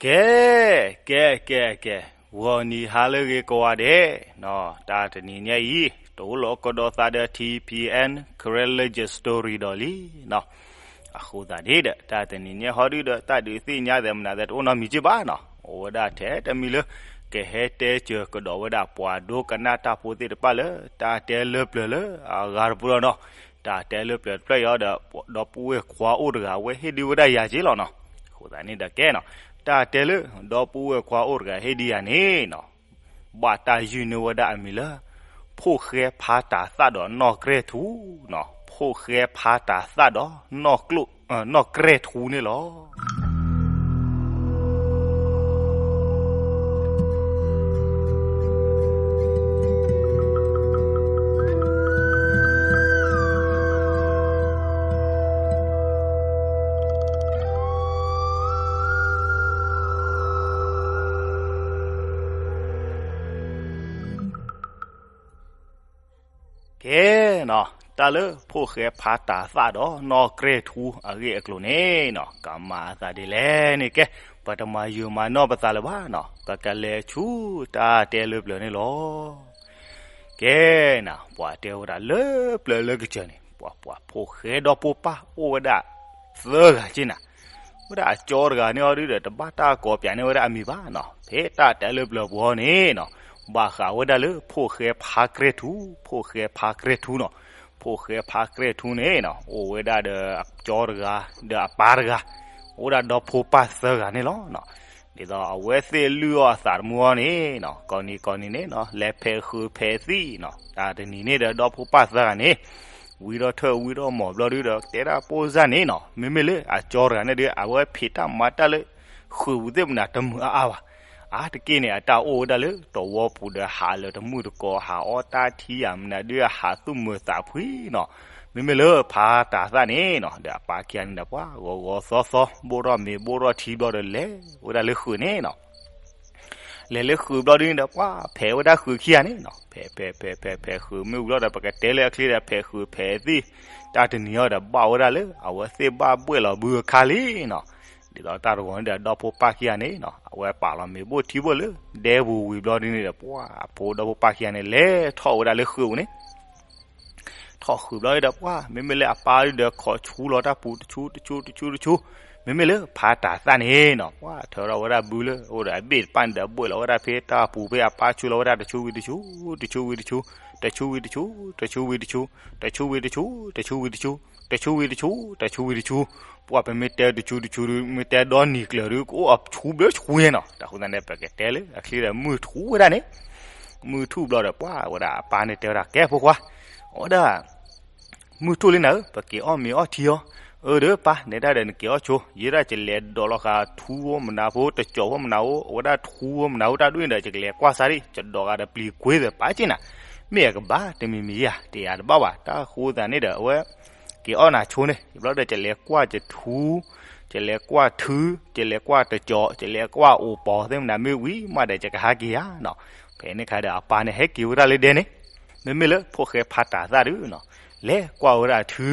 ကဲ, ကဲ, ကဲ, ကဲ, ဂီၤနံၤဟါလၢအဂ့ၤကိးဂၤဒဲး, တၢ်တနံၤညါအံၤ တအိၣ်လီၤကဒီးသးဒီး ထံၣ်ဖံၣ်အဲၣ် Karen Legend Story ဒီးလံနီၤ. အဃိသတးန့ၣ်ဒီး တၢ်တနံၤညါဟီဒုဒီး တၢ်ဒုးသ့ၣ်ညါသဲးမနုၤသဲးတအိၣ်နီတမံၤက့ဘၣ်နီၤ. အိၣ်ဝဲဒၣ်ထဲတမံၤလၢ ကဟဲတဲစၢၤကဒီးဝဲဒၣ်ပှၤဒိကနၣ်တၢ်ဖိသ့ၣ်တဖၣ်လၢ တၢ်တဲလၢပျၢၤလၢအဂၤတပူၤလီၤနီၤ. တၢ်တဲလၢပျၢၤတဖျၢၣ်အံၤဒီး ဒီပုၢ်ဝဲၢ်ခွါအိၣ်တဂၤ အဝဲဟ့ၣ်ဒုးဝဲဒၣ်ယၤက့လီၤနီၤ. အဃိသတးန့ၣ်ဒီးကဲနီၤ, တၢ်တဲလၢ ဒီပုၢ်ဝဲၢ်ခွါအိၣ်တဂၤဟ့ၣ်ဒုးယၤန့ၣ်နီၤ, ဘၣ်တၢ်ယုၢ်န့ၢ်ဝဲဒၣ်အမံၤလၢ ဖိၣ်ဃဲဖါတၤသၣ်ဒီးနီၢ်ကြဲၢ်ထူနီၤ. ဖိၣ်ဃဲဖါတၤသၣ်ဒီး နီၢ်ကြဲၢ်ထူန့ၣ်လီၤ. ကဲနီၤ, တၢ်လၢဖိၣ်ဃဲဖါတၤသၣ်ဒီးနီၢ်ကြဲၢ်ထူအဂ့ၢ်အကျိၤန့ၣ်နီၤ, ကမၤအသးဒ်လဲၣ်န့ၣ်ကဲ, ပတမၤယုာ်မၤနီၢ်ပသးလၢၤဘၣ်နီၤ, ပကလဲၤဆူတၢ်တဲလၢပျၢၤန့ၣ်လီၤ. ကဲနီၤ, ပှၤတဲဝဲဒၣ်လၢပျၢၤလၢကစၢၢ်န့ၣ် ပှၤပှၤဖိၣ်ဃဲဒီးဖိၣ်ပၢ်အိၣ်ဝဲဒၣ်သၢဂၤက့နီၤ. ဝဲဒၣ်အကၠီတဂၤန့ၣ်အီၤဒုဒီး တဘၣ်တၢ်ကိးပၠးန့ၢ်ဝဲဒၣ်အမံၤဘၣ်နီၤ. ဖဲတၢ်တဲလၢပျၢၤပူၤန့ၣ်နီၤ, ဘၣ်ဃးဝဲဒၣ်လၢဖိၣ်ဃဲဖါကြဲၢ်ထူ, ဖိၣ်ဃဲဖါကြဲၢ်ထူနီၤ. ဖိၣ်ဃဲဖါကြဲၢ်ထူန့ၣ်နီၤ, အိၣ်ဝဲဒၣ်ဒီးအကၠီတဂၤ ဒီးအပၢ်တဂၤ, အိၣ်ဒၣ်ဒီးဖိၣ်ပၢ်သၢဂၤန့ၣ်လီၤနီၤ. ဒ်သိးအဝဲသ့ၣ်လုၢ်အီၣ်အသးတမူအီၤန့ၣ်နီၤ, ကိးနံၤကိးနံၤန့ၣ်နီၤ, လဲၤဖဲးဃုာ်ဖဲးသံၣ်နီၤ. တၢ်တနံၤန့ၣ်ဒီး ဒီဖိၣ်ပၢ်သၢဂၤန့ၣ် ဝံထီၣ်ထၢၣ်ဝံထီၣ်မီၢ်ဘျီဒုဒီး တဲဒၣ်ပိၢ်စၢ်န့ၣ်နီၤ, မ့မ့ၢ်လၢအကၠီတဂၤန့ၣ်ဒီး အဝဲဖံးတၢ်မၤတၢ်လၢ ဃုာ်ပူၤသ့ၣ်မနုၤတမုာ်အါအါဘၣ်. အါတက့ၢ်န့ၣ် အတၢ်အိၣ်ဝဲဒၣ်လၢတဝီပူၤဒီး ဟးလၢတမုၢ်တကိး ဟးအီၣ်တၢ်ထံဧါမနုၤဒုး ဟးသူၣ်မုာ်သးဖှံနီၤ. မ့မ့ၢ်လၢဖါတၤသၣ်န့ၣ်နီၤ, ဒီးအပၢ်ခံဂၤန့ၣ်ဒီး ပှၤဂီၤဂီၤသီသီ ဘိၣ်ထီၣ်မ့ၤဘိၣ်ထီၣ်ထံဘျီဒီး လဲၤဝဲဒၣ်လၢဃုာ်န့ၣ်နီၤ. လဲၤလၢဃုာ်ဘျီဒုန့ၣ်ဒီး ပှၤဖဲးဝဲဒၣ်ဃုာ်ခံဂၤန့ၣ်နီၤ. ဖဲးဖဲးဖဲးဖဲးဖဲးဃုာ်မ့ၢ်ဝံၤလီၤဒီး ပကတဲလၢအချ့ဒီး ဖဲးဃုာ်ဖဲးသံၣ် တၢ်တနံၤအံၤဒီး ဘၣ်ဝဲဒၣ်လၢ အဝဲသ့ၣ်ဘၣ်ဘှဲၣ်လီၤဘုအခါလံနီၤ. ဒ်သိးတၢ်တဂီၤန့ၣ်ဒီး ဒီဖိပၢ်ခံဂၤန့ၣ်နီၤ, အဝဲပာ်လီၤမ့ၤဘိၣ်ထံဘိၣ်လၢဒဲပူၤဝံၤဘျီဒုန့ၣ်ဒီး ပှၤအဖိဒီဖိပၢ်ခံဂၤန့ၣ် လဲၤထီၣ်ဝဲဒၣ်လၢဃုာ်ပူၤန့ၣ် ထီၣ်ဃုာ်ဘျီဒုဒီး ပှၤမ့မ့ၢ်လၢအပၢ်ဒုဒီး ခိးဆူလီၤတၢ်ပူၤတဆူတဆူတဆူတဆူ, မ့မ့ၢ်လၢဖါတၤသၣ်န့ၣ်နီၤ, ပှၤထၢထီၣ်ဝဲဒၣ်ဘုလၢအိၣ်ဒီးအဘ့ၣ်တဖၣ်န့ၣ်ဒီး ဘှဲၣ်လီၤဝဲဒၣ်ဖဲတၢ်ပူၤဖဲအပၢ်ဆူလီၤဝဲဒၣ်တဆူဝံၤတဆူ, တဆူဝံၤတဆူ, တဆူဝံၤတဆူ, တဆူဝံၤတဆူ, တဆူဝံၤတဆူ, တဆူဝံၤတဆူ, တဆူဝံၤတဆူ, တဆူဝံၤတဆူ, ပှၤပမ့ၢ်တဲတဆူတဆူဒု မ့ၢ်တဲဒီနံၤကျၢၤဒု ကအိၣ်အဆူဘျၢဆူညါနီၤ. တၢ်ဃိသတးန့ၣ် ပကတဲလၢအချ့ဒီး မုၢ်ထူၣ်ဝဲဒၣ်န့ၣ် မုၢ်ထူၣ်ဘျီဒီး ပှၤဝဲဒၣ်အပၢ်န့ၣ်တဲဝဲဒၣ် ကဲဖိခွါ, အဝဲဒၣ် မုၢ်ထူၣ်လံနၤဧၢ, ပက့ၤအီၣ်မ့ၤအီၣ်ထံအီၤ. အၢ ဒီးပၢ် နဲဒၣ်ဒီးနက့ၤအီၣ်ဆိ, ယဲဒၣ်ကလဲၤဒိးလီၤဃာ်ထူဖိမနုၤဖိ တကၠီၤဖိမနုၤဖိ အဝဲဒၣ်ထူဖိမနုၤဖိတၢ်ဒိၣ်န့ၣ်ဒီး ယကလဲၤကွၢ်စၢ်ဒံး ယဒိးဃာ်ဒီးပျံၤကွ့သ့ၣ်ပၢ်က့နၤ, မ့ၢ်အကဘၣ်တမံၤမံၤဧါ, တယၤတဘၣ်ဘၣ်. တၢ်ဃိသတးန့ၣ်ဒီး အဝဲ က့ၤအီၣ်နၤဆိန့ၣ် ယဘျီဒီး ကလဲၤကွၢ်ယထူ, ကလဲၤကွၢ်ထူ, ကလဲၤကွၢ်တကၠီၤ, ကလဲၤကွၢ်အိၣ်ပီၤသ့ၣ်မနုၤမ့ၢ်ဝံၤမးဒီး ယကဟးက့ၤဧါနီၤ. ဖဲန့ၣ်ခါဒီး အပၢ်န့ၣ်ဟဲက့ၤဝဲဒၣ်လၢဒဲန့ၣ်, မ့မ့ၢ်လၢဖိၣ်ဃဲဖါတၤသၣ်ဒုနီၤ, လဲၤကွၢ်ဝဲဒၣ်ထူ,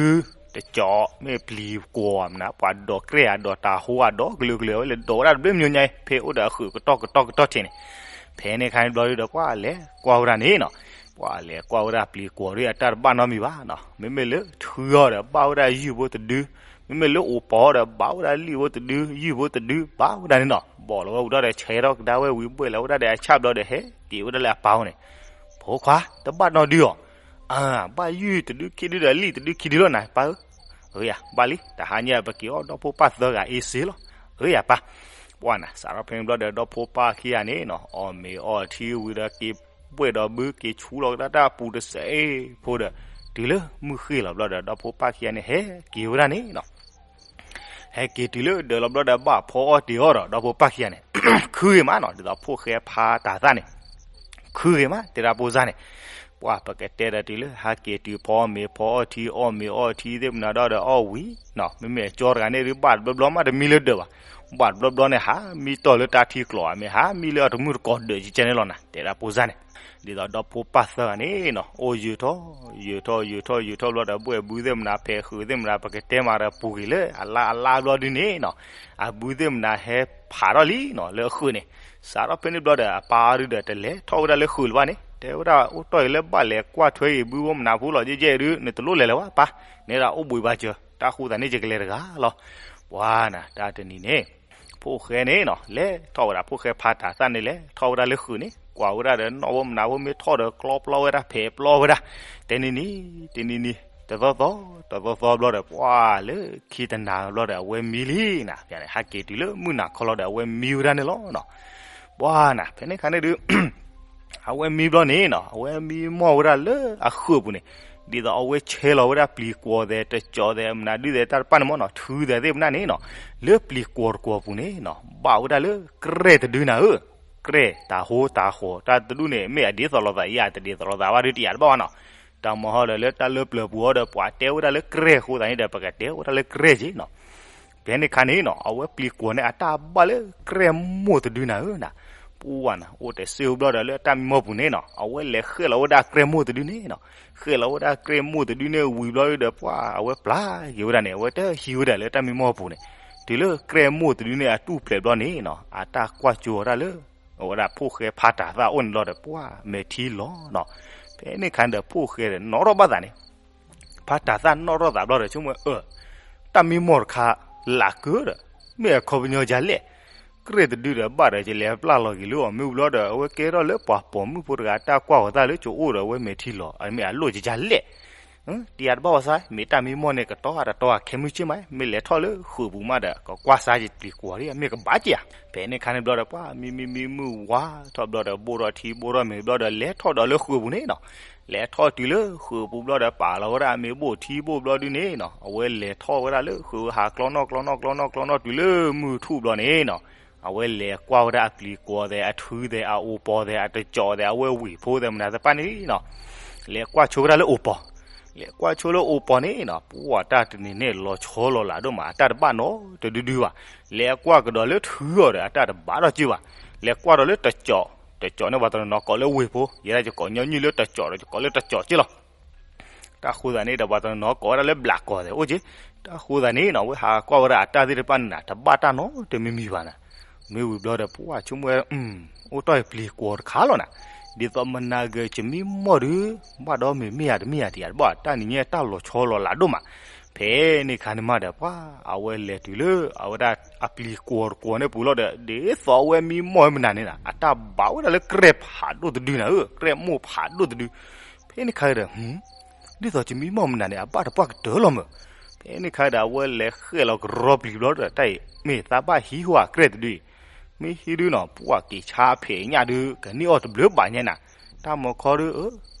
တကၠီၤ, မ့ၢ်ပျံၤကွီၤမနုၤ, ပှၤဒိးကြဲၢ်ဧါ ဒိးတၤဟိဧါ ဒိးကလုာ်ကလုာ် အဝဲလဲၤဒိးဝဲဒၣ်တဘျုးမံၤညါအံၤ ဖဲအိၣ်ဒီးအဃုာ်ကတီၢ်ကတီၢ်ကတီၢ်ထံးန့ၣ်. ဖဲန့ၣ်ခါန့ၣ်ဘျီဒုဒီး ပှၤလဲၤကွၢ်ဝဲဒၣ်န့ၣ်နီၤ, ပှၤလဲၤကွၢ်ဝဲဒၣ်ပျံၤကွီၤဒု အတၢ်တဘၣ်နီတမံၤဘၣ်နီၤ. မ့မ့ၢ်လၢထူအီၤဒီး ဘၣ်ဝဲဒၣ်ယုၢ်ဖိတဒု, မ့မ့ၢ်လၢအိၣ်ပီၤဒီး ဘၣ်ဝဲဒၣ်လံၣ်ဖိတဒု ယုၢ်ဖိတဒု ဘၣ်ဝဲဒၣ်န့ၣ်နီၤ. ဘီၣ်လီၤဝဲဝံၤဒီး ဆဲးထီၣ်ကဒါဝဲဝံၤ ဘှဲၣ်လီၤဝဲဒၣ်ဒီးအဆၣ်ဘျီဒီး ဟဲက့ၤဝဲဒၣ်လၢအပၢ်အိၣ်န့ၣ်, ဖိခွါ တဘၣ်နီတဒုအီၤ, အၢ ဘၣ်ယုၢ်တဒုခံဒုဒီးလံၣ်တဒုခံဒုလီၤနၤ ပၢ်ဧၢ. အၢယၤ ဘၣ်လံ တဟါညါပက့ၤအီၣ်ဒီဖိပၢ်သၢဂၤအ့စ့လီၤ. အၢယၤပၢ်. ပှၤနၤ စးထီၣ်ဖဲန့ၣ်ဘျီဒီး ဒီဖိပၢ်ခံဂၤန့ၣ်နီၤ အီၣ်မ့ၤအီထံဝံၤဒီး က့ၤဘှဲၣ်ဒီးဘု က့ၤဆူလီၤကဒါတၢ်အပူၤတစဲးဖိဒီး တုၤလၢမုၢ်ဃ့ၢ်လီၤဘျီဒီး ဒီဖိပၢ်ခံဂၤန့ၣ် ဟဲက့ၤဝဲဒၣ်န့ၣ်နီၤ. ဟဲက့ၤတုၤလၢဒၢးလီၤဘျီဒီး ဘၣ်ဖီအီၣ်တ့ၤအီၣ်ဒီး ဒီဖိပၢ်ခံဂၤန့ၣ် ခုဂ့ၤမးနီၤ. ဒ်သိးဖိၣ်ဃဲဖါတၤသၣ်န့ၣ် ခုဂ့ၤမး တဲဒၣ်ဖိစၢ်န့ၣ်, ပှၤပကတဲဒီးတုၤလၢ ဟဲက့ၤတုၤဖီအီၣ်မ့ၤ ဖီအီၣ်ထံ အီၣ်မ့ၤအီထံသ့ၣ်မနုၤဒီး ဒီးအီၣ်ဝံၤနီၤ, မ့မ့ၢ်အကၠီတဂၤန့ၣ်ဒုး ဘၣ်တဘျီဘျီမးတမံလၢဒၢးဘၣ်. ဘၣ်တဘျီဘျီန့ၣ် ဟးမံတီၢ်လၢတၢ်ထံကျိး မ့ၢ်ဟးမံလၢအတမုၢ်တကိးဒၢးကဲန့ၣ်လီၤနၤ တဲဒၣ်ဖိစၢ်န့ၣ်. ဒ်သိးဒီဖိပၢ်သၢဂၤန့ၣ်နီၤ အိၣ်ယုာ်ထီၣ် ယုာ်ထီၣ် ယုာ်ထီၣ် ယုာ်ထီၣ်ဘျီဒီး ဘုၣ်အဘုသ့ၣ်မနၤ ဖဲးဃုာ်သ့ၣ်မနၤ ပကတဲမးဒီး ပူၤကွံာ်လၢအလါအလါဘျီဒုန့ၣ်နီၤ အဘုသ့ၣ်မနၤဟဲဖးထီၣ်လံနီၤ လၢအဃုာ်န့ၣ်. စးထီၣ်ဖဲန့ၣ်ဘျီဒီး အပၢ်အီၤဒုဒီး တလဲၤထီၣ်ဝဲဒၣ်လၢဃုာ်လၢၤဘၣ်န့ၣ် တဲဝဲဒၣ် အိၣ်တီၢ်အံၤလၢဘၣ်လဲၤကွၢ်ထွဲအံၤ ဘုဖိမနၤဖိလီၤ ယဲၢ်ယဲၢ်ဒု နတလိၣ်လဲၤလၢၤဘၣ်ပၢ်, နဲဒၣ်အိၣ်ဘှံးဘၣ်စၢၤ တၢ်ဃိသးန့ၣ် ယကလဲၤတဂၤလီၤ. ပှၤနၤ တၢ်တနံၤန့ၣ် ဖိၣ်ဃဲန့ၣ်နီၤ လဲၤထီၣ်ဝဲဒၣ် ဖိၣ်ဃဲဖးတၤသၣ်န့ၣ် လဲၤထီၣ်ဝဲဒၣ်လၢဃုာ်န့ၣ် ကွၢ်ဝဲဒၣ်ဒီး နီၣ်ဖိမနၤဖိမ့ၢ်ထီၣ်ဒီး ကျီပျီဝဲဒၣ် ဖဲးပျီဝဲဒၣ် တနံၤနံၤ တနံၤနံၤ တသီသီ တသီသီဘျီဒီး ပှၤလၢခံတနၤဘျီဒီး အဝဲမံလံနၤ ဟဲက့ၤတုၤလၢမုၢ်နၤခီလီၤဒီး အဝဲမံဝဲဒၣ်န့ၣ်လီၤနီၤ. ပှၤနၤ ဖဲန့ၣ်အခါန့ၣ်ဒု အဝဲမံဘျီန့ၣ်နီၤ အဝဲမံမီၢ်ဝဲဒၣ်လၢအဃုာ်ပူၤန့ၣ် ဒ်သိးအဝဲဆဲးလီၤဝဲဒၣ်ပျံၤကွီၤသဲး တကၠီၤသဲး မနၤဒုသဲး တၢ်တပၣ်န့ၣ်မ့ၢ်နီၤ ထုသဲးသ့ၣ်မနၤန့ၣ်နီၤ လၢပျံၤကွီၤတကွီၤပူၤန့ၣ်နီၤ ဘၣ်ဝဲဒၣ်လၢကြဲၢ်တဒုနၤဧၢ. ကြဲၢ်တၤဟိတၤဃီၤ တၢ်တဒူၣ်န့ၣ် မ့ၢ်အဒ်သိးလိာ်သးယါ တဒ်သိးလိာ်သးဘၣ်ဒု တယာ်တဘၣ်ဘၣ်နီၤ. တၢ်မၤဟီဒီးလၢတၢ်လၢပျၢၤပူၤအီၤဒီး ပှၤတဲဝဲဒၣ်လၢကြဲၢ်အဃိသတးန့ၣ်ဒီး ပကတဲဝဲဒၣ်လၢကြဲၢ်က့နီၤ. ဖဲန့ၣ်အခါန့ၣ်နီၤ အဝဲပျံၤကွီၤန့ၣ် အတၢ်ဘၣ်လၢကြဲၢ်မိၢ်တဒုနၤဧၢနၤ. ပှၤနၤ အိၣ်တ့ၢ်စ့ၢ်ဘျီဒီး လၢတၢ်မံမီၢ်ပူၤန့ၣ်နီၤ အဝဲလဲၤဃဲၣ်လီၤဝဲဒၣ်ကြဲၢ်မိၢ်တဒုန့ၣ်နီၤ. ဃဲၣ်လီၤဝဲဒၣ်ကြဲၢ်မိၢ်တဒုန့ၣ်ဝံၤဘျီဒီး ပှၤအဝဲပျၢ်က့ၤဝဲဒၣ်န့ၣ် အဝဲတဟံးဝဲဒၣ်လၢတၢ်မံမီၢ်ပူၤန့ၣ် တုၤလၢကြဲၢ်မိၢ်တဒုန့ၣ် အတူၢ်ဖျဲးဘျီန့ၣ်နီၤ အတၢ်ကွၢ်ကၠိဝဲဒၣ်လၢ အဝဲဒၣ်ဖိၣ်ဃဲဖးတၤသၣ်အိၣ်န့ၣ်လီၤဒီး ပှၤမဲာ်ထံလီၤနီၤ. ဖဲန့ၣ်အခါန့ၣ်ဒီး ဖိၣ်ဃဲဒီး နီၣ်ထီၣ်ဘၣ်သးန့ၣ် ဖးတၤသၣ်နီၣ်ထီၣ်သးဘျီဒီး ဆိကမိၣ် အၢ တၢ်မံမီၢ်တခါ လၢကၢဒီး မ့ၢ်အခီပညီဒ်လဲၣ်. ကြဲၢ်တဒုဒီးဘၣ်ဒီး ယလဲၤပျၢ်လီၤက့ၤလၢအီၤ မ့ၢ်ဝံၤဘျီဒီး အဝဲကဲထီၣ်လၢပှၤပိာ်မုၣ်ဖိတဂၤ တၢ်ကွၢ်အီၤသးလၢကၠိအိၣ်ဒီး အဝဲမဲာ်ထံလီၤ အမ့ၢ်အလိၣ်ယဒ်လဲၣ်. တယာ်တဘၣ်ဝဲစါ မ့ၢ်တၢ်မံမီၢ်န့ၣ် ကတီၤအတတီၤအခဲမုၢ်ဆ့ၣ်မး မ့ၢ်လဲၤထီၣ်လၢဃုာ်ပူၤမးဒီး ကကွၢ်စါယပျံၤကွီၤဒ် မ့ၢ်ကဘၣ်က့ၤဧါ. ဖဲန့ၣ်အခါန့ၣ်ဘျီဒီး ပှၤမံမံမံမုၢ်ဝါထီၣ်ဘျီဒီး ဘိၣ်ထီၣ်ထံဘိၣ်ထီၣ်မ့ၤဘျီဒီး လဲၤထီၣ်ဒီးလၢဃုာ်ပူၤန့ၣ်နီၤ. လဲၤထီၣ်တုၤလၢဃုာ်ပူၤဘျီဒီး ပာ်လီၤဝဲဒၣ်အမ့ၤဘိၣ်ထံဘိၣ်ဘျီဒုန့ၣ်နီၤ အဝဲလဲၤထီၣ်ဝဲဒၣ်လၢဃုာ်ဟးကျီနီၣ်ကျီနီၣ်ကျီနီၣ်ကျီနီၣ်တုၤလၢမုၢ်ထူၣ်ဘျီန့ၣ်နီၤ အဝဲလဲၤကွၢ်ဝဲဒၣ်အပျံၤကွီၤသဲး အထုသဲး အအိၣ်ပီၤသဲး အတကၠီၤသဲး အဝဲဝ့ၢ်ဖိသဲးမနုၤသ့ၣ်တဖၣ်န့ၣ်နီၤ လဲၤကွၢ်ဆိဝဲဒၣ်လၢအိၣ်ပီၤ လဲၤကွၢ်ဆိလၢအိၣ်ပီၤန့ၣ်နီၤ ပှၤတၢ်တနံၤန့ၣ် လီၤဆီလီၤလးဒိၣ်မး အတၢ်တဘၣ်နီတဒုဒုဘၣ်. လဲၤကွၢ်ကဒီးလၢထုအီၤဒီး အတၢ်တဘၣ်ထီၣ်က့ဘၣ်. လဲၤကွၢ်ဒီးလၢတကၠီၤ တကၠီၤန့ၣ် ပှၤတနီၤနီၤကိးလၢဝ့ၢ်ဖိ ယဲဒၣ်ယကိးညီနုၢ်လၢတကၠီၤဒီး ယကိးလၢတကၠီၤက့လီၤ. တၢ်ဃိသတးန့ၣ်ဒီး ပှၤတနီၤနီၤကိးဝဲဒၣ်လၢဘျးကီၤသဲးအိၣ်က့. တၢ်ဃိသတးန့ၣ်နီၤ အဝဲဟးကွၢ်ဝဲဒၣ်အတၢ်သ့ၣ်တဖၣ်န့ၣ်နၤ တဘၣ်တၢ်နီတမံၤမံၤဘၣ်နၤ. မ့ၢ်ဝံၤဘျီဒီး ပှၤဆိကမိၣ်ဝဲ အိၣ်တီၢ်ပျံၤကွီၤတခါလီၤနၤ. ဒ်သိးမနၤဂ့ၤ ယမံမီၢ်ဒု ဘၣ်ဒီးမ့ၢ်မ့ၢ်ဧါတမ့ၢ်ဧါ တယာ်တဘၣ် တၢ်နံၤညါတၢ်လီၤဆီလီၤလးဒိၣ်မး. ဖဲန့ၣ်အခါန့ၣ်မးဒီး ပှၤအဝဲလဲၤတုၤလၢ အဝဲဒၣ်အပျံၤကွီၤတကွီၤန့ၣ်ပူၤလီၤဒီး ဒ်သိးအဝဲမံမီၢ်မနၤန့ၣ်နၤ အတၢ်ဘၣ်ဝဲဒၣ်လၢကြဲၢ်ဖးဒိၣ်တဒုနၤဧၢ ကြဲၢ်မိၢ်ဖးဒိၣ်တဒု. ဖဲန့ၣ်အခါဒီး ဒ်သိးယမံမီၢ်မနၤန့ၣ် အဘၣ်တပှၢ်ကတၢၢ်လီၤမၢ်. ဖဲန့ၣ်အခါဒီး အဝဲလဲၤဃဲၣ်လီၤကရီပျံၤဘျီဒီး တၢ်အံၤ မ့ၢ်သးဘၣ်ဟံးဟူဧါကြဲၢ်တဒုအံၤ. မ့ၢ်ဟံးဒုနီၤ ပှၤက့ၤဆါဖဲးညၣ်ဒု ကန့ၢ်အီၣ်တဘျုးဘၣ်ညါနၤ. တၢ်မီၤခီ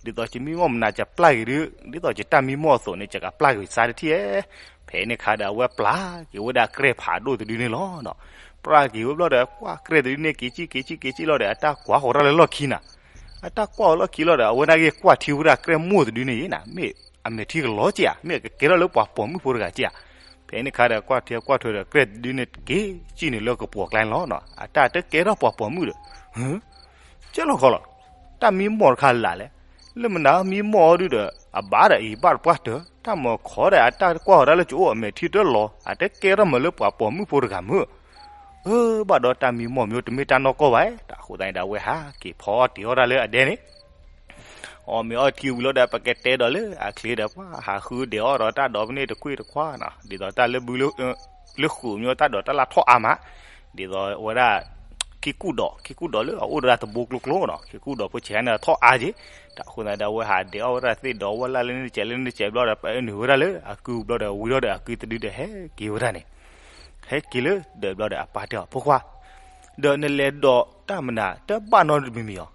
ဒု ဒ်သိးယမံမီၢ်မနၤ ယပျၢ်က့ၤဒု ဒ်သိးယတၢ်မံမီၢ်အသိးန့ၣ် ယကပျၢ်က့ၤစါတထံၣ်ဧဲ. ဖဲန့ၣ်အခါဒီး အဝဲပျၢ်က့ၤဝဲဒၣ်ကြဲၢ်ဖးဒိၣ်တဒုန့ၣ်လီၤ. ပျၢ်က့ၤဝဲဘျီဒီး ကွၢ်ကြဲၢ်တဒုန့ၣ် က့ၤကံၣ်က့ၤကံၣ်က့ၤလီၤဒီး အတၢ်ကွၢ်ဃီၤတၢ်လၢလီၢ်ခံနၤ. အတၢ်ကွၢ်အီၤလီၢ်ခံလီၤဒီး အဝဲဒၣ်က့ၤကွၢ်ထံဝဲဒၣ်ကြဲၢ်မိၢ်တဒုန့ၣ်နၤ မ့ၢ်အမဲာ်ထံကလီက့ဧါ မ့ၢ်အကကဲထီၣ်လၢပှၤပိာ်မုၣ်ဖိတဂၤက့ဧါ. ဖဲန့ၣ်အခါဒီး ကွၢ်ထံကွၢ်ထွဲဒီး ကြဲၢ်တဒုန့ၣ် က့ၤကံၣ်န့ၣ်လၢကပှီၤကျါန့ၣ်လီၤ. အတၢ်တကဲထီၣ်ပှၤပိာ်မုၣ်ဒီး ကဲလီၤခီလီၤ. တၢ်မံမီၢ်တခါလၢ်လဲၣ်. လၢမနုၤမံမီၢ်အီၤဒုဒီး အဘၣ်ဒီးအံၤဘၣ်တပှၢ်တၢၢ် တၢ်မီၤခီဒီး အတၢ်ကွၢ်ဃီၤတၢ်လၢကၠိအိၣ် အမဲာ်ထံတလီၤ အတကဲထီၣ်မးလၢပှၤပိာ်မုၣ်ဖိတဂၤမၢ်. အၢ ဘၣ်ဒီးတၢ်မံမီၢ်မ့ၢ်တမ့ၢ်တၢ်နီၢ်ကီၢ်ဘၣ်. တၢ်ဃိသတးန့ၣ်ဒီး အဝဲဟးက့ၤဖီအီၣ်တ့ၤအီၣ်တၢ်လၢအဒဲန့ၣ် အီၣ်မ့ၤအီထံဝံၤလီၤဒီး ပကတဲဒီးလၢအချ့ဒီး ပှၤဟးဃုဒဲးအီၣ်ဒီးတၢ်ဒိးဖဲန့ၣ်တခွ့ၣ်တခွါနီၤ ဒ်သိးတၢ်လၢဘုလၢ လၢဃုာ်မ့ၢ်တၢ်ဒိးတၢ်လၢထီၣ်အါမး ဒ်သိးဝဲဒၣ် ခံကူၣ်ဒီး ခံကူၣ်ဒီးလၢအအိၣ်ဒၣ်တဘိကျိကျိနီၤ ခံကူၣ်ဒီးဖိဆဲးန့ၣ်ထီၣ်အါက့. တၢ်ဃိသတးဒီး အဝဲဟးဒဲးအီၣ်ဝဲဒၣ်သ့ၣ်ဒီးဝဲလၢ်လၢန့ၣ်တကဲးလၢန့ၣ်တကဲးဘျီဒီး ပနုာ်ဝဲဒၣ်လၢအကုဘျီဒီး ဝံၤထီၣ်ဒီးအကုတဒုဒီးဟဲက့ၤဝဲဒၣ်န့ၣ် ဟဲက့ၤလၢဒၢးဘျီဒီး အပၢ်တဲအီၤ ဖိခွါ ဒီးနလဲၤဒိးတၢ်မနုၤ တဘၣ်နီတမံၤမံၤအီၤ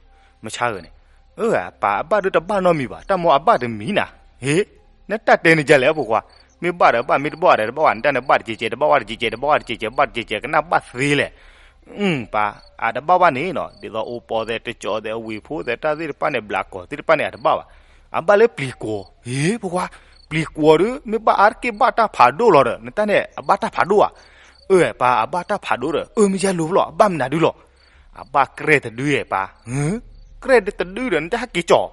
မဆါဂၤန့ၣ်. အၢ အပၢ် အဘၣ်ဒုတဘၣ်နီတမံၤဘၣ် တၢ်မီအဘၣ်တမံၤနၤ. ဟ့ နတၢ်တဲန့ၣ်ဒ်လဲၣ်ဖိခွါ, မ့ၢ်ဘၣ်ဒီးဘၣ် မ့ၢ်တဘၣ်ဒီးတဘၣ်ဘၣ် နတၢ်န့ၣ်ဘၣ်တကဲးကဲး တဘၣ်ဘၣ်တကဲးကဲး တဘၣ်ဘၣ်တကဲးကဲး ဘၣ်တကဲးကဲး ကနၣ်ဘၣ်သ့လဲၣ်. အၢ ပၢ် အတဘၣ်ဘၣ်န့ၣ်နီၤ ဒ်သိးအိၣ်ပီၤသဲး တကၠီၤသဲး အဝ့ၢ်ဖိသဲး တၢ်သ့ၣ်တဖၣ်န့ၣ် ဘျးကီၤသ့ၣ်တဖၣ်န့ၣ် အတဘၣ်ဘၣ်. အဘၣ်လၢပျံၤကွီၤ. ဟ့ ဖိခွါ, ပျံၤကွီၤဒု မ့ၢ်ဘၣ်အါတက့ၢ်ဘၣ်တၢ်ဖးဒိၣ်လီၤဒီး နတၢ်န့ၣ်အဘၣ်တၢ်ဖးဒိၣ်ဧါ. အၢၣ်ပၢ် အဘၣ်တၢ်ဖးဒိၣ်ဒီး အၢၣ်မ့ၢ်ယါလူၤလီၤ အဘၣ်မနုၤဒုလီၤ. အဘၣ်ကြဲၢ်တဒုအဲၣ်ပၢ်. ကြဲၢ်တဒုဒီး နတဟဲက့ၤကၠီၣ်,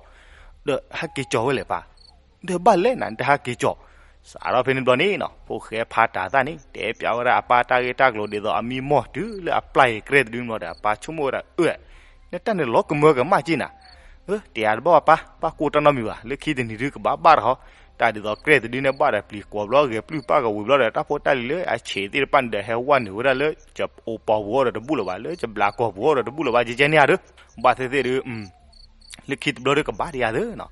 ဒီးဟဲက့ၤကၠီၣ်ဝဲလဲၣ်ပၢ်, ဒီးဘၣ်လဲၣ်နၤ နတဟဲက့ၤကၠီၣ်. စးထီၣ်ဖဲန့ၣ်ဘျီန့ၣ်နီၤ ဖိၣ်ဃဲဖးတၤသၣ်န့ၣ် တဲပျးဝဲဒၣ်အပၢ်တၢ်ဂ့ၢ်တၢ်ကျိၤ ဒ်သိးအမံမီၢ်တုၤလၢအပျၢ်အံၤကြဲၢ်တဒုန့ၣ်ဘျီဒီး အပၢ်ဆိကမိၣ်ဝဲဒၣ် အၢၣ် နတၢ်န့ၣ်လီၤကမၢကမၣ်က့ၢ်နၤ. အၢ တဲယၤတဘၣ်ဘၣ်ပၢ်, ဘၣ်ကိၢ်တၢ်နီတမံၤဘၣ်, လၢခံတနံၤဒုကဘၣ်ဘၣ်တဟီ, တၢ်ဒ်သိးကြဲၢ်တဒုန့ၣ် ဘၣ်ဒီးပျံၤကွီၤဘျီ ဂဲၤပျုၢ်ပၢ်ကဝံၤဘျီဒီး တၢ်ဖိတၢ်လံၤလၢအဆံးသ့ၣ်တဖၣ်န့ၣ်ဒီး ဟဲဝဲနုာ်ဝဲဒၣ်လၢ ကအိၣ်ပီၤပူၤအီၤဒီးတဘူၣ်လၢၤဘၣ်, လၢကဘျးကီၢ်ပူၤအီၤဒီးတဘူၣ်လၢၤဘၣ်, ကကဲန့ၣ်ဧါဒီး ဘၣ်သ့ၣ်သ့ၣ်ဒု လၢခံတဘျီဒုကဘၣ်ဒံးဧါသၢနီၤ.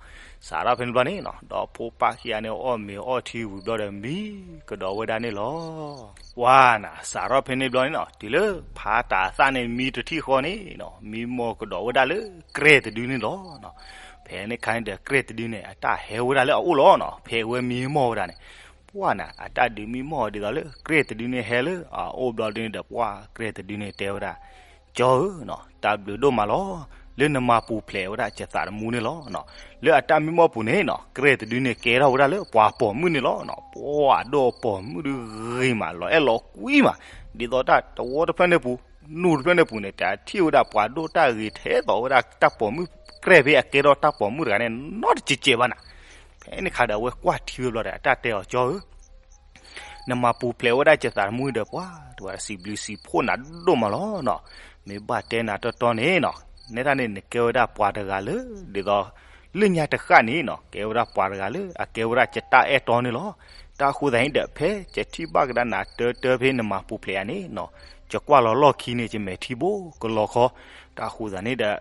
စးထီၣ်ဖဲန့ၣ်ဘျီန့ၣ်နီၤ ဒီးဖိပၢ်ခံဂၤန့ၣ် အီၣ်မ့ၤအီထံဝံၤဘျီဒီး မံကဒီးဝဲဒၣ်န့ၣ်လီၤ. ပှၤနၤ စးထီၣ်ဖဲန့ၣ်ဘျီန့ၣ်နီၤ တုၤလၢဖးတၤသၣ်န့ၣ် မံတထံၣ်ဃီန့ၣ်နီၤ မံမီၢ်ကဒီးဝဲဒၣ်လၢကြဲၢ်တဒုန့ၣ်လီၤ. ဖဲန့ၣ်ခါန့ၣ်ဒီး ကြဲၢ်တဒုန့ၣ် အတၢ်ဟဲဝဲဒၣ်လၢအအိၣ်လီၤနီၤ, ဖဲအဝဲမံမီၢ်ဝဲဒၣ်န့ၣ် ပှၤနၤ အတၢ်ဒုးမံမီၢ်ဒ်သိးလၢ ကြဲၢ်တဒုန့ၣ်ဟဲလၢအအိၣ်ဘျီဒုန့ၣ်ဒီး ပှၤကြဲၢ်တဒုန့ၣ်တဲဝဲဒၣ်, ကၠီဧၢနီၤ တၢ်ဘျုးဒိၣ်မးလီၤ, လၢနမၤပူၤဖျဲးဝဲဒၣ်ကသးတမူန့ၣ်လီၤ. လၢအတၢ်မံမီၢ်ပူၤန့ၣ်နီၤ ကြဲၢ်တဒုန့ၣ်ကဲထီၣ်ဝဲဒၣ်လၢပှၤပိာ်မုၣ်န့ၣ်လီၤ. ပှၤဒိၣ်ပိာ်မုၣ်ဒုဂ့ၤမး လီၤအဲၣ်လီၤကွံမး, ဒ်သိးတၢ်တဝီတဖျၢၣ်န့ၣ်ပူၤ နူၢ်တဖျၢၣ်န့ၣ်ပူၤန့ၣ် တထံၣ်ဝဲဒၣ်ပှၤဒိၣ်တၢ်ဂ့ၤထဲသိးဝဲဒၣ်တၢ်ပိာ်မုၣ် ကြဲၢ်ဖဲအကဲထီၣ်တၢ်ပိာ်မုၣ်တဂၤန့ၣ် နီတစဲးကဲးဘၣ်နၤ. ဖဲန့ၣ်ခါဒီး အဝဲကွၢ်ထံဝဲဘျီဒီး အတၢ်တဲအီၤ ကၠီဧၢ နမၤပူၤဖျဲးဝဲဒၣ်ကသးတမူဒီး ပှၤတဝဲစံးဘျုးစံးဖှိၣ်နၤဒိၣ်မးလီၤနီၤ. မ့ၢ်ဘၣ်တဲနၤတီတီန့ၣ်နီၤ နဲဒၣ်န့ၣ် နကဲဝဲဒၣ်ပှၤတဂၤလၢ ဒ်သိး လၢညါတဃၣ်န့ၣ်နီၤ ကဲဝဲဒၣ်ပှၤတဂၤလၢ အကဲဝဲဒၣ်ယတၢ်အဲၣ်တီန့ၣ်လီၤ. တၢ်ဃိသးန့ၣ်ဒီး ဖဲယထံၣ်ဘၣ်ကဒါနၤတၢတၢဖဲနမၤပူၤဖျဲးယၤန့ၣ်နီၤ ယကွၢ်လီၤလီၢ်ခံန့ၣ် ယမဲာ်ထံဘိကလီၤခီ, တၢ်ဃိသးန့ၣ်ဒီး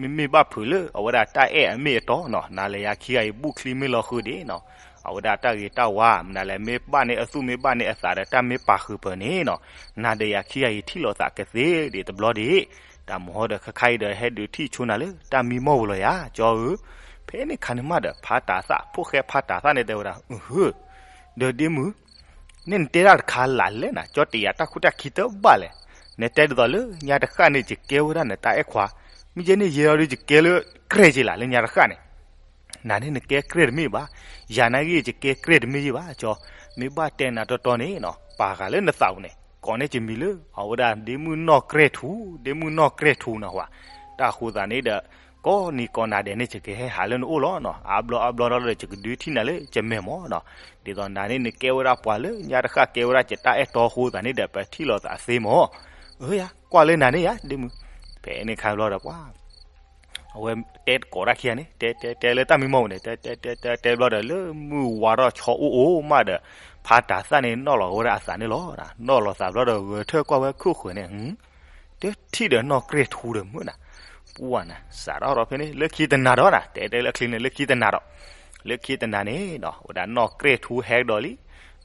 မ့မ့ၢ်ဘၣ်ဖုးလၢအဝဲဒၣ်တၢ်အဲၣ်အမ့ၢ်အတီနီၤ နၤလၢယၤခံဂၤအံၤ ဘူၣ်ချံမ့ၢ်လီၤဃုာ်ဒံးနီၤ အဝဲဒၣ်တၢ်ဂ့ၤတၢ်ဝါ မနုၤလဲၣ် မ့ၢ်ဘၣ်န့ၢ်အသူၣ်မ့ၢ်ဘၣ်န့ၢ်အသးဒီး တၢ်မ့ၢ်ပာ်ဃုာ်ပၢၤန့ၣ်နီၤ နၤဒီးယၤခံဂၤအံၤ ထံၣ်လိာ်သးကသ့ဒံးတဘျီဒံး, တၢ်မဟီဒီးခါခါအံၤဒီး ဟဲဒုးထံၣ်ဆိနၤလၢတၢ်မံမီၢ်ပူၤလီၤယၤ ကၠီဧၢ. ဖဲန့ၣ်ခါန့ၣ်မးဒီး ဖးတၤသၣ် ဖိၣ်ဃဲဖးတၤသၣ်န့ၣ်တဲဝဲဒၣ် အဟၢ ဒီးဒ့မုၣ် န့ၣ်နတဲဒၣ်တခါလၢ်လဲၣ်နၤ ကၠီတယာ်တၢ်ခူတၢ်ခံတဘၣ်လဲၣ်. နတဲဒ်သိးလၢညါတဃၣ်န့ၣ် ယကဲဝဲဒၣ်နတၢ်အဲၣ်ခွါ, မ့ၢ်ယဲန့ၣ်ယဲဒီး ယကဲလၢကြဲၢ်က့ၤလၢ်လၢညါတဃၣ်န့ၣ် နၤန့ၣ်နကဲကြဲၢ်တမ့ၢ်ဘၣ်, ယၤနာ်က့ ယကဲကြဲၢ်တမ့ၢ်ယ့ၣ်ဘၣ် ကၠီ. မ့ၢ်ဘၣ်တဲနၤတီတီန့ၣ်နီၤ ပာ်ဃာ်လၢနသးပူၤန့ၣ် ကိးန့ၢ်ယမံၤလၢ အဝဲဒၣ်ဒ့မုၣ်နီၢ်ကြဲၢ်ထူ, ဒ့မုၣ်နီၢ်ကြဲၢ်ထူနီၤဝဲ. တၢ်ဃိသးန့ၣ်ဒီး ကိးနံၤကိးနၤဒဲးန့ၣ် ယကဟဲဟးလၢနအိၣ်လီၤနီၤ, အါဘျီအါဘျီဒီး ယကဒုးထံၣ်နၤလၢယမဲာ်မးနီၤ. ဒ်သိးနၤန့ၣ် နကဲဝဲဒၣ်ပှၤလၢညါတဃၣ် ကဲဝဲဒၣ်ယတၢ်အဲၣ်တီဃိသးန့ၣ်ဒီး ပထံၣ်လိာ်သးသ့မး. အၢယၤ ကွၢ်လၢနၤန့ၣ်ယၤ ဒ့မုၣ်. ဖဲန့ၣ်ခါဘျီဒီး ပှၤ အဝဲတဲတကိးတၢ်ခံဂၤန့ၣ် တဲတဲတဲလၢတၢ်မံမီၢ်ပူၤန့ၣ် တဲတဲတဲတဲတဲဘျီဒီး လၢမုၢ်ဝါထီၣ်ဆီအိၣ်အိၣ်မးဒီး ဖးတၤသၣ်န့ၣ် နီၣ်လီၤဝဲဒၣ်အသးန့ၣ်လီၤ. နီၣ်လီၤသးဘျီဒီး ဂဲၤထၢၣ်ကွၢ်ဝဲခိၣ်ဃၢၤန့ၣ် တထံၣ်ဒီးနီၢ်ကြဲၢ်ထူဒီးမုၢ်နၤ. ပှၤနၤ စးထီၣ်ဒီးဖဲန့ၣ် လၢခံတနၤဒီးနၤ တဲတဲလၢချံန့ၣ် လၢခံတနၤဒီး လၢခံတနၤန့ၣ်နီၤ ဝဲဒၣ်နီၢ်ကြဲၢ်ထူဟဲကဒီးလံ.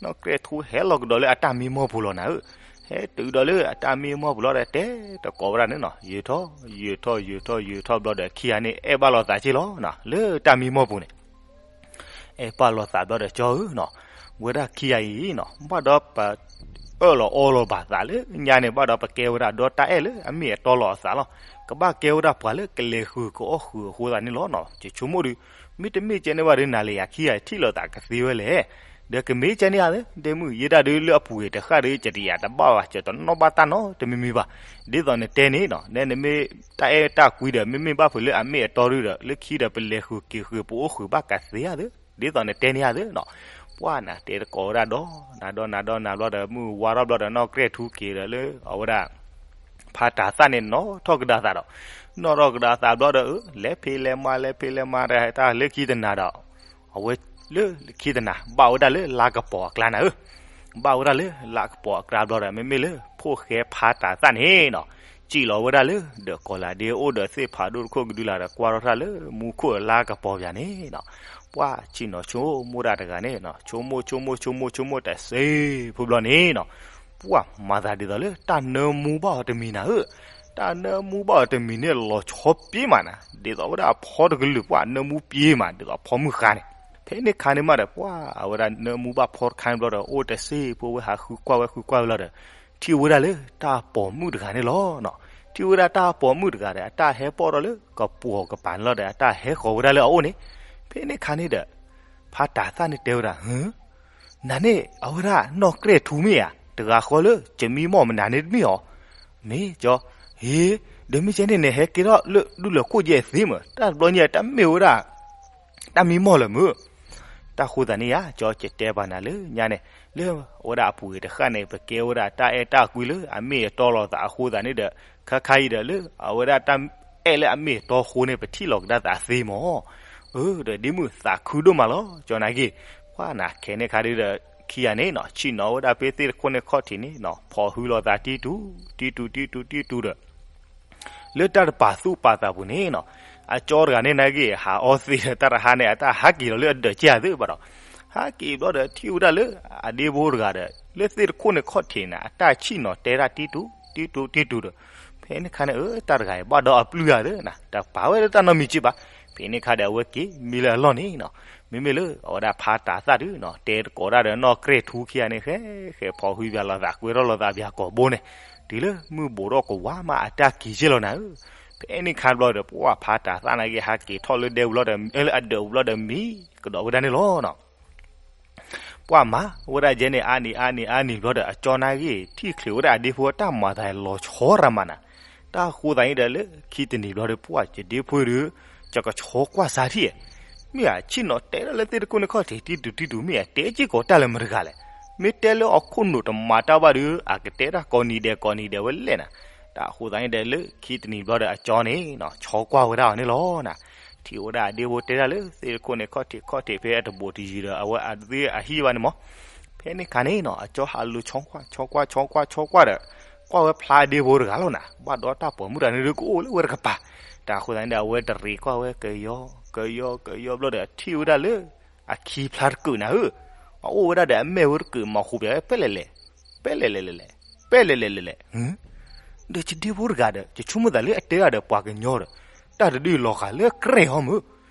နီၢ်ကြဲၢ်ထူဟဲလီၤကဒီးလၢအတၢ်မံမီၢ်ပူၤလီၤနၤဧၢ. ဟဲတုၤဒီးလၢအတၢ်မံမီၢ်ပူၤလီၤဒီး တဲတကိးဝဲဒၣ်န့ၣ်နီၤ ယုာ်ထီၣ် ယုာ်ထီၣ် ယုာ်ထီၣ် ယုာ်ထီၣ်ဘျီဒီး ခံဂၤန့ၣ် အဲၣ်ဘၣ်လိာ်သးက့ၢ်လီၤနၤ လၢတၢ်မံမီၢ်ပူၤန့ၣ် အဲၣ်ဘၣ်လိာ်သးဘျီဒီး ကၠီဧၢနီၤ, ဝဲဒၣ်ခံဂၤအံၤနီၤ ဘၣ်ဒီးပအၢၣ်လီၤအီလီၤဘၣ်သးလၢညါန့ၣ် ဘၣ်ဒီးပကဲဝဲဒၣ်ဒီးတၢ်အဲၣ်လၢအမ့ၢ်အတီလီၤအသးလီၤ. ကဘၣ်ကဲဝဲဒၣ်ပှၤလၢကလဲၤဃုာ်ကအီၣ်ဃုာ်အဃိသတးန့ၣ်လီၤနီၤ. ယဆိကမိၣ်ဒီး မ့တမ့ၢ်ကဲန့ၣ်ဘၣ်ဒီး နၤလၢယၤခံဂၤအံၤ ထံၣ်လိာ်သးကသ့ဝဲလဲၣ်. ဒီးကမ့ၢ်ကဲန့ၣ်ဧါသ့ ဒ့မုၣ် ယဲဒၣ်ဒုးလၢအပူၤဂ့ၤတဃၣ်ဒီး ယတယာ်တဘၣ်ဘၣ် ယတနီၣ်ဘၣ်တၢ်နီတမံၤမံၤဘၣ်. ဒ်သိးနတဲန့ၣ်နီၤ နဲနမ့ၢ်တၢ်အဲၣ်တၢ်ကွံဒီး မ့မ့ၢ်ဘၣ်ဖုးလၢအမ့ၢ်အတီဒုဒီး လၢခံဒီးပလဲၤဃုာ်က့ၤဃုာ်ပအိၣ်ဃုာ်ဘၣ်ကသ့ဧါသ့ ဒ်သိးနတဲန့ၣ်ဧါသ့နီၤ. ပှၤနၤတဲတကိးဝဲဒၣ်ဒီး နၤဒီးနၤဒီးနၤဘျီဒီး မုၢ်ဝါထီၣ်ဘျီဒီး နီၢ်ကြဲၢ်ထူက့ၤဒီးလၢအဝဲဒၣ် ဖးတၤသၣ်န့ၣ် နီၣ်ထီၣ်ကဒါသးဒီး နီၣ်ထီၣ်ကဒါသးဘျီဒီး အၢ လဲၤဖံးလဲၤမၤ လဲၤဖံးလဲၤမၤ တၢ်လၢခံတနၤဒီး အဝဲလၢခံတနၤ ဘၣ်ဝဲဒၣ်လၢလါကပီၤအကျါနၤဧၢ. ဘၣ်ဝဲဒၣ်လၢလါကပီၤအကျါဘျီဒီး မ့မ့ၢ်လၢဖိၣ်ဃဲဖးတၤသၣ်န့ၣ်နီၤ စံၣ်လီၤဝဲဒၣ်လၢ ဒီးကီၤလၤဒ့အိၣ်ဒီးသ့ၣ်ဖးဒိၣ်တခိၣ်ကဒုလာ်ဒီး ကွၢ်ထီၣ်တၢ်လၢမူခိၣ်လါကပီၤပၠးန့ၣ်နီၤ ပှၤစံၣ်နီၤဆိကမိၣ်တၢ်တဂၤန့ၣ်နီၤ ဆိကမိၣ်ဆိကမိၣ်ဆိကမိၣ်ဆိကမိၣ်တစ့ဖိဘျီန့ၣ်နီၤ ပှၤမၤသးဒ်သိးလၢတၢ်နၢမူဘၣ်အီၤတမံၤနၤဧၢ. တၢ်နၢမူဘၣ်အီၤတမံၤန့ၣ် လီၤဆီပ့မးနၤ ဒ်သိးဝဲဒၣ်အဖီတကလုာ် ပှၤနၢမူပ့မး ဒ်သိးအဖီမုၢ်ဃါန့ၣ်. ဖဲန့ၣ်ခါန့ၣ်မးဒီး ပှၤအဝဲဒၣ်နၢမူဘၣ်ဖီတခါန့ၣ်ဘျီဒီး အိၣ်တစ့ဖိဝဲဟးဃုကွၢ်ဝဲဃုကွၢ်ဝဲလီၤဒီး ထံၣ်ဝဲဒၣ်လၢတၢ်ပိာ်မုၣ်တဂၤန့ၣ်လီၤနီၤ. ထံၣ်ဝဲဒၣ်တၢ်ပိာ်မုၣ်တဂၤဒီး အတၢ်ဟဲပိာ်ထီၣ်လၢကပိာ်ကပၤန့ၣ်လီၤဒီး အတၢ်ဟဲဃီၤဝဲဒၣ်လၢအအိၣ်န့ၣ်. ဖဲန့ၣ်ခါန့ၣ်ဒီး ဖးတၤသၣ်န့ၣ်တဲဝဲဒၣ် ဟၢ နၤန့ၣ် အဝဲဒၣ်နီၢ်ကြဲၢ်ထူမ့ၢ်ဧါ. တဂၤဃီလၢ ယမံမီၢ်မနုၤန့ၣ်တမ့ၢ်အီၤ, မ့ၢ်ကၠီ, ဟ့, ဒီးမ့ၢ်ကဲန့ၣ်န့ၣ် ဟဲက့ၤထီၣ်လၢဒူလၢၢ်ခိၣ်ယဲၢ်သ့မး, တၢ်တဘျီညါတၢ်မ့ၢ်ဝဲဒၣ် တၢ်မံမီၢ်လၢၤမုၢ်, တၢ်ဃိသးန့ၣ်ဧါ ကၠီ ယတဲဘၣ်နၤလၢညါန့ၣ်, လၢအဝဲဒၣ်အပူၤတဃၣ်န့ၣ် ပကဲဝဲဒၣ်တၢ်အဲၣ်တၢ်ကွံလၢအမ့ၢ်အတီလီၤသးအဃိသးန့ၣ်ဒီး ခါခါအံၤဒီးလၢအဝဲဒၣ်တၢ်အဲၣ်လၢအမ့ၢ်အတီအဃိန့ၣ် ပထံၣ်လီၤကဒါသးသ့မး, အၢ ဒီးဒ့မုၣ်သးခုဒိၣ်မးလီၤ ကၠီ နာ်က့ၤ, ပှၤနၤခဲန့ၣ်ခါဒီး ခံဂၤန့ၣ်နီၤ ဆ့ၣ်နီၤဝဲဒၣ်ဖဲသ့ၣ်တခိၣ်န့ၣ်ခီၣ်ထံးန့ၣ်နီၤ ဖီၣ်ဟုလီၤသးတံတူ တံတူ တံတူ တံတူဒီး လၢတၢ်တပာ်သူၣ်ပာ်သးပူၤန့ၣ်နီၤ, အကၠီတဂၤန့ၣ် နာ်က့ၤ ဟးအီသံးဒီးတၢ်တဟါန့ၣ် အတၢ်ဟးက့ၤလီၤလၢအဒၢးကဲသ့ဘၣ်ဒီး, ဟးက့ၤဘျီဒီး ထံၣ်ဝဲဒၣ်လၢအဒ့ဖိတဂၤဒီး လၢသ့ၣ်တခိၣ်န့ၣ်ခီၣ်ထံးန့ၣ် အတၢ်ဆ့ၣ်နီၤတဲဒၣ်တံတူ တံတူ တံတူဒီး, ဖဲန့ၣ်ခါန့ၣ် အၢ တၢ်တဂၤအံၤ ဘၣ်ဒီးအပျုၢ်ဧါသ့နီၤ တပာ်ဝဲလၢတၢ်နီတမံၤက့ဘၣ်, ဖဲန့ၣ်ခါဒီး အဝဲက့ၤမံလၢအလီၢ်န့ၣ်နီၤ, မ့မ့ၢ်လၢအဝဲဒၣ်ဖးတၤသၣ်ဒုးနီၤ တဲသကိးတၢ်ဒီးနီၢ်ကြဲၢ်ထူခံဂၤန့ၣ် ဃဲ ဃဲဖီၣ်ဟုပၠးလိာ်သး ကွဲထီၣ်လိာ်သးပၠးကိာ်ဘိန့ၣ်, တုၤလၢမုၢ်ဘူးထီၣ်ကဝါမး အတၢ်က့ၤကဲလီၤနၤဧၢ, ဖဲန့ၣ်ခါဘျီဒီး ပှၤဖးတၤသၣ်နာ်က့ၤ ဟးက့ၤထီၣ်လၢဒဲပူၤလီၤဒီး လၢအဒၢးပူၤလီၤဒီးမံ ကဒီးဝဲဒၣ်န့ၣ်လီၤနီၤ. ပှၤမၤဝဲဒၣ်ယဲန့ၣ် အါနံၤအါနံၤအါနံၤဘျီဒီး အကၠီ နာ်က့ၤ ထံၣ်ချုးဝဲဒၣ်အဒ့ဖိတၢ်မၤသးလီၤဆီရၤမးနၤ, တၢ်ဃိသးန့ၣ်ဒီး လၢခံတနံၤဘျီဒီး ပှၤယဒ့ဖိဒီး ယကဆီကွၢ်စါထံၣ်, မ့ၢ်ဧါ ဆ့ၣ်နီၤတဲဒၣ်လၢသ့ၣ်တခိၣ်န့ၣ်ခီၣ်ထံး တံတူ တံတူ မ့ၢ်ဧါ တဲစ့ၢ်ကီးတၢ်လၢမတၤတဂၤလဲၣ်, မ့ၢ်တဲလၢဟီၣ်ခိၣ်နူာ်တမၤတၢ်ဘၣ်ဒီး အကတဲတၢ်ကိးနံၤဒဲးကိးနံၤဒဲးဝဲလဲၣ်နၤ, တၢ်ဃိသးန့ၣ်ဒီး လၢခံတနံၤဘျီဒီး အကၠီ န့ၣ်နီၤ ဆီကွၢ်ဝဲဒၣ်အီၤန့ၣ်လီၤနၤ, ထံၣ်ဝဲဒၣ်အဒ့ဖိတဲဒၣ်လၢ သ့ၣ်တခိၣ်န့ၣ်ခီၣ်ထံး ခီၣ်ထံးဖဲအတဘူးတယံၤဒီး အဝဲအသ့အဟံၣ်ဘၣ်န့ၣ်မး, ဖဲန့ၣ်ခါန့ၣ်နီၤ အကၠီ ဟးလူၤဆီကွၢ် ဆီကွၢ် ဆီကွၢ် ဆီကွၢ်ဒီး ကွၢ်ဝဲဖျါအဒ့ဖိတဂၤလီၤနၤ, ဘၣ်ဒီးတၢ်ပိာ်မုၣ်တဂၤန့ၣ်ဒီး ကအိၣ်လၢဝဲတကပၤ, တၢ်ဃိသးန့ၣ်ဒီး အဝဲတရံးကွၢ်ဝဲ ကယီ ကယီ ကယီဘျီဒီး ထံၣ်ဝဲဒၣ်လၢ အခံဖျါတကုာ်နၤဧၢ, အအိၣ်ဝဲဒၣ်ဒီးအမဲာ်ဝဲတကုာ် မၤဃူးပၠးဝဲ ပဲလဲၣ်လဲၣ် ပဲလဲၣ်လဲၣ်လဲၣ်လဲၣ် ပဲလဲၣ်လဲၣ်လဲၣ်လဲၣ်, ဒီးယဒ့ဖိတဂၤဒီး ယဆိကမိၣ်သးလၢအတဲဒၣ်ဒီးပှၤကညီဒီး တၢ်တဒုးလီၤဃာ်လၢကြဲၢ်ဟီမုၢ်,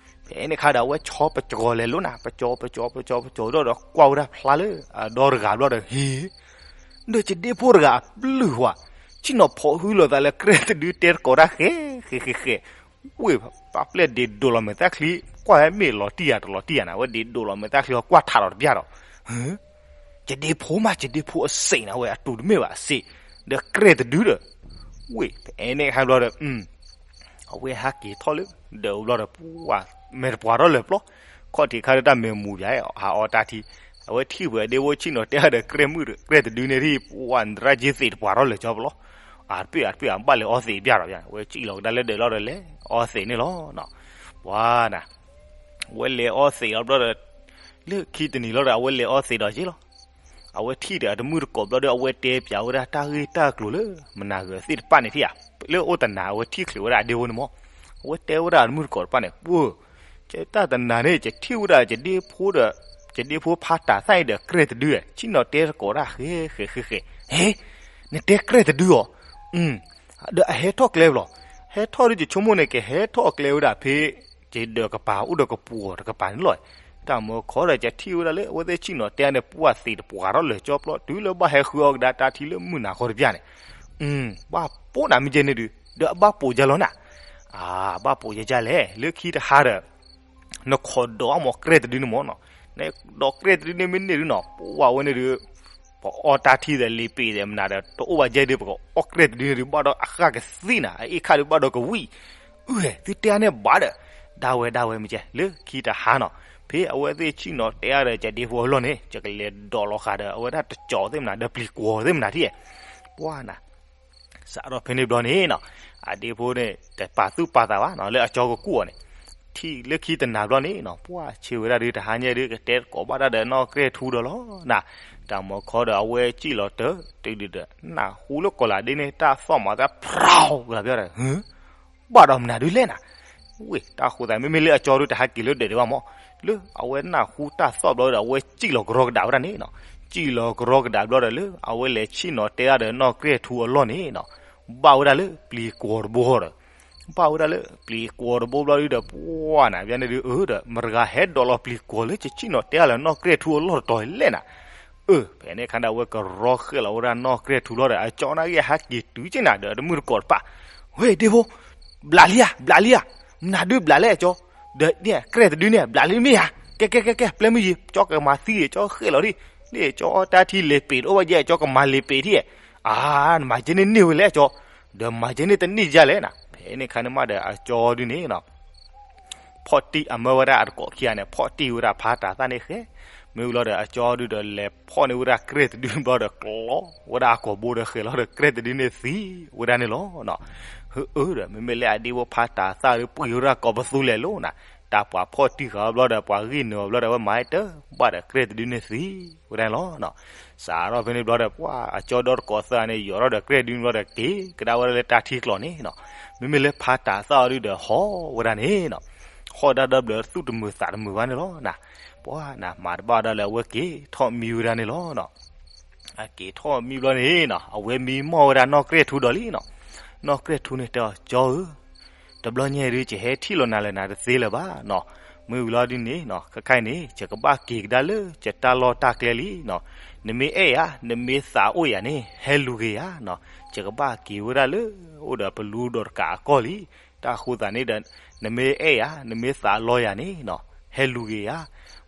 ဖဲန့ၣ်ခါဒီး အဝဲဆီပကၠီၤလဲၤလိာ်နၤ ပကၠီၤ ပကၠီၤ ပကၠီၤ ပကၠီၤဒီး ကွၢ်ဝဲဒၣ်ဖျါလၢအဒီတဂၤဘျီဒီး ဟ့ၣ် ဒီးယဒ့ဖိတဂၤအပျုၢ်ဝဲ, ဆ့ၣ်နီၤဖီၣ်ဟုလိာ်သးလၢကြဲၢ်တဒု တဲသကိးတၢ်ဃဲ ဃဲ ဃဲ ဃဲ, ဝ့ၢ် ပာ်ပျဲၢ်ဒ့းဒိၣ်လီၤမဲာ်သၣ်ချံ, ကွၢ်ဝဲမ့ၢ်လီၤတံၢ်ယၤတလီၤတံၢ်ယၤနၤ, ဝဲဒ့းဒိၣ်လီၤမဲာ်သၣ်ချံ ကွၢ်ထးဒီးတပျၢ်ဒီး, ယဒ့ဖိမး ယဒ့ဖိအစ့ၣ်နၤ ဝဲအတူၢ်တမ့ၢ်ဘၣ်အစ့ၣ်, ဒီးကြဲၢ်တဒုဒီး, ဝ့ၢ် ဖဲန့ၣ်ခါဘျီဒီး အဝဲဟးက့ၤထီၣ်လၢ ဒၢးပူၤဘျီဒီး ပှၤမဲာ်တပှၤထီၣ်လၢာ်ပျီ, ခီၣ်ထံးခါဒီးတၢ်မဲာ်မူၤပၠး ဟးအီတၢ်ထံ, အဝဲထံၣ်ပှဲၤဒ့ဖိဆ့ၣ်နီၤတဲဒီးကြဲၢ်မုၣ်ဒီး ကြဲၢ်တဒုန့ၣ်ထံၣ် ပှၤနရၣ်က့သ့ၣ်တပှၤထီၣ်လၢာ်ကၠီပျီ, အတပ့ၢ်အတပ့ၢ်အဘၣ်လဲၤအီသံးပျၢ်ဒီးပျၢ် အဝဲစံၣ်လီၤကဒါလၢဒၢးလီၤဒီးလဲၤအီသံးန့ၣ်လီၤ. ပှၤနၤ အဝဲလဲၤအီသံးလီၤဘျီဒီး လၢခံတနံၤလီၤဒီး အဝဲလဲၤအီသံးဒီးက့လီၤ. အဝဲထံၣ်ဒီးအတမုၣ်တကိးဘျီဒီး အဝဲတဲပၠးဝဲဒၣ်တၢ်ဂ့ၢ်တၢ်ကျိၤလၢမနၤဂၤသ့ၣ်တဖၣ်န့ၣ်ထံၣ်ဧါ, လၢအိၣ်တနၤ အဝဲထံၣ်ချုးဝဲဒၣ်အဒ့ဖိန့ၣ်မး, အဝဲတဲဝဲဒၣ်အတမုၣ်တကိးတဖၣ်န့ၣ် ပှၤ တၢ်တနၤန့ၣ် ယထံၣ်ဝဲဒၣ်ယဒ့ဖိဒီး ယဒ့ဖိဖးတၤသၣ်အံၤဒီးကြဲၢ်တဒု ဆ့ၣ်နီၤတဲသကိးတၢ်ဃဲဃဲဃဲဃဲ, ဟ့ နတဲကြဲၢ်တဒုအီၤ, ဒီးအဟဲထီၣ်ကျဲဘျီ, ဟဲထီၣ်ဒီးယဆိကမိၣ်န့ၣ် ကဟဲထီၣ်ကျဲဝဲဒၣ်ဖဲ ယဒၢးကပၤအိၣ်ဒီးကပူၤအီၤတကပၤန့ၣ်လီၤ. တၢ်မၢခီဒီး ယထံၣ်ဝဲဒၣ်လၢအဝဲသ့ၣ်ဆ့ၣ်နီၤတဲန့ၣ် ပှၤသ့ၣ်တပှၤထီၣ်လၢာ်ကၠီပျီ တုၤလၢဘၣ်ဟဲဃုအီၣ်ကဒါတၢ်ထံလၢမုၢ်နၤခီတပျၢ်န့ၣ်, ဘၣ်ပိာ်နၤမ့ၢ်ကဲန့ၣ်ဒုး ဒီးအဘၣ်ပိာ်ယၤလီၤနၤ, အဘၣ်ပိာ်ယၤလဲၣ် လၢခံတဟါဒီး နခိးဒီးအီၣ်မးကြဲၢ်တဒုန့ၣ်မးနီၤ, နဒီးကြဲၢ်တဒုန့ၣ်မ့ၢ်န့ၢ်ဒုနီၤ ပဝဲန့ၣ်ဒုး ပအီၣ်တၢ်ထံဒီးလံာ်ပ့ၤဒီးမနုၤဒီး တအိၣ်ဘၣ်ယဲၢ်ဒုး ပကအီၣ်ကြဲၢ်တဒုန့ၣ်ဒုး ဘၣ်ဒီးအဃၣ်ကသံၣ်နၤ အအ့ၣ်ခၣ်ဒုးဘၣ်ဒီးကဝံၣ်, အုၣ် သုတဲန့ၣ်ဘၣ်ဒီး ဒၣ်ဝဲဒၣ်ဝဲမ့ၢ်ကဲ လၢခံတဟါနီၤ ဖဲအဝဲသ့ၣ်ဆ့ၣ်နီၤတဲအါဒီးကဒ့ဖိအလီၢ်န့ၣ် ကလဲၤဒိးလီၤဃာ်ဒီး အဝဲဒၣ်တကၠီသ့ၣ်မနုၤ ဒီးပျံၤကွီၤသ့ၣ်မနုၤထံၣ်, ပှၤနၤ စးထီၣ်ဖဲန့ၣ်ဘျီန့ၣ်နီၤ အဒ့ဖိန့ၣ် တပာ်သူၣ်ပာ်သးဘၣ်နီၤ လၢအကၠီကကူၣ်အီၤန့ၣ်, ထံၣ်လၢခံတနၤဘျီန့ၣ်နီၤ ပှၤဆ့ၣ်ဝဲဒၣ်ဒုး တဟါညါဒုး ကတဲသကိးဘၣ်တၢ်ဒီးနီၢ်ကြဲၢ်ထူဒီးလီၤနၤ, တၢ်မၢခီဒီးအဝဲစံၣ်လီၤတၢ် တုၤဒုးဒီး နၢ်ဟူလၢကီၤလၤဒ့န့ၣ် တၢ်သီၣ်မၤသးဖြီၣ်ကလၤပျီဒီး ဘၣ်ဒီးမနုၤဒုးလဲၣ်နၤ, ဝ့ၢ် တၢ်ဃိသး မ့မ့ၢ်လၢအကၠီဒုး တဟးက့ၤလၢဒၢးဒံးဘၣ်မး, လၢအဝဲနၢ်ဟူတၢ်သီၣ်ဘျီဒီး အဝဲစံၣ်လီၤကရီကဒးဝဲဒၣ်န့ၣ်နီၤ, စံၣ်လီၤကရီကဒးဘျီဒီး လၢအဝဲလဲၤဆ့ၣ်နီၤတဲဒၣ်ဒီးနီၢ်ကြဲၢ်ထူအလီၢ်န့ၣ်နီၤ, ဘၣ်ဝဲဒၣ်လၢပျံၤကွီၤတဘိဃီဒီး ဘၣ်ဝဲဒၣ်လၢပျံၤကွီၤတဘိဘျီဒုးဒီး ပှၤနၤ ဘၣ်န့ၣ်ဒုး အၢ ဒီး မတၤဂၤဟဲဒိးလီၤပျံၤကွီၤလၢယဆ့ၣ်နီၤတဲဒၣ်လၢနီၢ်ကြဲၢ်ထူအလီၢ်တတီၤလဲၣ်နၤ, အၢ ဖဲန့ၣ်ခါဒီး အဝဲကရီဃဲလီၤဝဲဒၣ်နီၢ်ကြဲၢ်ထူလီၤဒီး အကၠီနာ်က့ၤဟဲက့ၤတုၤက့ၤနၤဒီး အတမုၣ်တကိးတဖၣ်, ဝဲ ဒ့ဖိ ဘျးလံဧါ ဘျးလံဧါ, မနုၤဒုးဘျးလဲၣ်အကၠီ, ဒီးန့ၣ် ကြဲၢ်တဒုန့ၣ် ဘျးလံမ့ၢ်ဧါ, ကဲ ကဲ ကဲ ကဲ ပျဲမုၢ်ယံၤ ကၠီကမၤသံ ကၠီဃဲလီၤဒံး, န့ၣ်ကၠီတၢ်ထံလဲၤပ့ၤတအိၣ်ဘၣ်ယဲၢ် အကၠီကမၤလဲၤပ့ၤထံၣ်, အါ, နမၤကဲန့ၣ်န့ၢ်ဝဲလဲၣ်အကၠီ, ဒီးမၤကဲန့ၣ်တန့ၢ်ယဲၢ်လဲၣ်နၤ. ဖဲန့ၣ်ခါန့ၣ်မးဒီးအကၠီဒုန့ၣ်နီၤ ဖီၣ်တံၢ်အမၢဝဲဒၣ်အတကိးခံဂၤန့ၣ် ဖီၣ်တံၢ်ဝဲဒၣ်ဖါတၤသၣ်န့ၣ်ဃဲ, မ့ၢ်ဝံၤလီၤဒီးအကၠီဒုဒီးလဲၤဖီၣ်န့ၢ်ဝဲဒၣ်ကြဲၢ်တဒုဘျီဒီးကျီဝဲဒၣ်အကိာ်ဘိဒီးဃဲၤလီၤဒီး ကြဲၢ်တဒုန့ၣ်သံဝဲဒၣ်န့ၣ်လီၤ. ဟအၢဒီး မ့မ့ၢ်လၢအဒ့ဖိဖါတၤသၣ်ဒီးပှ့ၤဝဲဒၣ်ကိာ်ပသူလဲၤလိၤနၤ, တၢ်ပှၤဖီၣ်တံၢ်ဃာ်ဘျီဒီး ပှၤဂံၢ်နုာ်အီၤဘျီဒီး အဝဲမၤတၢ်ဘၣ်ဒီးကြဲၢ်တဒုန့ၣ်သံဝဲဒၣ်န့ၣ်လီၤ. စးထီၣ်ဖဲန့ၣ်ဘျီဒီး ပှၤအကၠီဒီတကိးသၢဂၤန့ၣ် ယိးထီၣ်ဒီးကြဲၢ်တဒုန့ၣ်ဘျီဒီး က့ၤကဒါဝဲဒၣ်လၢတၢ်ထံကျိၤန့ၣ်နီၤ, မ့မ့ၢ်လၢဖါတၤသၣ်အီၤဒုဒီးဟီၣ်ဝဲဒၣ်န့ၣ်နီၤ, ဟီၣ်ဒၣ်ဒီဘျၢသူၣ်တမုာ်သးတမုာ်ဘၣ်န့ၣ်လီၤနၤ, ပှၤနၤမၤတဘၣ်ဒၣ်လၢအဝဲက့ၤထီၣ်မံဝဲဒၣ်န့ၣ်လီၤနီၤ. အက့ၤထီၣ်မံဘျီန့ၣ်နီၤ အဝဲမံမီၢ်ဝဲဒၣ်နီၢ်ကြဲၢ်ထူဒီးလံနီၤ, နီၢ်ကြဲၢ်ထူန့ၣ်တဲအီၤ ကၠီဧၢ, တဘျီညါအံၤဒုး ယဟဲထံၣ်လီၤနၤလၢနၤတသ့လၢၤဘၣ်နီၤ, မ့ၢ်ဝံၤလီၤဒုန့ၣ်နီၤ ခဲခါအံၤန့ၣ် ယကဘၣ်က့ၤကဒါလၢယတၢ်လီၢ်တၢ်ကျဲလံနီၤ, နမ့ၢ်အဲၣ်ယၤ နမ့ၢ်သးအိၣ်ယၤန့ၣ် ဟဲလူၤက့ၤယၤနီၤ, ယကဘၣ်က့ၤဝဲဒၣ်လၢ အိၣ်ဒီးပလူဒီးတကးအကီၢ်လံ, တၢ်ဃိသးန့ၣ်ဒီး နမ့ၢ်အဲၣ်ယၤ နမ့ၢ်သးလီယၤန့ၣ်နီၤ ဟဲလူၤက့ၤယၤ,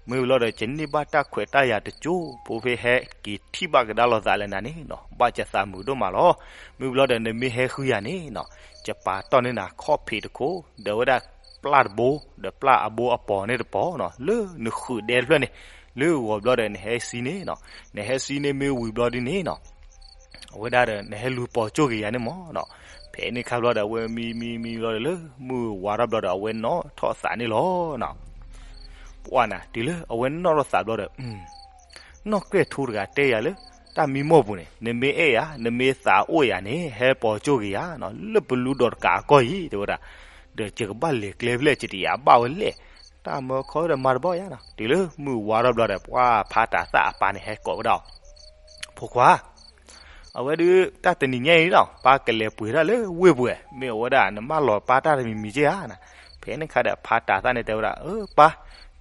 မ့ၢ်ဝံၤလီၤဒီး ယန့ၢ်ဘၣ်တၢ်ခွဲးတၢ်ယာ်တကၠိ ဖိဖဲဟဲက့ၤထံၣ်ဘၣ်ကဒါလိာ်သးလၢနၤန့ၣ်နီၤ ဘၣ်ယသးမုာ်ဒိၣ်မးလီၤ, မ့ၢ်ဝံၤလီၤဒီး နမ့ၢ်ဟဲဃုယၤန့ၣ်နီၤ ယပာ်တီၢ်န့ၢ်နၤခီၣ်ဖံးတခိၣ် ဒီးဝဲဒၣ်ပျၢ်တဘိ ဒီးပျၢ်အဘိအပိာ်န့ၣ်တပိာ်နီၤ လၢနဃုာ်ဒဲတဖျၢၣ်န့ၣ်, လၢဂီၤဘျီဒီးနဟဲစံန့ၣ်နီၤ, နဟဲစံန့ၣ်မ့ၢ်ဝံၤဘျီဒုန့ၣ်နီၤ အဝဲဒၣ်ဒီး နဟဲလူၤပိာ်ကၠိက့ၤယၤန့ၣ်မ့ၢ်နီၤ, ဖဲန့ၣ်ခါဘျီဒီး အဝဲမံမံမံဘျီဒီးလၢ မုၢ်ဝါထီၣ်ဘျီဒီး အဝဲနီၣ်ထီၣ်သးန့ၣ်လီၤနီၤ, ပှၤနၤ တုၤလၢအဝဲနီၣ်ထီၣ်သးဘျီဒီး နီၢ်ကြဲၢ်ထူတဂၤတဲယၤလၢ တၢ်မံမီၢ်ပူၤန့ၣ် နမ့ၢ်အဲၣ်ယၤ နမ့ၢ်သးအိၣ်ယၤန့ၣ် ဟဲပိာ်ကၠိက့ၤယၤနီၤ လၢပလူဒီးတကးအကီၢ်အံၤ တဲဝဲဒၣ်, ဒီးယကဘၣ်လဲၤကျဲဖဲလဲၣ် ယတယာ်ဘၣ်ဝဲလဲၣ်, တၢ်မၢခီဒီးမၤတဘၣ်ယၤနီၤ, တုၤလၢမုၢ်ဝါထီၣ်ဘျီဒီး ပှၤဖါတၤသၣ်အပၢ်န့ၣ် ဟဲကိးဝဲဒၣ်အီၤ, ဖိခွါ အဝဲဒုး တၢ်တနံၤညါအံၤနီၤ ပၢ်ကလဲၤပှ့ၤတၢ်လၢဝ့ၢ်ပူၤဝဲ မ့ၢ်အဝဲဒၣ်နမၢလီၤပၢ်တၢ်တမံၤမံၤက့ဧါနၤ, ဖဲန့ၣ်ခါဒီး ဖါတၤသၣ်န့ၣ်တဲဝဲဒၣ် အၢ ပၢ်,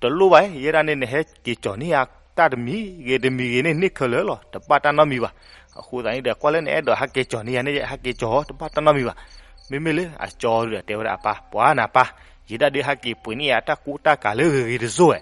တလိၣ်ဘၣ်, ယဲဒၣ်န့ၣ် နဟဲက့ၤကၠီၤန့ၢ်ယၤ တၢ်တမံၤဂ့ၤတမံၤဂ့ၤန့ၣ် န့ၢ်ခဲလၢာ်လီၤ တဘၣ်တၢ်နီတမံၤဘၣ်, အဃိသတးန့ၣ်ဒီး ကွၢ်လၢနအဲၣ်ဒိးဟဲက့ၤကၠီၤန့ၢ်ယၤန့ၣ် ဟဲက့ၤကၠီၤ တဘၣ်တၢ်နီတမံၤဘၣ်, မ့မ့ၢ်လၢအကၠီဒုးဒီးတဲဝဲဒၣ်အပၢ် ပှၤနၤပၢ်, ယဲဒၣ်ဒုးဟဲက့ၤပှ့ၤန့ၢ်ယၤတၢ်ကူတၢ်ကၤလၢဂ့ၤဂ့ၤတစိၢ်ဝဲ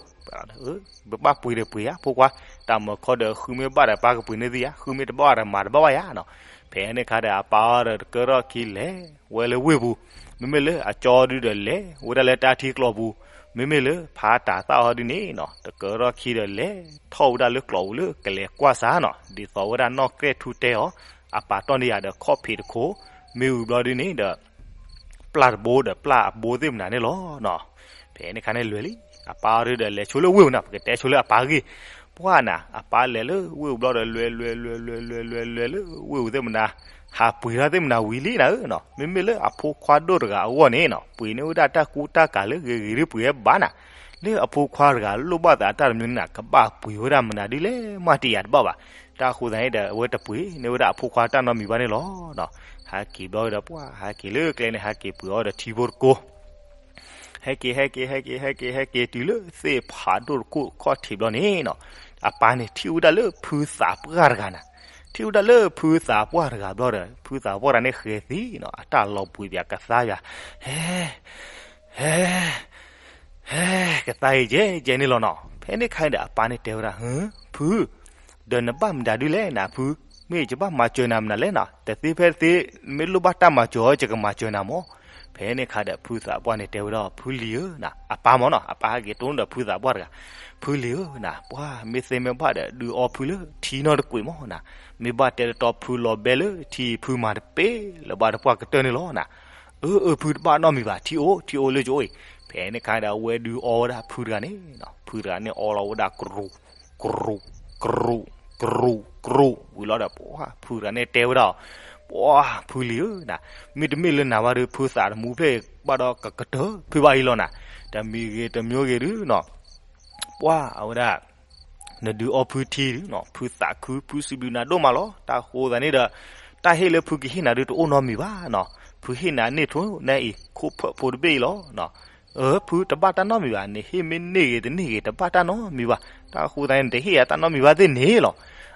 ပဘၣ်ပှ့ၤဒီးပှ့ၤယၤ ဖိခွါ, တၢ်မၢခီဒီးဃုမ့ၢ်ဘၣ်ဒီးပၢ်ကပှ့ၤန့ၢ်သုယၤ, ဃုမ့ၢ်တဘၣ်ဒီးမၤတဘၣ်ဘၣ်ယၤနီၤ, ဖဲန့ၣ်ခါဒီးအပၢ်အီၤဒီးတကၢထီၣ်ခံလဲၤဝဲလၢဝ့ၢ်ပူၤ, မ့မ့ၢ်လၢအကၠီဒုးဒီးလဲၤဝဲဒၣ်လၢတၢ်ထံကျိၤပူၤ, မ့မ့ၢ်လၢဖါတၤသၣ်အီၤဒုးန့ၣ်နီၤ တကၢထီၣ်ခံဒီးလဲၤထီၣ်ဝဲဒၣ်လၢကျိၤပူၤလၢကလဲၤကွၢ်စၢ်နီၤ ဒ်သိးဝဲဒၣ်နီၢ်ကြဲၢ်ထူတဲအီၤ, အပၢ်တီၢ်န့ၢ်ယၤဒီးခီၣ်ဖံးတခိၣ်, မ့ၢ်ဝံၤဘျီဒုးန့ၣ်ဒီး ပျၢ်တဘိဒီးပျၢ်အဘိသ့ၣ်မနုၤန့ၣ်လီၤနီၤ, ဖဲန့ၣ်ခါန့ၣ်လွဲၤလံ, အပၢ်အီၤဒုးဒီးလဲၤဆိလၢဝ့ၢ်ပူၤနီၤ ပကတဲဆိလၢအပၢ်ဂ့ၢ်, ပှၤနၤ အပၢ်လဲၤလၢဝ့ၢ်ပူၤဘျီဒီး လွဲၤလွဲၤလွဲၤလွဲၤလွဲၤလွဲၤလွဲၤလၢဝ့ၢ်ပူၤသ့ၣ်မနုၤ, ဟးပှ့ၤထီၣ်သ့ၣ်မနုၤဝံၤလံနၤဧၢနီၤ, မ့မ့ၢ်လၢအဖိခွါဒိၣ်တဂၤအဂီၢ်န့ၣ်နီၤ ပှ့ၤန့ၢ်ဝဲဒၣ်တၢ်ကူတၢ်ကၤလၢဂ့ၤဂ့ၤဒုးပှ့ၤဝဲဘၣ်နၤ, လၢအဖိခွါတဂၤလိၣ်ဘၣ်သးတၢ်တမံၤန့ၣ် ကဘၣ်ပှ့ၤဝဲဒၣ်မနုၤဒုးလဲၣ်မးတယာ်တဘၣ်ဘၣ်, တၢ်ဃိသတးန့ၣ်ဒီး အဝဲတပှ့ၤန့ၢ်ဝဲဒၣ်အဖိခွါတၢ်နီတမံၤဘၣ်န့ၣ်လီၤနီၤ, ဟဲက့ၤဘျီဒီးပှၤ ဟဲက့ၤလၢကျဲန့ၣ် ဟဲက့ၤပှ့ၤအီၤဒီးထံဖိတကိး ဟဲက့ၤ ဟဲက့ၤ ဟဲက့ၤ ဟဲက့ၤ ဟဲက့ၤ တုၤလၢသ့ၣ်ဖးဒိၣ်တခိၣ်ခီၣ်ထံးဘျီန့ၣ်နီၤ, အပၢ်န့ၣ်ထံၣ်ဝဲဒၣ်လၢဖုသးပှၢ်တဂၤနၤ, ထံၣ်ဝဲဒၣ်လၢဖုသးပှၢ်တဂၤဘျီဒီး ဖုသးပှၢ်တဂၤန့ၣ်ဃဲၤသံနီၤ အတၢ်လီၤဘှံးပၠးကသါပၠး, ဟဲ ဟဲ ဟဲ ကသါအံၤကဲကဲန့ၣ်လီၤနီၤ, ဖဲန့ၣ်ခါအံၤဒီးအပၢ်န့ၣ်တဲဝဲဒၣ် ဟၢ ဖု ဒီးနဘၣ်မတၤဒုလဲၣ်နၤဖု, မ့ၢ်ယဘၣ်မၤစၢၤနၤမနုၤလဲၣ်နီၤ, တသ့ဖဲသ့ မ့ၢ်လိၣ်ဘၣ်တၢ်မၤစၢၤအီၤ ယကမၤစၢၤနၤမၢ်, ဖဲန့ၣ်ခါဒီးဖုသးပှၢ်န့ၣ်တဲဝဲဒၣ် ဖုလံၤဧၢနၤ, အပၢ်မၢ်နီၤ အပၢ်ဟဲက့ၤတိၢ်ဒီးဖုသးပှၢ်တဂၤ, ဖုလံၤဧၢနၤ ပှၤမ့ၢ်သ့မ့ၢ်ဘၣ်ဒီး ဒုးအီဖုလၢထံနီတကွံာ်မၢ်နၤ, မ့ၢ်ဘၣ်တဲတတီဖုလီၤဘဲလၢထံ ဖုမၤတပ့ၢ်လၢၤဘၣ်ဒီးပှၢ်ကတၢၢ်န့ၣ်လီၤနၤ, အၢ အၢ ဖုတဘၣ်နီတမံၤဘၣ် ထံအိၣ် ထံအိၣ်လၢယအိၣ်အံၤ, ဖဲန့ၣ်ခါဒီးအဝဲဒုးအီဝဲဒၣ်ဖုတဂၤန့ၣ်, ဖုတဂၤန့ၣ်အီလီၤဝဲဒၣ်ကရူး ကရူး ကရူး ကရူး ကရူး ဝံၤလီၤဒီး ပှၤဖုတဂၤန့ၣ်တဲဝဲဒၣ်, ပှၤဖုလံၤဧၢနၤ, မ့တမ့ၢ်လၢနၤဘၣ်ဒီး ဖုသးတမူဖျဲၣ်ဘၣ်ဒီးကကတၢၢ်ဖုဘၣ်အံၤလီၤနၤ, တမံၤဂ့ၤတမံၤဂ့ၤဒုးနီၤ, ပှၤအဝဲဒၣ်နဒုးအီဖုထံဒုးနီၤ, ဖုသးခု ဖုစံးဘျုးနၤဒိၣ်မးလီၤ. တၢ်ဃိသးန့ၣ်ဒီး တၢ်ဟ့ၣ်လၢဖုကဟ့ၣ်နၤဒုးတအိၣ်နီတမံၤဘၣ်နီၤ. ဖုဟ့ၣ်နၤန့ၢ်ထိၣ်နၢအံၤ ခိၣ်ဖၢၣ်ဖိတဘ့ၣ်အံၤလီၤ. အၢ ဖုတဘၣ်တၢ်နီတမံၤဘၣ်, နဟ့ၣ်မ့ၢ်န့ၢ်ဂ့ၤတန့ၢ်ဂ့ၤ တဘၣ်တၢ်နီတမံၤဘၣ်. တၢ်ဃိသးန့ၣ် နတဟ့ၣ်ယၤတၢ်နီတမံၤဘၣ်သ့ၣ်န့ၣ်လီၤ.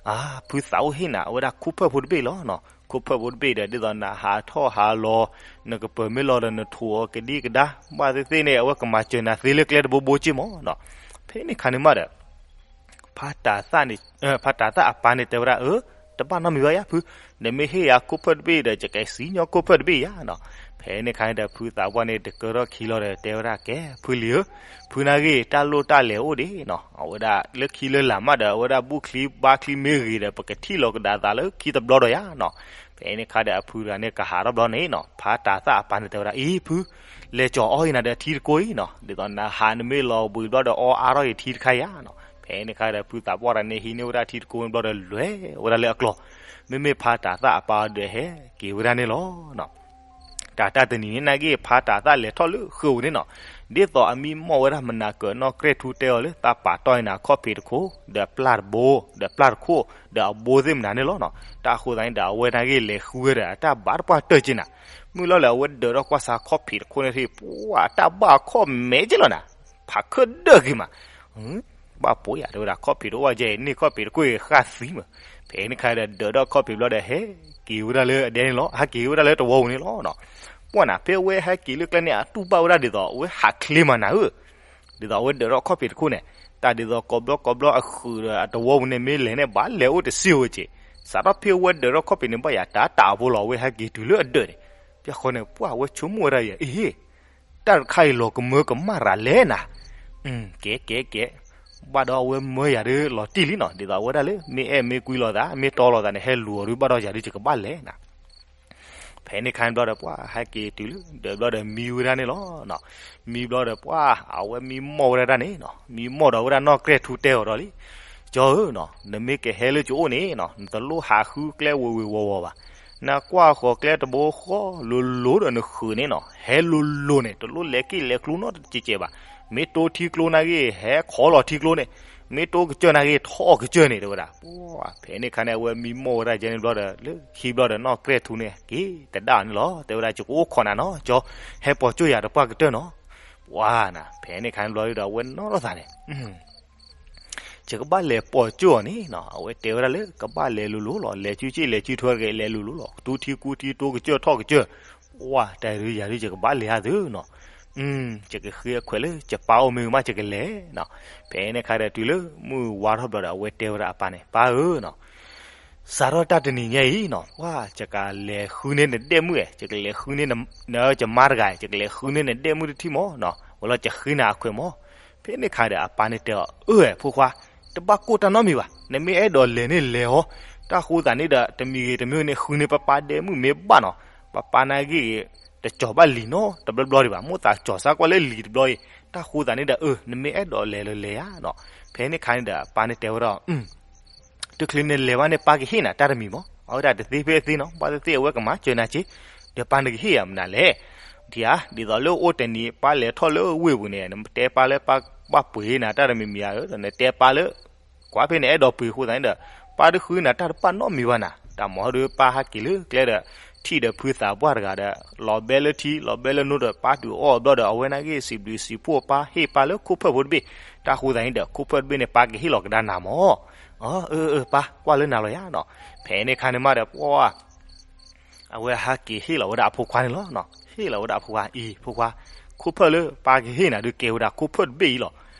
အၢ ဖုသးအိၣ်ဟ့ၣ်နၤအဝဲဒၣ်ခိၣ်ဖၢၣ်ဖိတဘ့ၣ်လီၤနီၤ. ခိၣ်ဖၢၣ်ဖိတဘ့ၣ်ဒီး ဒ်သိးနဟးထီၣ်ဟးလီၤ နကပၢၤမ့ၢ်လီၤဒီး နထိၣ်အီၤကဒံကဒါ ဘၣ်သ့ၣ်သ့ၣ်န့ၣ် အဝဲကမၤစၢၤနၤသ့လၢကျဲတဘိဘိက့ၢ်မးနီၤ. ဖဲန့ၣ်ခါန့ၣ်မးဒီး ဖါတၤသၣ်န့ၣ်, ဖါတၤသၣ်အပၢ်န့ၣ်တဲဝဲဒၣ်, အၢ, တဘၣ်နီတမံၤဘၣ်ယၤဖု, နမ့ၢ်ဟ့ၣ်ယၤခိၣ်ဖၢၣ်တဘ့ၣ်ဒီး ယကစံၣ်ညီၣ်ခိၣ်ဖၢၣ်တဘ့ၣ်ယၤနီၤ. ဖဲန့ၣ်အခါန့ၣ်ဒီး ဖုသးပှၢ်န့ၣ် တကၢထီၣ်ခံလီၤဒီး တဲဝဲဒၣ်, ကဲ, ဖုလံၤဧၢ, ဖုနာ်ဂ့ၤ တၢ်လိၣ်တၢ်လဲၤအိၣ်ဒံးနီၤ, အဝဲဒၣ်လၢခံလၢလာ်မးဒီး အဝဲဒၣ်ဘူၣ်ချံဘါချံမ့ၢ်ဂ့ၤဒီး ပကထံၣ်လီၤကဒါသးလၢခံတဘျီဒီးယၤနီၤ. ဖဲန့ၣ်အခါဒီး အဖုတဂၤန့ၣ်ကဟးထီၣ်ဘျီန့ၣ်နီၤ, ဖါတၤသၣ်အပၢ်န့ၣ်တဲဝဲဒၣ်, အံၤဖု, လဲၤကၠီၤအီၣ်အံၤနၤဒီးထံတကိၢ်အံၤနီၤ, ဒ်သိးနဟးနမ့ၢ်လီၤဘှံးဘျီဒီး အီအါထီၣ်အံၤထံတခါယၤနီၤ. ဖဲန့ၣ်အခါဒီး ဖုသးပှၢ်တဂၤန့ၣ် ဟံးန့ၢ်ဝဲဒၣ်ထံတကိၢ်န့ၣ်ဘျီဒီး လဲၤဝဲဒၣ်လၢအကျီၢ်, မ့မ့ၢ်ဖါတၤသၣ်အပၢ်ဒီးဟဲက့ၤဝဲဒၣ်န့ၣ်လီၤနီၤ. တၢ်တၢ်တနံၤန့ၣ်နာ်ဂ့ၤ ဖါတၤသၣ်လဲၤထီၣ်လၢဃုာ်ဧိၤန့ၣ်နီၤ, ဒ်သိးအမံမီၢ်ဝဲဒၣ်မနၤကၢၤနီၢ်ကြဲၢ်ထူတဲအီၤလၢ သးပာ်တီၢ်အံၤနၤခီၣ်ဖံးတခိၣ်, ဒီးပျၢ်တဘိ, ဒီးပျၢ်တခိၣ်, ဒီးအဘိသ့ၣ်မနၤန့ၣ်လီၤနီၤ. တၢ်အဃိသတးန့ၣ်ဒီး အဝဲနာ်ဂ့ၤလဲၤဃုဝဲဒီး အတၢ်ဘၣ်တပှၢ်တၢၢ်က့နၤ, မုၢ်လီၤလၢအဝဲဒၢးထီၣ်ကွၢ်ဆါခီၣ်ဖံးတခိၣ်န့ၣ်ထံၣ် ပှၤတၢ်ဘၣ်အခီၣ်မဲာ်က့လီၤနၤ, ဖးခၢၣ်ဒၢးက့ၤမး ဘၣ်ပိာ်ယၤတဲဝဲဒၣ် ခီၣ်ဖံးတအိၣ်ဝဲကဲအံၤန့ၣ် ခီၣ်ဖံးတခိၣ်အံၤဃၣ်သံမး. ဖဲန့ၣ်ခါဒီး ဒၢးထီၣ်ခီၣ်ဖံးဘျီဒီး ဟဲက့ၤဝဲဒၣ်လၢအဒဲန့ၣ်လီၤ, ဟဲက့ၤဝဲဒၣ်လၢတဝီပူၤန့ၣ်လီၤနီၤ. ပှၢ်နၤ ဖဲအဝဲဟဲက့ၤလၢကျဲန့ၣ် အတူၢ်ဘၣ်ဝဲဒၣ်ဒ်သိး အဝဲဟးချ့မးနၤဧၢ, ဒ်သိးအဝဲဒၢးထီၣ်ခီၣ်ဖံးတခိၣ်န့ၣ်, တၢ်ဒ်သိးကိးဘျီကိးဘျီအဃုာ်ဒီးအတဝီပူၤန့ၣ် မ့ၢ်လဲၤန့ၣ် ဘၣ်လဲၤအိၣ်တစ့ဝဲက့, စးထီၣ်ဖဲအဝဲဒၢးထီၣ်ခီၣ်ဖံးန့ၣ် ဘၣ်ယၤတၢ်တၢ်အဖိလီၤ အဝဲဟဲက့ၤတုၤလၢအဒၢးန့ၣ်, ပျၢ်ဃီန့ၣ် ပှၢ်အဝဲဆိကမိၣ်ဝဲဒၣ်ယဲ အ့ တၢ်တခါအံၤလီၤကမၢကမၣ်ရၤလဲၣ်နၤ, ကဲကဲကဲ, ဘၣ်ဒီးအဝဲမၢယၤဒ်လီၤတံၢ်လံနီၤ, ဒ်သိးအဝဲဒၣ်လၢ မ့ၢ်အဲၣ်မ့ၢ်ကွံလီၤသး မ့ၢ်တီလီၤသးန့ၣ် ဟဲလူၤအီၤဒုးဘၣ်ဒီးယၤဒုး ယကဘၣ်လဲၤနၤ. ဖဲန့ၣ်ခါန့ၣ်ဘျီဒီး ပှၢ်ဟဲက့ၤတုၤလၢဒၢးဘျီဒီးမံဝဲဒၣ်န့ၣ်လီၤ. မံဘျီဒီး ပှၢ်အဝဲမံမီၢ်ဝဲဒၣ်တၢ်န့ၣ်နီၤ, မံမီၢ်ဒီးဝဲဒၣ်နီၢ်ကြဲၢ်ထူတဲအီၤဒီးလံ, ကၠီဧၢနီၤ, နမ့ၢ်ကဟဲလၢကအိၣ်န့ၣ်နီၤ နတလိၣ်ဟးဃုကျဲဝ့ၤဝ့ၤဝီၤဝီၤဘၣ်. နကွၢ်ဃီၤကျဲတဘိဃီလိၤလိၤဒီးနဃုာ်န့ၣ်နီၤ, ဟဲလိၤလိၤန့ၣ် တလိၣ်လဲၤက့ၣ်လဲၤကျိနီတကဲးကဲးဘၣ်. မ့ၢ်တိထံကျိနာ်ဂ့ၤ ဟဲခိးလီၤထံကျိန့ၣ်, မ့ၢ်တိကစၢၢ်နာ်ဂ့ၤ ထီၣ်ကစၢၢ်န့ၣ် တဲဝဲဒၣ်. ပှၢ်ဖဲန့ၣ်ခါန့ၣ် အဝဲမံမီၢ်ဝဲဒၣ်ယဲန့ၣ်ဘျီဒီး လၢခံဘျီဒီး နီၢ်ကြဲၢ်ထူန့ၣ် က့ၤတဒၣ်အီၤန့ၣ်လီၤ. တဲဝဲဒၣ် ယကအိၣ်ခိးနၤနီၤ ကၠီ, ဟဲပိာ်ကၠိၢ်ယၤတပှၢ်ကတၢၢ်နီၤ. ပှၢ်နၤ ဖဲန့ၣ်ခါန့ၣ်ဘျီဒီး အဝဲနီၣ်ထီၣ်သးန့ၣ် ယကဘၣ်လဲၤပိာ်ကၠိၢ်အီၤန့ၣ်နီၤ, အဝဲတဲဝဲဒၣ်လၢ ကဘၣ်လဲၤလိၤလိၤလီၤ, လဲၤစုစ့ၣ်လဲၤစုထွဲတဂ့ၤ လဲၤလိၤလိၤလီၤ, တိထံကူထံ တိကစၢၢ်ထီၣ်ကစၢၢ်. ပှၢ်တၢ်ဒုးယၤဒုး ယကဘၣ်လဲၤဧါသုနီၤ, ယကဃ့အခွဲးလၢယပၢ်အိၣ်မ့ၢ်မး ယကလဲၤနီၤ. ဖဲန့ၣ်ခါဒီး တုၤလၢမုၢ်ဝါထီၣ်ဘျီဒီး အဝဲတဲဝဲဒၣ်အပၢ်န့ၣ်, ပၢ်ဧၢနီၤ, စးထီၣ်တၢ်တနံၤညါအံၤနီၤ, ပှၢ်ယကလဲၤဃုန့ၢ်နဒဲၣ်မုၣ်ဧါ, ယကလဲၤဃုန့ၢ်နယမါတဂၤဧါ, ယကလဲၤဃုန့ၢ်နဒဲၣ်မုၣ်တထံၣ်မးနီၤ, ဝဲလီၤယဃ့နၤအခွဲးမး. ဖဲန့ၣ်ခါဒီး အပၢ်န့ၣ်တဲအီၤ, အၢ ဖိခွါ, တဘၣ်ကိၢ်တၢ်နီတမံၤဘၣ်, နမ့ၢ်အဲၣ်ဒိးလဲၤန့ၣ်လဲၤအီၤ, တၢ်ဃိသးန့ၣ်ဒီး တမံၤဂ့ၤတမံၤန့ၣ် ဃုန့ၢ်ပၢ်ပၢ်ဒဲၣ်မုၣ်မ့ၢ်ဘၣ်နီၤ, ပၢ်ပၢ်နာ်ဂ့ၤ တကၠီၤဘၣ်လံာ်နီတဘျီဘျီဒံးဘၣ်, မိၣ်သးကၠီၤစၢ်ကွၢ်လၢလံာ်တဘျီအံၤ, တၢ်ဃိသးန့ၣ်ဒီး အၢ နမ့ၢ်အဲၣ်ဒိးလဲၤလၢလဲၤဧါနီၤ. ဖဲန့ၣ်ခါန့ၣ်ဒီး အပၢ်န့ၣ်တဲဝဲဒၣ် တချုးနလဲၤဘၣ်န့ၣ် ပၢ်ကဟ့ၣ်နၤတၢ်တမံၤမး, အဝဲဒၣ်တသ့ဖဲသ့နီၤ, ဘၣ်သ့ၣ်သ့ၣ်အဝဲကမၤစၢၤနၤက့ၤ, ဒီးပၢ်နကဟ့ၣ်ယၤမနုၤလဲၣ်. ဒ်ဧါ, ဒ်သိးလၢအိၣ်တနံၤ ပၢ်လဲၤထီၣ်လၢဝ့ၢ်ပူၤန့ၣ် နတဲပၢ်လၢပၢ်ဘၣ်ပှ့ၤနၤတၢ်တမံၤမံၤဧါ, ဒီးနတဲပၢ်လၢ ကွၢ်ဖဲနအဲၣ်ဒိးပှ့ၤအဃိသတးန့ၣ်ဒီး ပၢ်တဃုနၤတၢ်တဘၣ်နီတမံၤဘၣ်နၤ, တၢ်မၤဟီဒုး ပၢ်ဟဲက့ၤလၢကျဲဒီး ထံၣ်ဒီးဖုသးပှၢ်တဂၤဒီး လီၤဘဲလၢထံ လီၤဘဲလၢနိဒီး ပၢ်တုၤအီၣ်အီၤဘျီဒီး အဝဲနာ်ဂ့ၤ စံးဘျုးစံးဖှိၣ်ပၢ် ဟ့ၣ်ပၢ်လၢခိၣ်ဖၢၣ်ဖိတဘ့ၣ်, တၢ်ဃိသတးန့ၣ်ဒီး ခိၣ်ဖၢၣ်တဘ့ၣ်န့ၣ် ပၢ်ကဟ့ၣ်လီၤကဒါနၤမး. အၢ အၢ ပၢ် ကွၢ်လၢနၤလီၤယၤနီၤ. ဖဲန့ၣ်ခါန့ၣ်မးဒီး ပှၢ် အဝဲဟဲက့ၤဟ့ၣ်လီၤဝဲဒၣ်အဖိခွါန့ၣ်လီၤ. ဟ့ၣ်လီၤဝဲဒၣ်အဖိခွါ အံၤ ဖိခွါ, ခိၣ်ဖၢၣ်လၢပၢ်ကဟ့ၣ်နၤဒုးကဲဝဲဒၣ်ခိၣ်ဖၢၣ်တဘ့ၣ်အံၤလီၤ.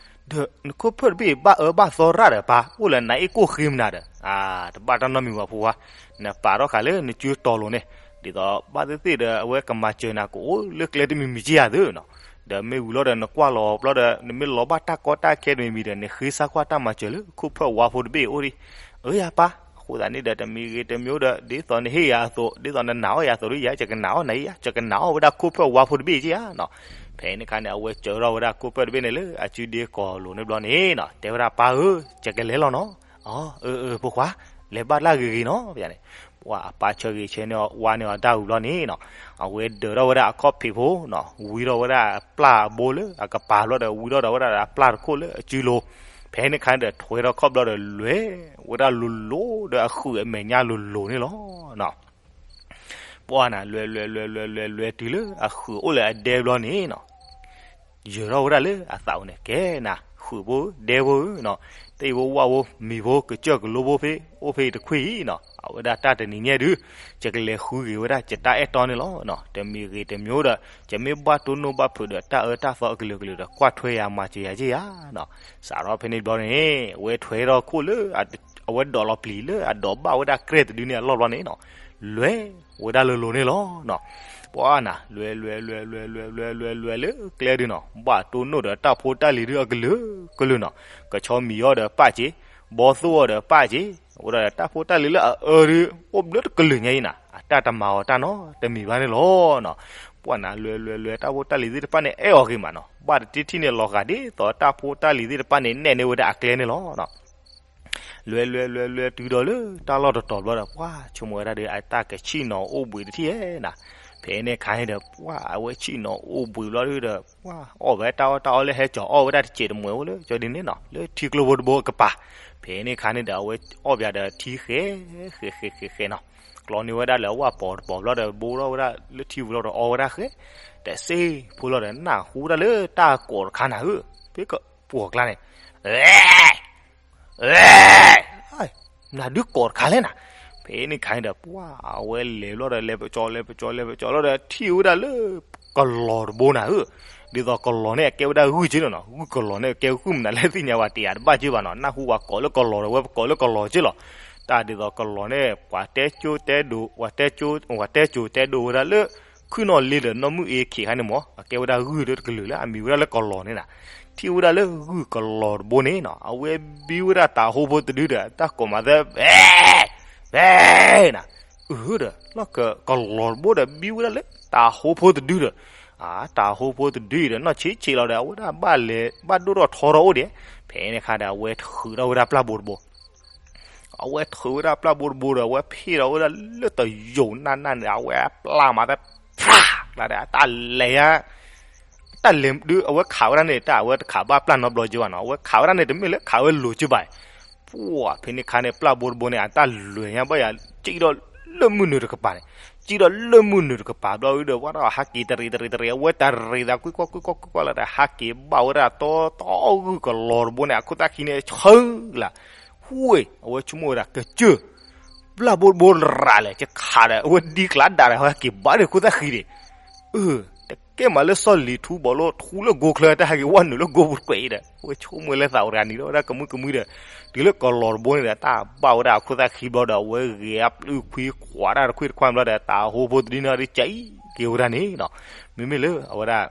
ဒီးနခိၣ်ဖၢၣ်တဘ့ၣ်အံၤ ဘၣ်အၢဘၣ်သီရၣ်ဒီးပၢ် အိၣ်လၢနၤအ့ၣ်ကိၢ်ဃ့မနုၤဒီး တဘၣ်တၢ်နီတမံၤဘၣ်ဖိခွါ, နပာ်ထီၣ်ဃာ်လၢနကၠိတီၤလိၤန့ၣ်, ဒ်သိးဘၣ်သ့ၣ်သ့ၣ်ဒီး အဝဲကမၤစၢၤနၤကအိၣ်လၢကျဲတမံၤမံၤက့ဧါသုနီၤ. ဒီးမ့ၢ်ဝံၤလီၤဒီးနကွၢ်လီၤဘျီဒီး နမ့ၢ်လီၤဘၣ်တၢ်ကီတၢ်ခဲတမံၤမံၤဒီး နဃ့စၢ်ကွၢ်တၢ်မၤစၢၤလၢခိၣ်ဖၢၣ်ဝါဖိတဘ့ၣ်အအိၣ်ဒံး. အၢ ယၤပၢ်, အဃိသတးန့ၣ်ဒီး တမံၤဂ့ၤတမံၤဒီး ဒ်သိးနဟ့ၣ်ယၤအသိး ဒ်သိးနနာ်အီၣ်ယၤအသိးဒီး ယၤ ယကနာ်အီၣ်နၤအံၤယၤ ယကနာ်အီၣ်ဝဲဒၣ်ခိၣ်ဖၢၣ်ဝါဖိတဘ့ၣ်က့ဧါနီၤ. ဖဲန့ၣ်ခါန့ၣ် အဝဲစၢၤထီၣ်ဝဲဒၣ်ခိၣ်ဖၢၣ်တဘ့ၣ်န့ၣ်လၢအစုဒ့ကီၤလိၤန့ၣ်ဘျီန့ၣ်နီၤ တဲဝဲဒၣ်ပၢ်ဧၢ, ယကလဲၤလီၤနီၤ. အၢ အၢ အၢ ဖိခွါ, လဲၤဘၣ်လၢဂ့ၤဂ့ၤနီၤ ပန့ၣ်. ပှၢ်အပၢ်ဆၢဂ့ၤဆၢန့ၢ်ဝါန့ၢ်အီၤတၢ်ဝံၤဘျီန့ၣ်နီၤ အဝဲဒၢးထီၣ်ဝဲဒၣ်အခီၣ်ဖံးဖိနီၤ ဝံထီၣ်ဝဲဒၣ်အပျၢ်အဘိလၢအကပၤဘျီဒီး ဝံထီၣ်ဒီးဝဲဒၣ်အပျၢ်တခိၣ်လၢအစုလိၤ. ဖဲန့ၣ်ခါန့ၣ်ဒီး ထွဲထီၣ်ခီၣ်ဘျီဒီး လဲၤဝဲဒၣ်လိၤလိၤဒီးအဃုာ်အမဲာ်ညါလိၤလိၤန့ၣ်လီၤ. ပှၢ်နၤ လဲၤလဲၤလဲၤလဲၤလဲၤလဲၤတုၤလၢအဃုာ်အိၣ်လၢအဒဲဘျီန့ၣ်နီၤ ယၢၤထီၣ်ဝဲဒၣ်လၢအသးပူၤန့ၣ် ကဲနၤ ဃုာ်ဖိဧၢ ဒဲဖိဧၢနီၤ သ့ၣ်ဖိဝၣ်ဖိမံၤဖိ ကစၢၢ်ကလိဖိဖဲ အိၣ်ဖဲအံၤတခွံအံၤနီၤ အဝဲဒၣ်တၢ်တနံၤညါဒုး ယကလဲၤဃုဂ့ၤဝဲဒၣ်ယတၢ်အဲၣ်တီန့ၣ်လီၤနီၤ. တမံၤဂ့ၤတမံၤဒီး ယမ့ၢ်ဘၣ်တိၢ်နီၣ်ဘၣ်ဖုးဒီးတၢ်အၢတၢ်သီအကလုာ်ကလုာ်ဒီး ကွၢ်ထွဲယၤမၤစၢၤယၤက့ယၤနီၤ. စးထီၣ်ဖဲန့ၣ်ဘျီန့ၣ် အဝဲထွဲထီၣ်ခိၣ်လၢ အဝဲဒိးလီၤပျံၤလၢအဒိးဘၣ်ဝဲဒၣ်ကြဲၢ်တဒုန့ၣ်အလီၢ်ဘျီန့ၣ်နီၤ လဲၤဝဲဒၣ်လိၤလိၤန့ၣ်လီၤနီၤ. ပှၢ်နၤ လဲၤလဲၤလဲၤလဲၤလဲၤလဲၤလဲၤလဲၤလဲၤလၢကျဲဒုနီၤ ဘၣ်တိၢ်နီၣ်ဒီးတၢ်ဖိတၢ်လံၤဒုအကလုာ်ကလုာ်နီၤ. ကဆီမံၤအီၤဒီးပာ်က့ၤ, ဘီသိၣ်အီၤဒီးပာ်က့ၤ, အိၣ်ဒီးတၢ်ဖိတၢ်လံၤလၢအအၢဒု အိၣ်ဘျၢတကလုာ်ညါအံၤနၤ အတၢ်တမၤအီၤတၢ်နီတမံၤဘၣ်န့ၣ်လီၤနီၤ. ပှၢ်နၤ လဲၤလဲၤလဲၤ တၢ်ဖိတၢ်လံၤသ့ၣ်တဖၣ်န့ၣ် အဲၣ်အီၤဂ့ၤမးနီၤ. ဘၣ်တထံၣ်ထံၣ်န့ၣ် လီၤဂာ်ဒ်သိးတၢ်ဖိတၢ်လံၤသ့ၣ်တဖၣ်န့ၣ် နဲၣ်န့ၢ်ဝဲဒၣ်အကျဲန့ၣ်လီၤနီၤ. လဲၤလဲၤလဲၤလဲၤတုၤဒီးလၢတၢ်လီၢ်တတီၤဘျီဒီး ပှၢ်ဆိကမိၣ်ဝဲဒၣ်ဒီး အတၢ်ကဆံၣ်နီၤအိၣ်ဘှံးတထံၣ်ဧဲနၤ. ဖဲန့ၣ်အခါန့ၣ်ဒီး ပှၢ်အဝဲဆံၣ်နီၤအိၣ်ဘှံးဘျီဒုဒီး ပှၢ်အီၣ်ဝဲတၢ်အီၣ်တၢ်အီလၢဟဲကၠီၤအီၣ်ဝဲဒၣ်တစဲးတမှဲးအိၣ်လၢကၠီဒ်န့ၣ်နီၤ လၢထံကျိဖိတဘိအကပၤ. ဖဲန့ၣ်အခါန့ၣ်ဒီး အဝဲအီၣ်ဘၣ်ဒီးထံဃဲ ဃဲဃဲဃဲဃဲနီၤ. ကျီန့ၢ်ဝဲဒၣ်လၢအဝၣ်ပီၤတပီၤဘျီဒီး ဘိထီၣ်ဝဲဒၣ်လၢထံဝံၤလီၤဒီးအီဝဲဒၣ်ဃဲ တစ့ဖိလီၤဒီး နၢ်ဟူဒၣ်လၢတၢ်ကိးတခါနၤဧၢ, ဖဲကပှီၤကျါန့ၣ် နဒုးကိးတခါလဲၣ်နၤ. ဖဲန့ၣ်ခါန့ၣ်ဒီး ပှၢ်အဝဲလဲၤဘျီဒီး လဲၤပကၠီ လဲၤပကၠီ လဲၤပကၠီလီၤဒီး ထံၣ်ဝဲဒၣ်လၢ ကလီၤတဘိနၤဧၢ. ဒ်သိးကလီၤန့ၣ် အကဲဝဲဒၣ်ဂုၢ်က့လီၤနီၤ, ဂုၢ်ကလီၤန့ၣ် အကဲဂုၢ်မနုၤလဲၣ်သ့ၣ်ညါဝဲတယၤတဘၣ်က့ဘၣ်နီၤ, နၢ်ဟူပှၤကိးလၢကလီၤဒီး ဝဲပကိးလၢကလီၤက့လီၤ. တၢ်ဒ်သိးကလီၤန့ၣ် ပှၤတဲကၠိတဲဒိး ပှၤတဲကၠိ ပှၤတဲကၠိတဲဒိးဝဲဒၣ်လၢ ခုၣ်နီၣ်လ့ဒီးနီၢ်မုၢ်အ့ခံခါန့ၣ်မ့ၢ် အကဲဝဲဒၣ်ဂုၢ်ဒီတကလုာ်လၢအမံၤဝဲဒၣ်လၢကလီၤန့ၣ်နၤ. ထံၣ်ဝဲဒၣ်လၢဂုၢ်ကလီၤတဘိန့ၣ်နီၤ အဝဲဘံဝဲဒၣ်တၤဟိဖိတဒုဒီး တၢ်ကိးမးသၢ ဘဲ ဘဲ နၤ, အၢဒီး လီၢ်ကကလီၤတဘိဒီး ဘံဝဲဒၣ်လၢတၤဟိဖိတဒုဒီး အတၤဟိဖိတဒုအံၤဒီး နီၢ်ဆံးဆံးလီၤဒီး အဝဲဒၣ်ဘၣ်လဲၤ ဘၣ်ဒိၣ်ထီၣ်ထီထီၣ်အိၣ်ဒံး, ဖဲန့ၣ်အခါဒီး အဝဲထုးထီၣ်ဝဲဒၣ်ပျၢ်ဘိတဘိ အဝဲထုးဝဲဒၣ်ပျၢ်ဘိတဘိဒီး အဝဲဖ့ၣ်ထီၣ်ဝဲဒၣ်လၢတယိာ်နၢ်နၢ်န့ၣ် အဝဲပျၢ်မးသၢ ဖျါ ကျါဒီး အတၢ်လဲၤ တၢ်လဲၤဒုး အဝဲခးဝဲဒၣ်န့ၣ် တၢ်အဝဲတခးဘၣ်ပျၢ်နီတဘျီက့ဘၣ်နီၤ, အဝဲခးဝဲဒၣ်န့ၣ် တမ့ၢ်လၢခးဝဲလိၤက့ဘၣ်. ပှၢ် ဖဲန့ၣ်ခါန့ၣ် ပျၢ်ဘိတဘိန့ၣ် အတၢ်လဲၤညါဘၣ်ယၤ စံၣ်ဒီးလၢမုၢ်နုာ်တကပၤန့ၣ်, စံၣ်ဒီးလၢမုၢ်နုာ်တကပၤဘျီဒုဒီး ဝဲဒၣ်ဟးက့ၤတရံးတရံးတရံး အဝဲတရံးသးကွံကွၢ်ကွံကွၢ်ကွံကွၢ်လီၤဒီး ဟးက့ၤဘၣ်ဝဲဒၣ်တီတီဂုၢ်ကလီၤတဘိန့ၣ် အခိၣ်သၣ်ခံန့ၣ် ဆၢလၢ ဟူဝ့ၢ် အဝဲဆိကမိၣ်ဝဲဒၣ်ကစၢၢ် ပျၢ်ဘိတဘိရၤလဲၣ် ယခးဒီး အဝဲဒံကျါဒၣ်ဒီး ဟဲက့ၤဘၣ်ဒီးခိၣ်သၣ်ဃံဒီး, အၢ တကဲမးလၢစီၤလံၤထူဘီလီၤထူလၢဂိၢ်ချၢ တၢ်ဟဲက့ၤဝဲနုာ်လၢဂိၢ်ပူၤတကွဲးအံၤဒီး အဝဲဆိကမိၣ်လၢသးအိၣ်တဂၤနံၤဒီးဝဲဒၣ်ကမုၢ်ကမုၢ်ဒီး, တုၤလၢကလီၤတဘိန့ၣ်ဒီး တၢ်ဘၣ်ဝဲဒၣ်အခိၣ်သၣ်ဃံဘျီဒီး အဝဲဂဲၤအပျုၢ်ခွံခွးတၢ်တခွံတခွါဘျီဒီး တၤဟိဖိတဒုန့ၣ်ဒီး ကၠံက့ၤဝဲဒၣ်န့ၣ်နီၤ, မ့မ့ၢ်လၢအဝဲဒၣ်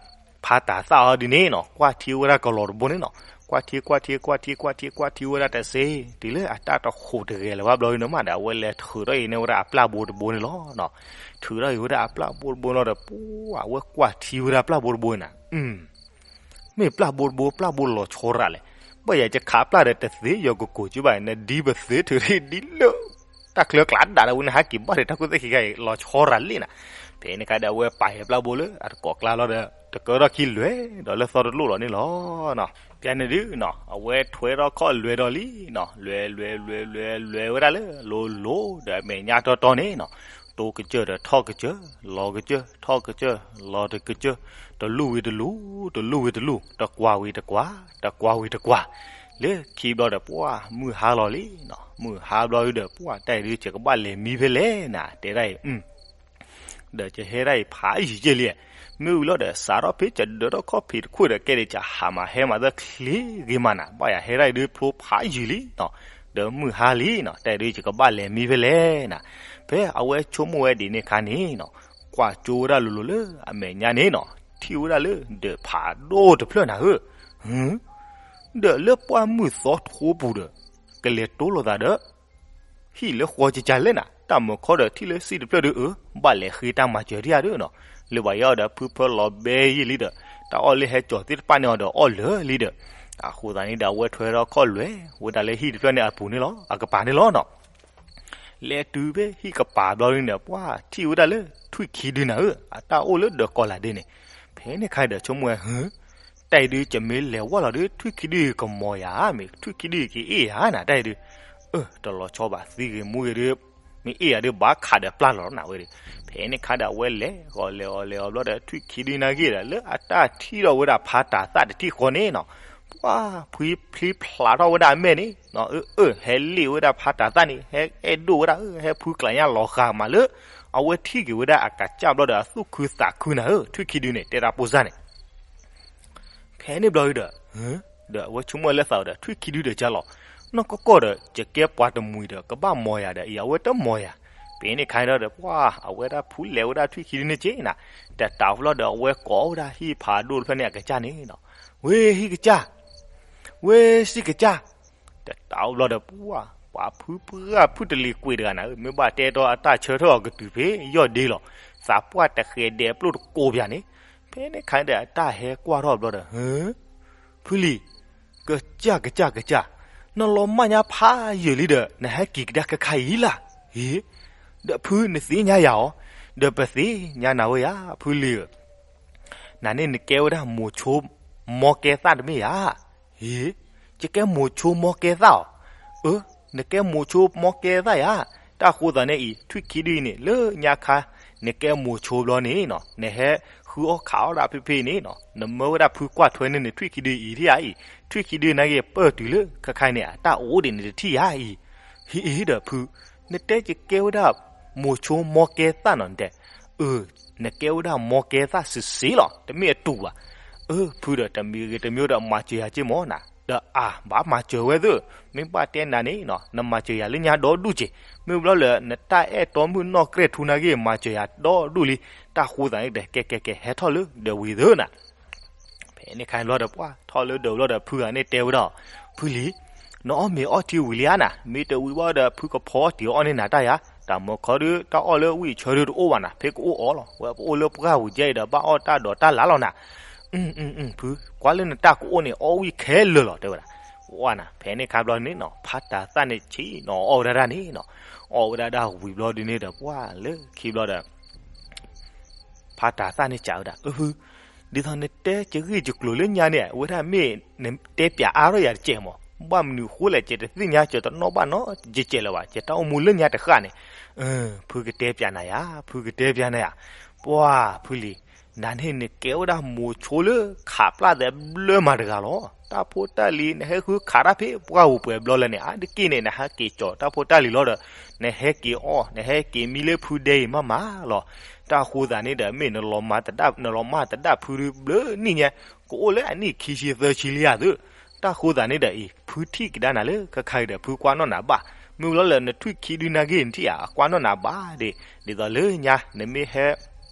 ဖးတၤသၣ်အီၤဒ်န့ၣ်နီၤ ကွၢ်ထံဝဲဒၣ်ကလီၤတဘိန့ၣ်နီၤ, ကွၢ်ထံ ကွၢ်ထံ ကွၢ်ထံ ကွၢ်ထံ ကွၢ်ထံဝဲဒၣ်တစ့, တုၤလၢအတၢ်တဟူးတဂဲၤလၢၤဘၣ်ဘျီန့ၣ်မးဒီး အဝဲလဲၤထုးထီၣ်အံၤန့ၢ်ဝဲဒၣ်အပျၢ်ဘိတဘိန့ၣ်လီၤ. ထုးထီၣ်အံၤဝဲဒၣ်အပျၢ်ဘိတဘိလီၤဒီး ပှၢ် အဝဲကွၢ်ထံဝဲဒၣ်ပျၢ်ဘိတဘိန့ၣ်နၤ မ့ၢ်ပျၢ်ဘိတဘိ ပျၢ်ဘိလီၤဆီရၤလဲၣ်, ဘၣ်ယၤယခးပျၢ်ဒီးတသ့ယီၤကကိးက့ဘၣ် နဒ်ပသ့ထုးထီၣ်ဒ်လၢ တၢ်ချၢကျါဒၣ်ဒီးဝဲန့ၣ် ဟးက့ၤဘၣ်ဒီးတၢ်ခိၣ်သၣ်ခံခါအံၤ လီၤဆီရၤလံနၤ, ဖဲန့ၣ်ခါဒီး အဝဲပာ်ယၤပျၢ်ဘိလၢအတကိးကျါလီၤဒီး တကၢထီၣ်ခံလွဲၢ်ဒီးလၢသီတလိၣ်လီၤန့ၣ်လီၤ. ပျၢ်န့ၣ်ဒုးနီၤ အဝဲထွဲထီၣ်ခီၣ်လွဲၢ်ဒီးလံနီၤ လွဲၢ် လွဲၢ် လွဲၢ် လွဲၢ် လွဲၢ်ဝဲဒၣ်လၢ လိၤလိၤဒီးအမဲာ်ညါတီတီန့ၣ်နီၤ, တိကစၢၢ်ဒီးထီၣ်ကစၢၢ် လီၤကစၢၢ် ထီၣ်ကစၢၢ် လီၤတကစၢၢ်, တလူၢ်ဝံၤတလူၢ် တလူၢ်ဝံၤတလူၢ် တကွၢ်ဝံၤတကွၢ် တကွၢ်ဝံၤတကွၢ်, လၢခံဘျီဒီး ပှၢ်မုၢ်ဟါလီၤလံနီၤ, မုၢ်ဟါဘျီဒုဒီး ပှၢ်တၢ်အံၤဒုး ယကဘၣ်လဲၤမံဖဲလဲၣ်နၤ တဲဒၣ်အံၤ ဒီးယဟဲဒၣ်အံၤဖးယံာ်က့လံ, မ့ၢ်ဝံၤလီၤဒီး စးထီၣ်ဖဲယဒၢထီၣ်ခီၣ်ဖံးတခိၣ်ဒီး ကဲဒ်ယဟးမးဟဲမးသၢချ့ဂ့ၤမးနၤ, ဘၣ်ယၤဟဲဒၣ်အံၤဒုးဖျိဖးယံာ်လံနီၤ, ဒီးမုၢ်ဟါလံနီၤ, တၢ်အံၤဒုး ယကဘၣ်လဲၤမံဖဲလဲၣ်နၤ, ဖဲအဝဲဆိကမိၣ်ဝဲဒ်န့ၣ်အခါန့ၣ်နီၤ, ကွၢ်ကၠိဝဲဒၣ်လိၤလိၤလၢအမဲာ်ညါန့ၣ်နီၤ, ထံၣ်ဝဲဒၣ်လၢဒၢးဖးဒိၣ်တဖျၢၣ်နၤဧၢ, ဒီးလၢပှၢ်မုၢ်သီထိပူၤဒီး ကလဲၤတိလိာ်သးဒီး ဟံၣ်လၢဃီကကလဲၣ်နၤ, တၢ်မုာ်ခီဒီးထံၣ်လၢစံၣ်တဖျၢၣ်ဒုးအၢ, ဘၣ်လဲၤဃ့တၢ်မၤစၢၤဒံးဧါဒုးနီၤ, လၢဘၣ်ယဲအီၤဒီးဖုဖၢလီၤဘဲယံာ်လံဒီး, တၢ်အီၣ်လၢဟဲကၠီၤသ့ၣ်တဖၣ်န့ၣ်အီၤဒီးအီၣ်လၢာ်လံဒီး, အဃိသတးန့ၣ်ဒီး အဝဲထွဲထီၣ်ခီၣ်လွဲၢ်ဝဲဒၣ်လၢဟံၣ်တဖျၢၣ်န့ၣ်အပူၤန့ၣ်လီၤ, အကပၤန့ၣ်လီၤနီၤ. လဲၤတုၤဖဲဟံၣ်ကပၤဘျီဒုန့ၣ် ပှၢ်ထံၣ်ဝဲဒၣ်လၢထွံၣ်ခံဒုနၤဧၢ, အတၢ်အိၣ်လၢဒၢးကီၤလၤဒဲန့ၣ်, ဖဲန့ၣ်ခါဒီးဆိကမိၣ်ဝဲ ဟၢ တၢ်အံၤဒုး ယမ့ၢ်လဲၤဝဲလီၤဒီး ထွံၣ်ခံဒုကမီၤယၤ, မ့ၢ်ထွံၣ်ခံဒုကအ့ၣ်ယၤနၤ တၢ်အံၤဒုး, အၢ တလီၤဆီဘၣ် သံဂ့ၤမူဂ့ၤဒုး, မ့ၢ်အ့ၣ်ယၤဒုး ဘၣ်ခးဒီးပျၢ်လီၤနၤဝဲဒီး, ဖဲန့ၣ်ခါဒီး အဝဲလဲၤဂီၤလဲၤအီၤလဲၤအီၤဘျီဒီး ထွံၣ်ခံဒုနၤဂ့ၤဒီး လၢအတၢ်ထံၣ်ထီၣ်ဝဲဒၣ်ဖးတၤသၣ်တထံၣ်ဃီန့ၣ်နီၤ, ပှၤဖုဖျံဖျးထီၣ်ဝဲဒၣ်အမဲာ်န့ၣ်, အၢ အၢ ဟဲလ့ၣ်ဝဲဒၣ်ဖးတၤသၣ်န့ၣ် ဟဲအဲၣ်ဒိၣ်ဝဲဒၣ် အၢ ဟဲဖုကျးညါလီၤဃာ်မးလၢ အဝဲထံၣ်က့ၤဝဲဒၣ်အကစၢ်ဘျီဒီးအသူၣ်ခုသးခုနၤဧၢ, ထွံၣ်ခံဒုန့ၣ် တဲတၢ်ပိၢ်စၢ်န့ၣ် ဖဲန့ၣ်ဘျီဒီး, ဒီးအဝဲဆိကမိၣ်လၢသးဒီး ထွံၣ်ခံဒုဒီးကလီၤ, နီၢ်ကီၢ်ကီၢ်ဒီး ယကဲပှၤတမှံၤဒီး ကဘၣ်မီၤယၤဒီးအံၤ အဝဲတမီၤယၤ, ဖဲန့ၣ်ခါဒီး ပှၤအဝဲဒၣ်ဖုလဲၤဝဲဒၣ်ထွံၣ်ခံဒုန့ၣ်က့နၤ, တတးဘျီဒီး အဝဲကိးဝဲဒၣ်ဟံၣ်ဖးဒိၣ်တဖျၢၣ်န့ၣ်အကစၢ်န့ၣ်နီၤ, ဝ့ ဟံၣ်ကစၢ် ဝ့ စံၣ်ကစၢ်, တတးအိၣ်ဘျီဒီး ပှၤ ပှၤဖုပှၢ်ဖုတလ့ၤကွံာ်တဂၤနၤဧၢ, မ့ၢ်ဘၣ်တဲတီအတၢ်ဆၢထၢၣ်အီၤကတုၤဖဲယီၢ်ဒ့လီၤ, သးပှၢ်တဃဲၤဒဲးပျိၢ်တကိးပၠးန့ၣ်, ဖဲန့ၣ်ခါဒီးအတၢ်ဟဲကွၢ်ထီၣ်ဘျီဒီး, ဖုလံၤ, ကစၢ်ကစၢ်ကစၢ်, နလီၤမၢ်ညါဖးယံာ်လံဒီး နဟဲက့ၤကဒါခါခါအံၤလၢ်, ဟ့, ဒီးဖုနသ့ၣ်ညါယၤအီၤ, ဒီးပသ့ၣ်ညါနၤဝဲယၤ ဖုလံၤဧၢ နၤန့ၣ်နကဲဝဲဒၣ်မိၤဆိ မီကဲသၣ်တမ့ၢ်ဧါ, ဟ့, ယကဲမိၤဆိမီကဲသၣ်အီၤ, အၢ, နကဲမိၤဆိမီကဲသၣ်ယၤ, တၢ်ဃိသးန့ၣ်အံၤ ထွံၣ်ခံဒုအံၤန့ၣ် လၢညါခါ နကဲမိၤဆိဘျီန့ၣ်နီၤ နဟဲဃုအီၣ်ခးအီၣ်ဒၣ်ဖ့ဖ့န့ၣ်နီၤ နမၢဝဲဒၣ်ဖုကွၢ်ထွဲန့ၢ်န့ၣ် ထွံၣ်ခံဒုအံၤထံၣ်ဧါအံၤ, ထွံၣ်ခံဒုနာ်က့ပၢၢ်တုၤလၢခါခါအံၤန့ၣ် အတၢ်အိၣ်ဒံးန့ၣ်တထံၣ်ဧါအံၤ, ဟ့ၣ်အံၤဒီးဖု နတဲယကဲဝဲဒၣ် မိၤဆိမီကဲသၣ်နီၤ နတဲ, အၢ, နကဲဝဲဒၣ်မီကဲသၣ်စ့ၢ်စ့ၢ်လီၤ တမ့ၢ်အတူးဘၣ်, အၢ ဖုဒီးတမံၤဂ့ၤတမံၤဒီး မၤစၢၤယၤက့မၢ်နၤ, ဒီးအါ ဘၣ်မၤစၢၤဝဲသ့ၣ်, မ့ၢ်ဘၣ်တဲနၤန့ၣ်နီၤ နမၤစၢၤယၤလၢညါဒီဒူၣ်က့, မ့ၢ်ဘျီလၢနတၢ်အဲၣ်တီမုၣ်နီၢ်ကြဲၢ်ထူနာ်က့ မၤစၢၤယၤဒီဒူၣ်လံ, တၢ်ဃိသးန့ၣ်ဒီး ကဲကဲကဲ ဟဲထီၣ်လၢဒၢးဝံၤသ့ၣ်နၤ ဖဲန့ၣ်ခါဘျီဒီး ပှၤထီၣ်လၢဒၢးဘျီဒီး ဖုဂၤန့ၣ်တဲဝဲဒၣ်, ဖုလံၤ, နအီၣ်မ့ၤအီထံဝံၤလံဧါနၤ, မ့ၢ်တဝံၤဘၣ်ဒီး ဖုကဖီတံၤအီၣ်န့ၢ်နၤတၢ်ယၤ, တၢ်မၢခီဒုး တၢ်အီၣ်လၢဝံၣ်ဆၢဒုးတအိၣ်ဘၣ်နၤ, ဖဲကအိၣ်အီၣ်လီၤ, ဝဲပအိၣ်လၢပှၢ်ပူၤကဲအံၤဒီး ဘၣ်အီၣ်တၢ်ဒိးတၢ်လၢ်လီၤနၤ, ဖု, ကွၢ်လၢနတၢ်ကအိၣ်န့ၣ် အီၣ်ဝံၣ်ခဲလၢာ်လီၤ တဲဝဲဒၣ်, ပှၤနၤ ဖဲန့ၣ်ခါဘျီန့ၣ်နီၤ ဖးတၤသၣ်န့ၣ်ဆ့ၣ်နီၤအီၣ်ဝဲဒၣ်ဒၣ်န့ၣ်နီၤ, အီၣ်ဝဲဒၣ်ဒၣ်ဝံၤဘျီဒုးန့ၣ်ဒီး ပှၤလၢခံဘျီဒီး ဖးတၤသၣ်န့ၣ်စံးဝဲဒၣ်, အၢ ဖု, ဒ်သိးနတဲယဂ့ၢ်ယကျိၤလၢညါန့ၣ် အဝဲဒၣ်မ့ၢ်နတဲပၠးအါထီၣ်ယၤတကဲးမး, ဘၣ်မနုၤဃိလဲၣ် ယတသ့ၣ်ညါ ယတနီၣ်ဘၣ်နီတကဲးလၢၤဘၣ်, ယတၢ်အိၣ်မူလၢညါတဃၣ်န့ၣ်, ဖုကတဲပၠးနၤယၤ, ဖုကတဲပၠးနၤယၤ, ပှၤဖုလံၤ, နၤန့ၣ်နကဲဝဲဒၣ်မိၤဆိလၢ ခးပျၢ်သဲဘျၢမးတဂၤလီၤ, တၢ်ဖိတၢ်လံၤ နဟဲဃုခးတၢ်ဖဲပှၢ်ပူၤပှဲၤဘျီလၢန့ၣ် အါတက့ၢ်န့ၣ် နဟဲက့ၤကၠီၤတၢ်ဖိတၢ်လံၤလီၤဒီး နဟဲက့ၤအီၣ် နဟဲက့ၤမံလၢဖုဒဲအံၤမးမးလီၤ, တၢ်ဃိသးန့ၣ်ဒီး မ့ၢ်နလီၤမၢ်တဒၣ် နလီၤမၢ်တဒၣ်ဖုဒုးဘျၢနံၣ်ညါ, ကအိၣ်လၢအနံၣ်ခံဆံသၢဆံလံဧါသ့ၣ်, တၢ်ဃိသးန့ၣ်ဒီးအံၤ ဖုထံၣ်ကဒါနၤလၢခါခါအံၤဒီး ဖုကွၢ်နီၣ်နၤဘၣ်, မ့ၢ်လီၤလၢနထွံၣ်ခံဒုနာ်က့နထံၣ်ဧါ အကွၢ်နီၣ်နၤဘၣ်ဒ့ၣ်, ဒ်သိးလၢညါ နမ့ၢ်ဟဲ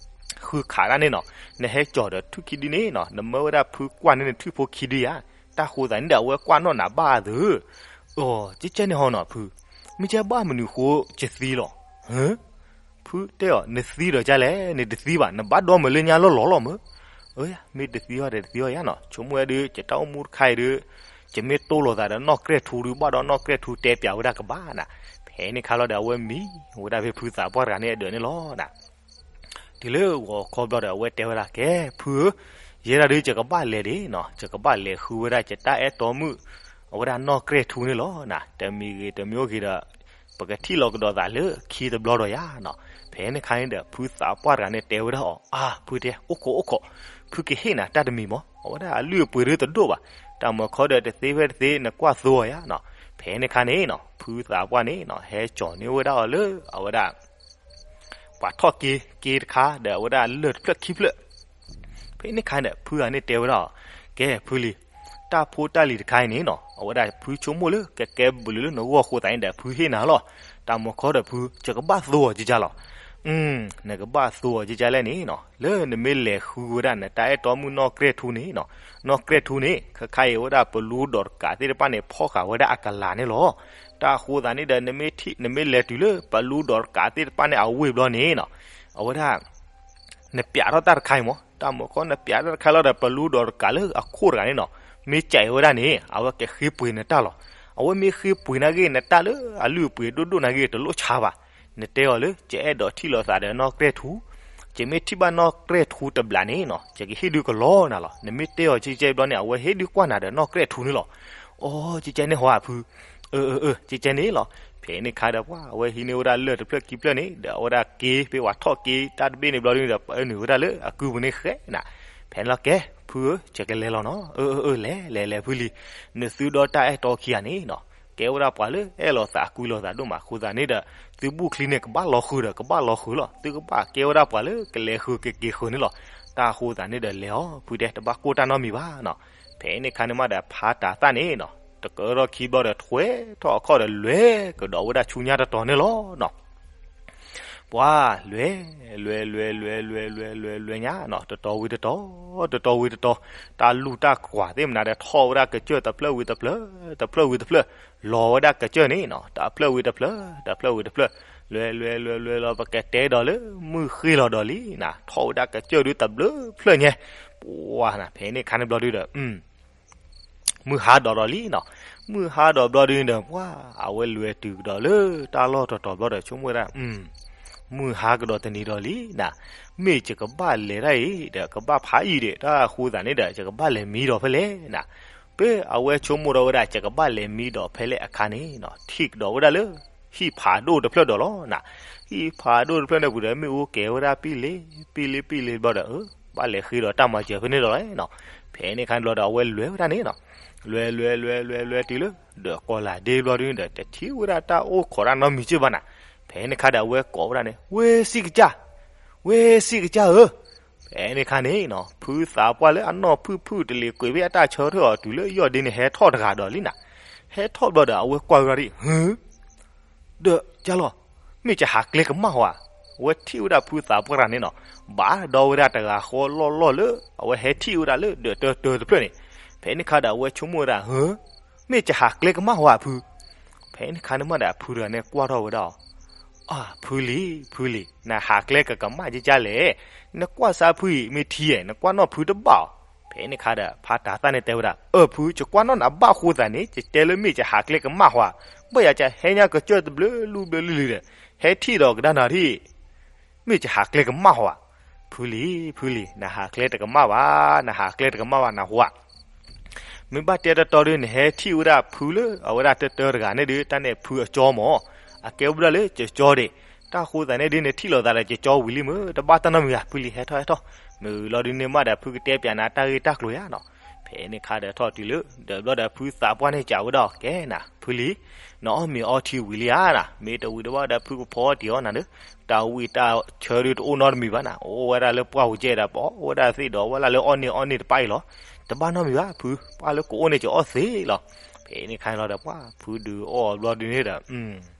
ဃုခးတၢ်န့ၣ်နီၤ, နဟဲကၠီၤဒီးထွံၣ်ခံဒုန့ၣ်နီၤ နမၢဝဲဒၣ်ဖုကွၢ်န့ၢ်နထွံၣ်ဖိခံဒုယါ, တၢ်ဃိသးန့ၣ်ဒီး အဝဲကွၢ်နီၣ်နၤဘၣ်သ့ၣ်, အိ ကဲကဲန့ၣ်ဟီနီၤဖု, မ့ၢ်ကဲဘၣ်မနုၤဃိယသံလီၤ, ဖုတဲအီၤ နသံဒီးကလဲၣ် နတသံဘၣ် နဘၣ်ဒီမုၢ်လၢညါလီၤလီၤလီၤမၢ်, အၢ မ့ၢ်တသံအီၤဒီးတသံအီၤယါနီၤ, ဆိကမိၣ်ဝဲဒုး ယတၢ်အိၣ်မူတခါအံၤဒုး ယမ့ၢ်တိၢ်လိာ်သးဒီးနီၢ်ကြဲၢ်ထူဒုး ဘၣ်ဒီးနီၢ်ကြဲၢ်ထူတဲပၠးဝဲဒၣ်ကဘၣ်နၤ, ဖဲန့ၣ်ခါလီၤဒီး အဝဲမံဝဲဒၣ်ဖဲဖုသးပှၢ်တဂၤန့ၣ်အဒၢးန့ၣ်လီၤနၤ တုၤလၢဂီၤခီဘျီဒီး အဝဲတဲဝဲဒၣ် ကဲ ဖုဧၢ, ယဲဒၣ်ဒုး ယကဘၣ်လဲၤဒံးနီၤ, ယကဘၣ်လဲၤဃုဝဲဒၣ် ယတၢ်အဲၣ်တီမုၣ် အဝဲဒၣ်နီၢ်ကြဲၢ်ထူန့ၣ်လီၤနၤ, တမံၤဂ့ၤတမံၤဂ့ၤဒီး ပကထံၣ်လီၤကဒီးသးလၢခံတဘျီဒီးယါနီၤ, ဖဲန့ၣ်ခါန့ၣ်ဒီး ဖုသးပှၢ်တဂၤန့ၣ်တဲဝဲဒၣ်အီၤ, အါ ဖုတဲ အိၣ်ခိးအိၣ်ခိး, ဖုကဟ့ၣ်နၤတၢ်တမံၤမး, အဝဲဒၣ်အလုၢ်အပှ့ၤဒုးတဒိၣ်ဘၣ်, တၢ်မၢခီဒီးတသ့ဖဲတသ့ နကွၢ်သိအီၤယါနီၤ, ဖဲန့ၣ်ခါန့ၣ်နီၤ ဖုသးပှၢ်န့ၣ်နီၤ ဟဲကၠီၤန့ၢ်ဝဲဒၣ်အီၤလၢ အဝဲဒၣ် ပှၤထီၣ်က့ၤက့ၤတခါဒီး အဝဲဒၣ်လၢၢ်တဖျၢၣ်ခံဖျၢၣ်, ဖဲန့ၣ်ခါန့ၣ် ဖုဂၤန့ၣ်တဲဝဲဒၣ်အီၤ, ကဲ ဖုလံၤ, တၢ်ဖိတၢ်လံၤတခါအံၤန့ၣ်နီၤ အဝဲဒၣ်ဖုဆိကမိၣ်လၢ ကကဲဘျုးလၢနဂီၢ်အဃိသတးန့ၣ်ဒီး ဖုဟ့ၣ်နၤလီၤ, တၢ်မၢခီဒီးဖု ယကဘၣ်သိအီၤကကါလီၤ, နကဘၣ်သိအီၤကကါလဲၣ်န့ၣ်နီၤ လၢနမ့ၢ်လဲၤဃုဝဲဒၣ် နတၢ်အဲၣ်တီမုၣ်နီၢ်ကြဲၢ်ထူန့ၣ်နီၤ, နီၢ်ကြဲၢ်ထူန့ၣ် ခဲခါအံၤ အဝဲဒၣ်ပလူဒီးတကးသ့ၣ်တဖၣ်န့ၣ် ဖီၣ်ဃာ်ဝဲဒၣ်အကလၤန့ၣ်လီၤ, တၢ်ဃိသတးန့ၣ်ဒီး နမ့ၢ်လဲၤတုၤလၢ ပလူဒီးတကးသ့ၣ်တဖၣ်န့ၣ် အဝ့ၢ်ဘျီန့ၣ်နီၤ, အဝဲဒၣ် နပျးထီၣ်တၢ်တခါအံၤမး, တၢ်မၢခီ နပျးထီၣ်တခါလီၤဒီး ပလူဒီးတကးလၢအခိၣ်တဂၤန့ၣ်နီၤ, မ့ၢ်ကးအံၤဝဲဒၣ်န့ၣ် အဝဲကဃ့ပှ့ၤနတၢ်လီၤ, အဝဲမ့ၢ်ဃ့ပှ့ၤနာ်က့ နတၢ်လၢအလုၢ်အပှ့ၤဒိၣ်ဒိၣ်နာ်က့ တလိၣ်ဆါဘၣ်, နတဲအီၤလၢ ယအဲၣ်ဒိးထံၣ်လိာ်သးဒီးနီၢ်ကြဲၢ်ထူ, ယမ့ၢ်ထံၣ်ဘၣ်နီၢ်ကြဲၢ်ထူတဘျးန့ၣ်နီၤ ယကဟ့ၣ်ဒုးကလီနၤလီၤ, နမ့ၢ်တဲအီၤကဲကဲဘျီန့ၣ် အဝဲဟ့ၣ်ဒုးကွၢ်နၤဒီးနီၢ်ကြဲၢ်ထူန့ၣ်လီၤ, အိ ကဲကဲန့ၣ်ဟီဧါဖု, အၢ အၢ အၢ ကဲကဲန့ၣ်လီၤ, ဖဲန့ၣ်ခါဒီးပှၤ အဝဲဟံးန့ၢ်ဝဲဒၣ်လၢၢ်တဖျၢၣ်ခံဖျၢၣ်န့ၣ် ဒီးအဝဲဒၣ်က့ၤ ဖဲပှၤထီၣ်က့ၤတၢ်တဘ့ၣ်န့ၣ်ဘျီဒုးဒီး ပအၢနုာ်ဝဲဒၣ်လၢအကုပူၤန့ၣ်ဃဲနၤ, ဖဲန့ၣ်လီၤကဲ, ဖုဧၢ, ယကလဲၤလီၤနီၤ. အၢ အၢ အၢ လဲၤ လဲၤ လဲၤ ဖုလံၤ, နသုဒီတၢ်အဲၣ်တီခံဂၤန့ၣ်နီၤ, ကဲဝဲဒၣ်ပှၤလၢအဲၣ်လီၤသး ကွံလီၤသးဒိၣ်မးအဃိသတးန့ၣ်ဒီး, သုဘူၣ်ချံန့ၣ် ကဘၣ်လီၤဃုာ်ဒီး ကဘၣ်လီၤဃုာ်လီၤ, သုကဘၣ်ကဲဝဲဒၣ်ပှၤလၢကလဲၤဃုာ်ကက့ၤဃုာ်န့ၣ်လီၤ. တၢ်အဃိသတးန့ၣ်ဒီးလဲၤအီၤ, ဖုတဲ တဘၣ်ကိၢ်တၢ်နီတမံၤဘၣ်နီၤ. ဖဲန့ၣ်အခါန့ၣ်မးဒီး ဖါတၤသၣ်န့ၣ်နီၤ, တကၢထီၣ်ခံဘျီဒီး ထွဲထီၣ်အခီၣ်ဒီး လဲၤကဒီးဝဲဒၣ်ဆူညါတတီၤန့ၣ်လီၤနီၤ. ပှၤလဲၤ, လဲၤ လဲၤ လဲၤ လဲၤ လဲၤ လဲၤ လဲၤညါနီၤ, တတီၤဝံၤတတီၤ, တတီၤဝံၤတတီၤ, တၢ်လူၢ်တၢ်ကွၢ်သ့ၣ်မနုၤဒီး ထီၣ်ဝဲဒၣ်ကစၢၢ်တဖျၢၣ်ဝံၤတဖျၢၣ်, တဖျၢၣ်ဝံၤတဖျၢၣ်, လီၤဝဲဒၣ်ကစၢၢ်န့ၣ်နီၤ, တဖျၢၣ်ဝံၤတဖျၢၣ်, တဖျၢၣ်ဝံၤတဖျၢၣ်, လဲၤ လဲၤ လဲၤ လဲၤလီၤ ပကတဲဒီးလၢ မုၢ်ဃ့ၢ်လီၤဒီးလံနီၤ, ထီၣ်ဝဲဒၣ်ကစၢၢ်ဒုတဘျုးဖျၢၣ်ညါ, ပှၤနၤ ဖဲန့ၣ်အခါန့ၣ်ဘျီဒုဒီး မုၢ်ဟါဒီးဒီးလံနီၤ, မုၢ်ဟါဒီးဘျီဒုန့ၣ်ဒီး ပှၤအဝဲလဲၤတုၤကဒီးလၢတၢ်လီၢ်တတီၤဘျီဒီး ဆိကမိၣ်ဝဲဒၣ်, မုၢ်ဟါကဒီးတနံၤဒီးလံနီၤ, မ့ၢ်ယကဘၣ်လဲၤဒၣ်အံၤဒီး ကဘၣ်ဖးယံာ်ဒီး တၢ်အဃိသတးန့ၣ်ဒီး ယကဘၣ်လဲၤမံဒီးဖဲလဲၣ်နီၤ. ပှၤအဝဲဆိကမိၣ်ထီၣ်ဝဲဒၣ် ယကဘၣ်လဲၤမံဒီးဖဲလဲၣ်အခါန့ၣ်နီၤ, ထံၣ်ကဒီးဝဲဒၣ်လၢ ဟံၣ်ဖးဒိၣ်တဖျၢၣ်ဒီးလီၤနီၤ. ဟံၣ်ဖးဒိၣ်တဖျၢၣ်န့ၣ်ပူၤဒီး မ့ၣ်အူကဲၤဝဲဒၣ်ပံလ့ၤ ပံလ့ၤ ပံလ့ၤဘျီဒီး အၢ ဘၣ်လဲၤဃ့ဒီးတၢ်မၤစၢၤဖဲန့ၣ်ဒီးလီၤနီၤ. ဖဲန့ၣ်အခါန့ၣ်ဘျီဒီး အဝဲလဲၤဝဲဒၣ်န့ၣ်နီၤ, လဲၤ လဲၤ လဲၤ လဲၤ လဲၤတုၤလၢ ဒီးကီၢ်လၤဒ့ဘျီဒုန့ၣ်ဒီး တထံၣ်ဝဲဒၣ်တၢ်အိၣ်ခိးတၢ်နီတမံၤစ့ၢ်ဘၣ်နီၤ. ဖဲန့ၣ်အခါဒီး အဝဲကိးဝဲဒၣ်န့ၣ် ဝဲစံၣ်ကစၢ်, ဝဲစံၣ်ကစၢ်ဧၢ. ဖဲန့ၣ်အခါန့ၣ်နီၤ, ဖုသးပှၢ်လၢအနီၢ်ဖုၣ်ဖုၣ်တလ့ၤကွံာ်ဖဲအတၢ်ဆၢထၢၣ်အီၤတုၤလၢယီၢ်ဒ့န့ၣ် ဟဲထီၣ်တဂၤဒီးလံနီၤ. ဟဲထီၣ်ဘျီဒီး အဝဲကွၢ်ဝဲဒၣ်ဒ် ဟု ဒီးကလီၤ, မ့ၢ်ကဟးကျဲကမၣ်ဝဲဧါ. အဝဲထံၣ်ဝဲဒၣ်ဖုသးပှၢ်တဂၤန့ၣ်နီၤ, ဘၣ်ဒီးဝဲဒၣ်တဂၤဃီလီၢ်လီၢ်လၢ အဝဲဟဲထံၣ်ဝဲဒၣ်လၢဒီးတၢတၢတဖျၢၣ်န့ၣ်. ဖဲန့ၣ်အခါဒီး အဝဲဆိကမိၣ်ဝဲဒၣ် ဟု မ့ၢ်ကဟးကျဲကမၣ်ဝဲဧါဖု. ဖဲန့ၣ်အခါန့ၣ်မးဒီး အဖုတဂၤန့ၣ်ကွၢ်ထီၣ်ဝဲဒၣ်အီၤ, အၢ ဖုလံၤ ဖုလံၤ, နဟးကျဲကကမၣ်ကကၢ်လဲၣ်. နကွၢ်စၢ်ဖုအံၤ မ့ၢ်ထံဧါ, နကွၢ်နီၣ်ဖုတဘၣ်ဧါ. ဖဲန့ၣ်အခါဒီး ဖါတၤသၣ်န့ၣ်တဲဝဲဒၣ်, အၢ ဖု ယကွၢ်နီၣ်နဘၣ်အဃိသတးန့ၣ် ယတဲလၢမ့ၢ်ယဟးကျဲကမၣ်ဝဲဧါ. ဘၣ်ယၤကဟဲညါကစၢၢ်တဘျုးလူၢ်ဘျုးလံၤလံၤဒီး ဟဲထံၣ်ဒီးကဒါနၤထံၣ် မ့ၢ်ယဟးကျဲကမၣ်ဝဲဧါ. ဖုလံၤ ဖုလံၤ, နဟးကျဲတကမၣ်ဘၣ်, နဟးကျဲတကမၣ်ဘၣ် နဟူဧါ. မ့ၢ်ဘၣ်တဲတီတီဒီး နဟဲထံၣ်ဝဲဒၣ်ဖုလၢအဝဲဒၣ်တၢတၢတဂၤန့ၣ်ဒီး တၢ်န့ၣ်ဖုအကၠီမး, အကဲဝဲဒၣ်လၢကၠီဒံး. တၢ်အဃိသတးန့ၣ်ဒီး နထံၣ်လိာ်သးဒီးကၠီဝံၤလံမ့ၢ် တဘၣ်တၢ်နီတမံၤဧါ. ဖုလံၤ ဟဲထီၣ် ဟဲထီၣ်. မ့ၢ်လီၤဒုန့ၣ်မးဒီး ဖုကတဲပၠးနၤတၢ်ဂ့ၢ်တၢ်ကျိၤယါနီၤ. ဖဲန့ၣ်အခါဒီးထီၣ်တုၤလၢ ဒီးဘျီဒီးဖုသးပှၢ်န့ၣ်စံးဝဲဒၣ်အီၤ ကဲနၤ ဖုလံၤ, နအီၣ်မ့ၤအီထံဝံၤလံဧါနၤ. မ့ၢ်တဝံၤတဘၣ်ဒီးဖုကဖီအီၣ်တ့ၢ်အီၣ်နၤဒီး တၢ်ဝံၣ်တၢ်ဆၢဒုတအိၣ်နီတမံၤဘၣ်နၤ. အိၣ်ဝဲဒၣ်လၢပှၢ်ပူၤကဲဒီး ပအီၣ်ဝဲဒၣ်သ့ၣ်ဒီး ဝဲလၢလၢအီၣ်န့ၢ်အီၣ်န့ၢ်တပၣ်အံၤလီၤ. တဘၣ်နီတမံၤဘၣ်ဖု, ပှၢ်လၢကအိၣ်န့ၢ်ကအီၣ်သ့လီၤ. ဖဲန့ၣ်အခါန့ၣ်လီၤဒီး ပှၢ်ဖုဒုးအီၣ်ဘျီဒုန့ၣ်ဒီး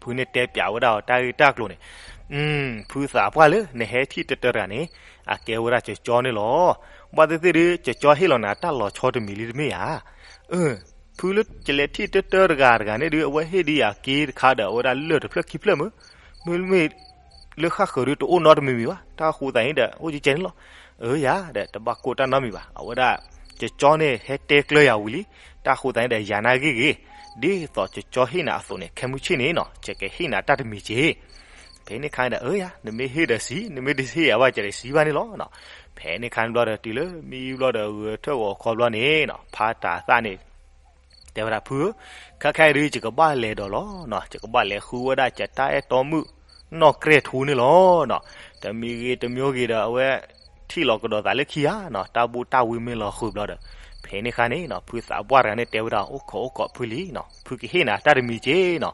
ဖုန့ၣ်တဲပၠးဝဲဒၣ်အီၤတၢ်ဂ့ၢ်တၢ်ကျိၤန့ၣ်, ဖုသးပှၢ်လၢနဟဲထံၣ်တၢတၢတဂၤန့ၣ် အကဲဝဲဒၣ်ကၠီန့ၣ်လီၤ. ဘၣ်သ့ၣ်သ့ၣ်ဒီး ကၠီဟ့ၣ်လီၤနၤတၢ်လီၤဆီတမံၤလံတမ့ၢ်ဧါ. အၢ ဖုလၢယလဲၤထံၣ်တၢတၢတဂၤတဂၤန့ၣ်ဒီး အဝဲဟ့ၣ်ဒံးယၤက့တခါဒီး အဝဲဒၣ်လၢၢ်တဖျၢၣ်ခံဖျၢၣ်မ့ၢ်, မ့မ့ၢ်လၢဃၣ်ဃၢၤဒီးတအိၣ်နီတမံၤမံၤဘၣ်. တၢ်အဃိသတးန့ၣ်ဒီး အိၣ်ကဲကဲန့ၣ်လီၤ. အၢယၤဒီး တဘၣ်ကိၢ်တၢ်နီတမံၤဘၣ်. အဝဲဒၣ် ကၠီန့ၣ်ဟဲတဲကျၢၤယၤဝံၤလံ. တၢ်အဃိသတးန့ၣ်ဒီး ယၤနာ်ဂ့ၤဂ့ၤ, ဒ်သိးကၠီဟ့ၣ်နၤအသိးန့ၣ် ခဲမုၢ်ဆ့ၣ်န့ၣ်နီၤ ယကဟ့ၣ်နၤတၢ်တမံၤက့ၤ. ဖဲန့ၣ်အခါန့ၣ်ဒီး အၢယၤ နမ့ၢ်ဟ့ၣ်ဒီးစံး, နမ့ၢ်တဟ့ၣ်ယၤဘၣ် ယတစံးဘၣ်န့ၣ်လီၤ. ဖဲန့ၣ်အခါန့ၣ်ဘျီဒီး တုၤလၢမ့ၢ်ဘျီဒီး ဂဲၤထၢၣ်ဂီၤခီဘျီန့ၣ်နီၤ ဖါတၤသၣ်န့ၣ် တဲဝဲဒၣ် ဖုဧၢ, ခဲခါအံၤဒုး ယကဘၣ်လဲၤဒီးလီၤနီၤ, ယကဘၣ်လဲၤဃုဝဲဒၣ် ယတၢ်အဲၣ်တီမုၣ် နီၢ်ကြဲၢ်ထူန့ၣ်လီၤနီၤ. တမံၤဂ့ၤတမံၤဂ့ၤဒီး အဝဲထံၣ်လီၤကဒီးသးလၢခံဧါနီၤ, တၢ်ဘူၣ်တၢ်ဝံမ့ၢ်လီၤဃုာ်ဘျီဒီး ဖဲန့ၣ်အခါန့ၣ်နီၤ ဖုသးပှၢ်တဂၤန့ၣ်တဲဝဲဒၣ် အိၣ်ခိးအိၣ်ခိးဖုလံနီၤ, ဖုကဟ့ၣ်နၤတၢ်တမံၤက့ၤနီၤ.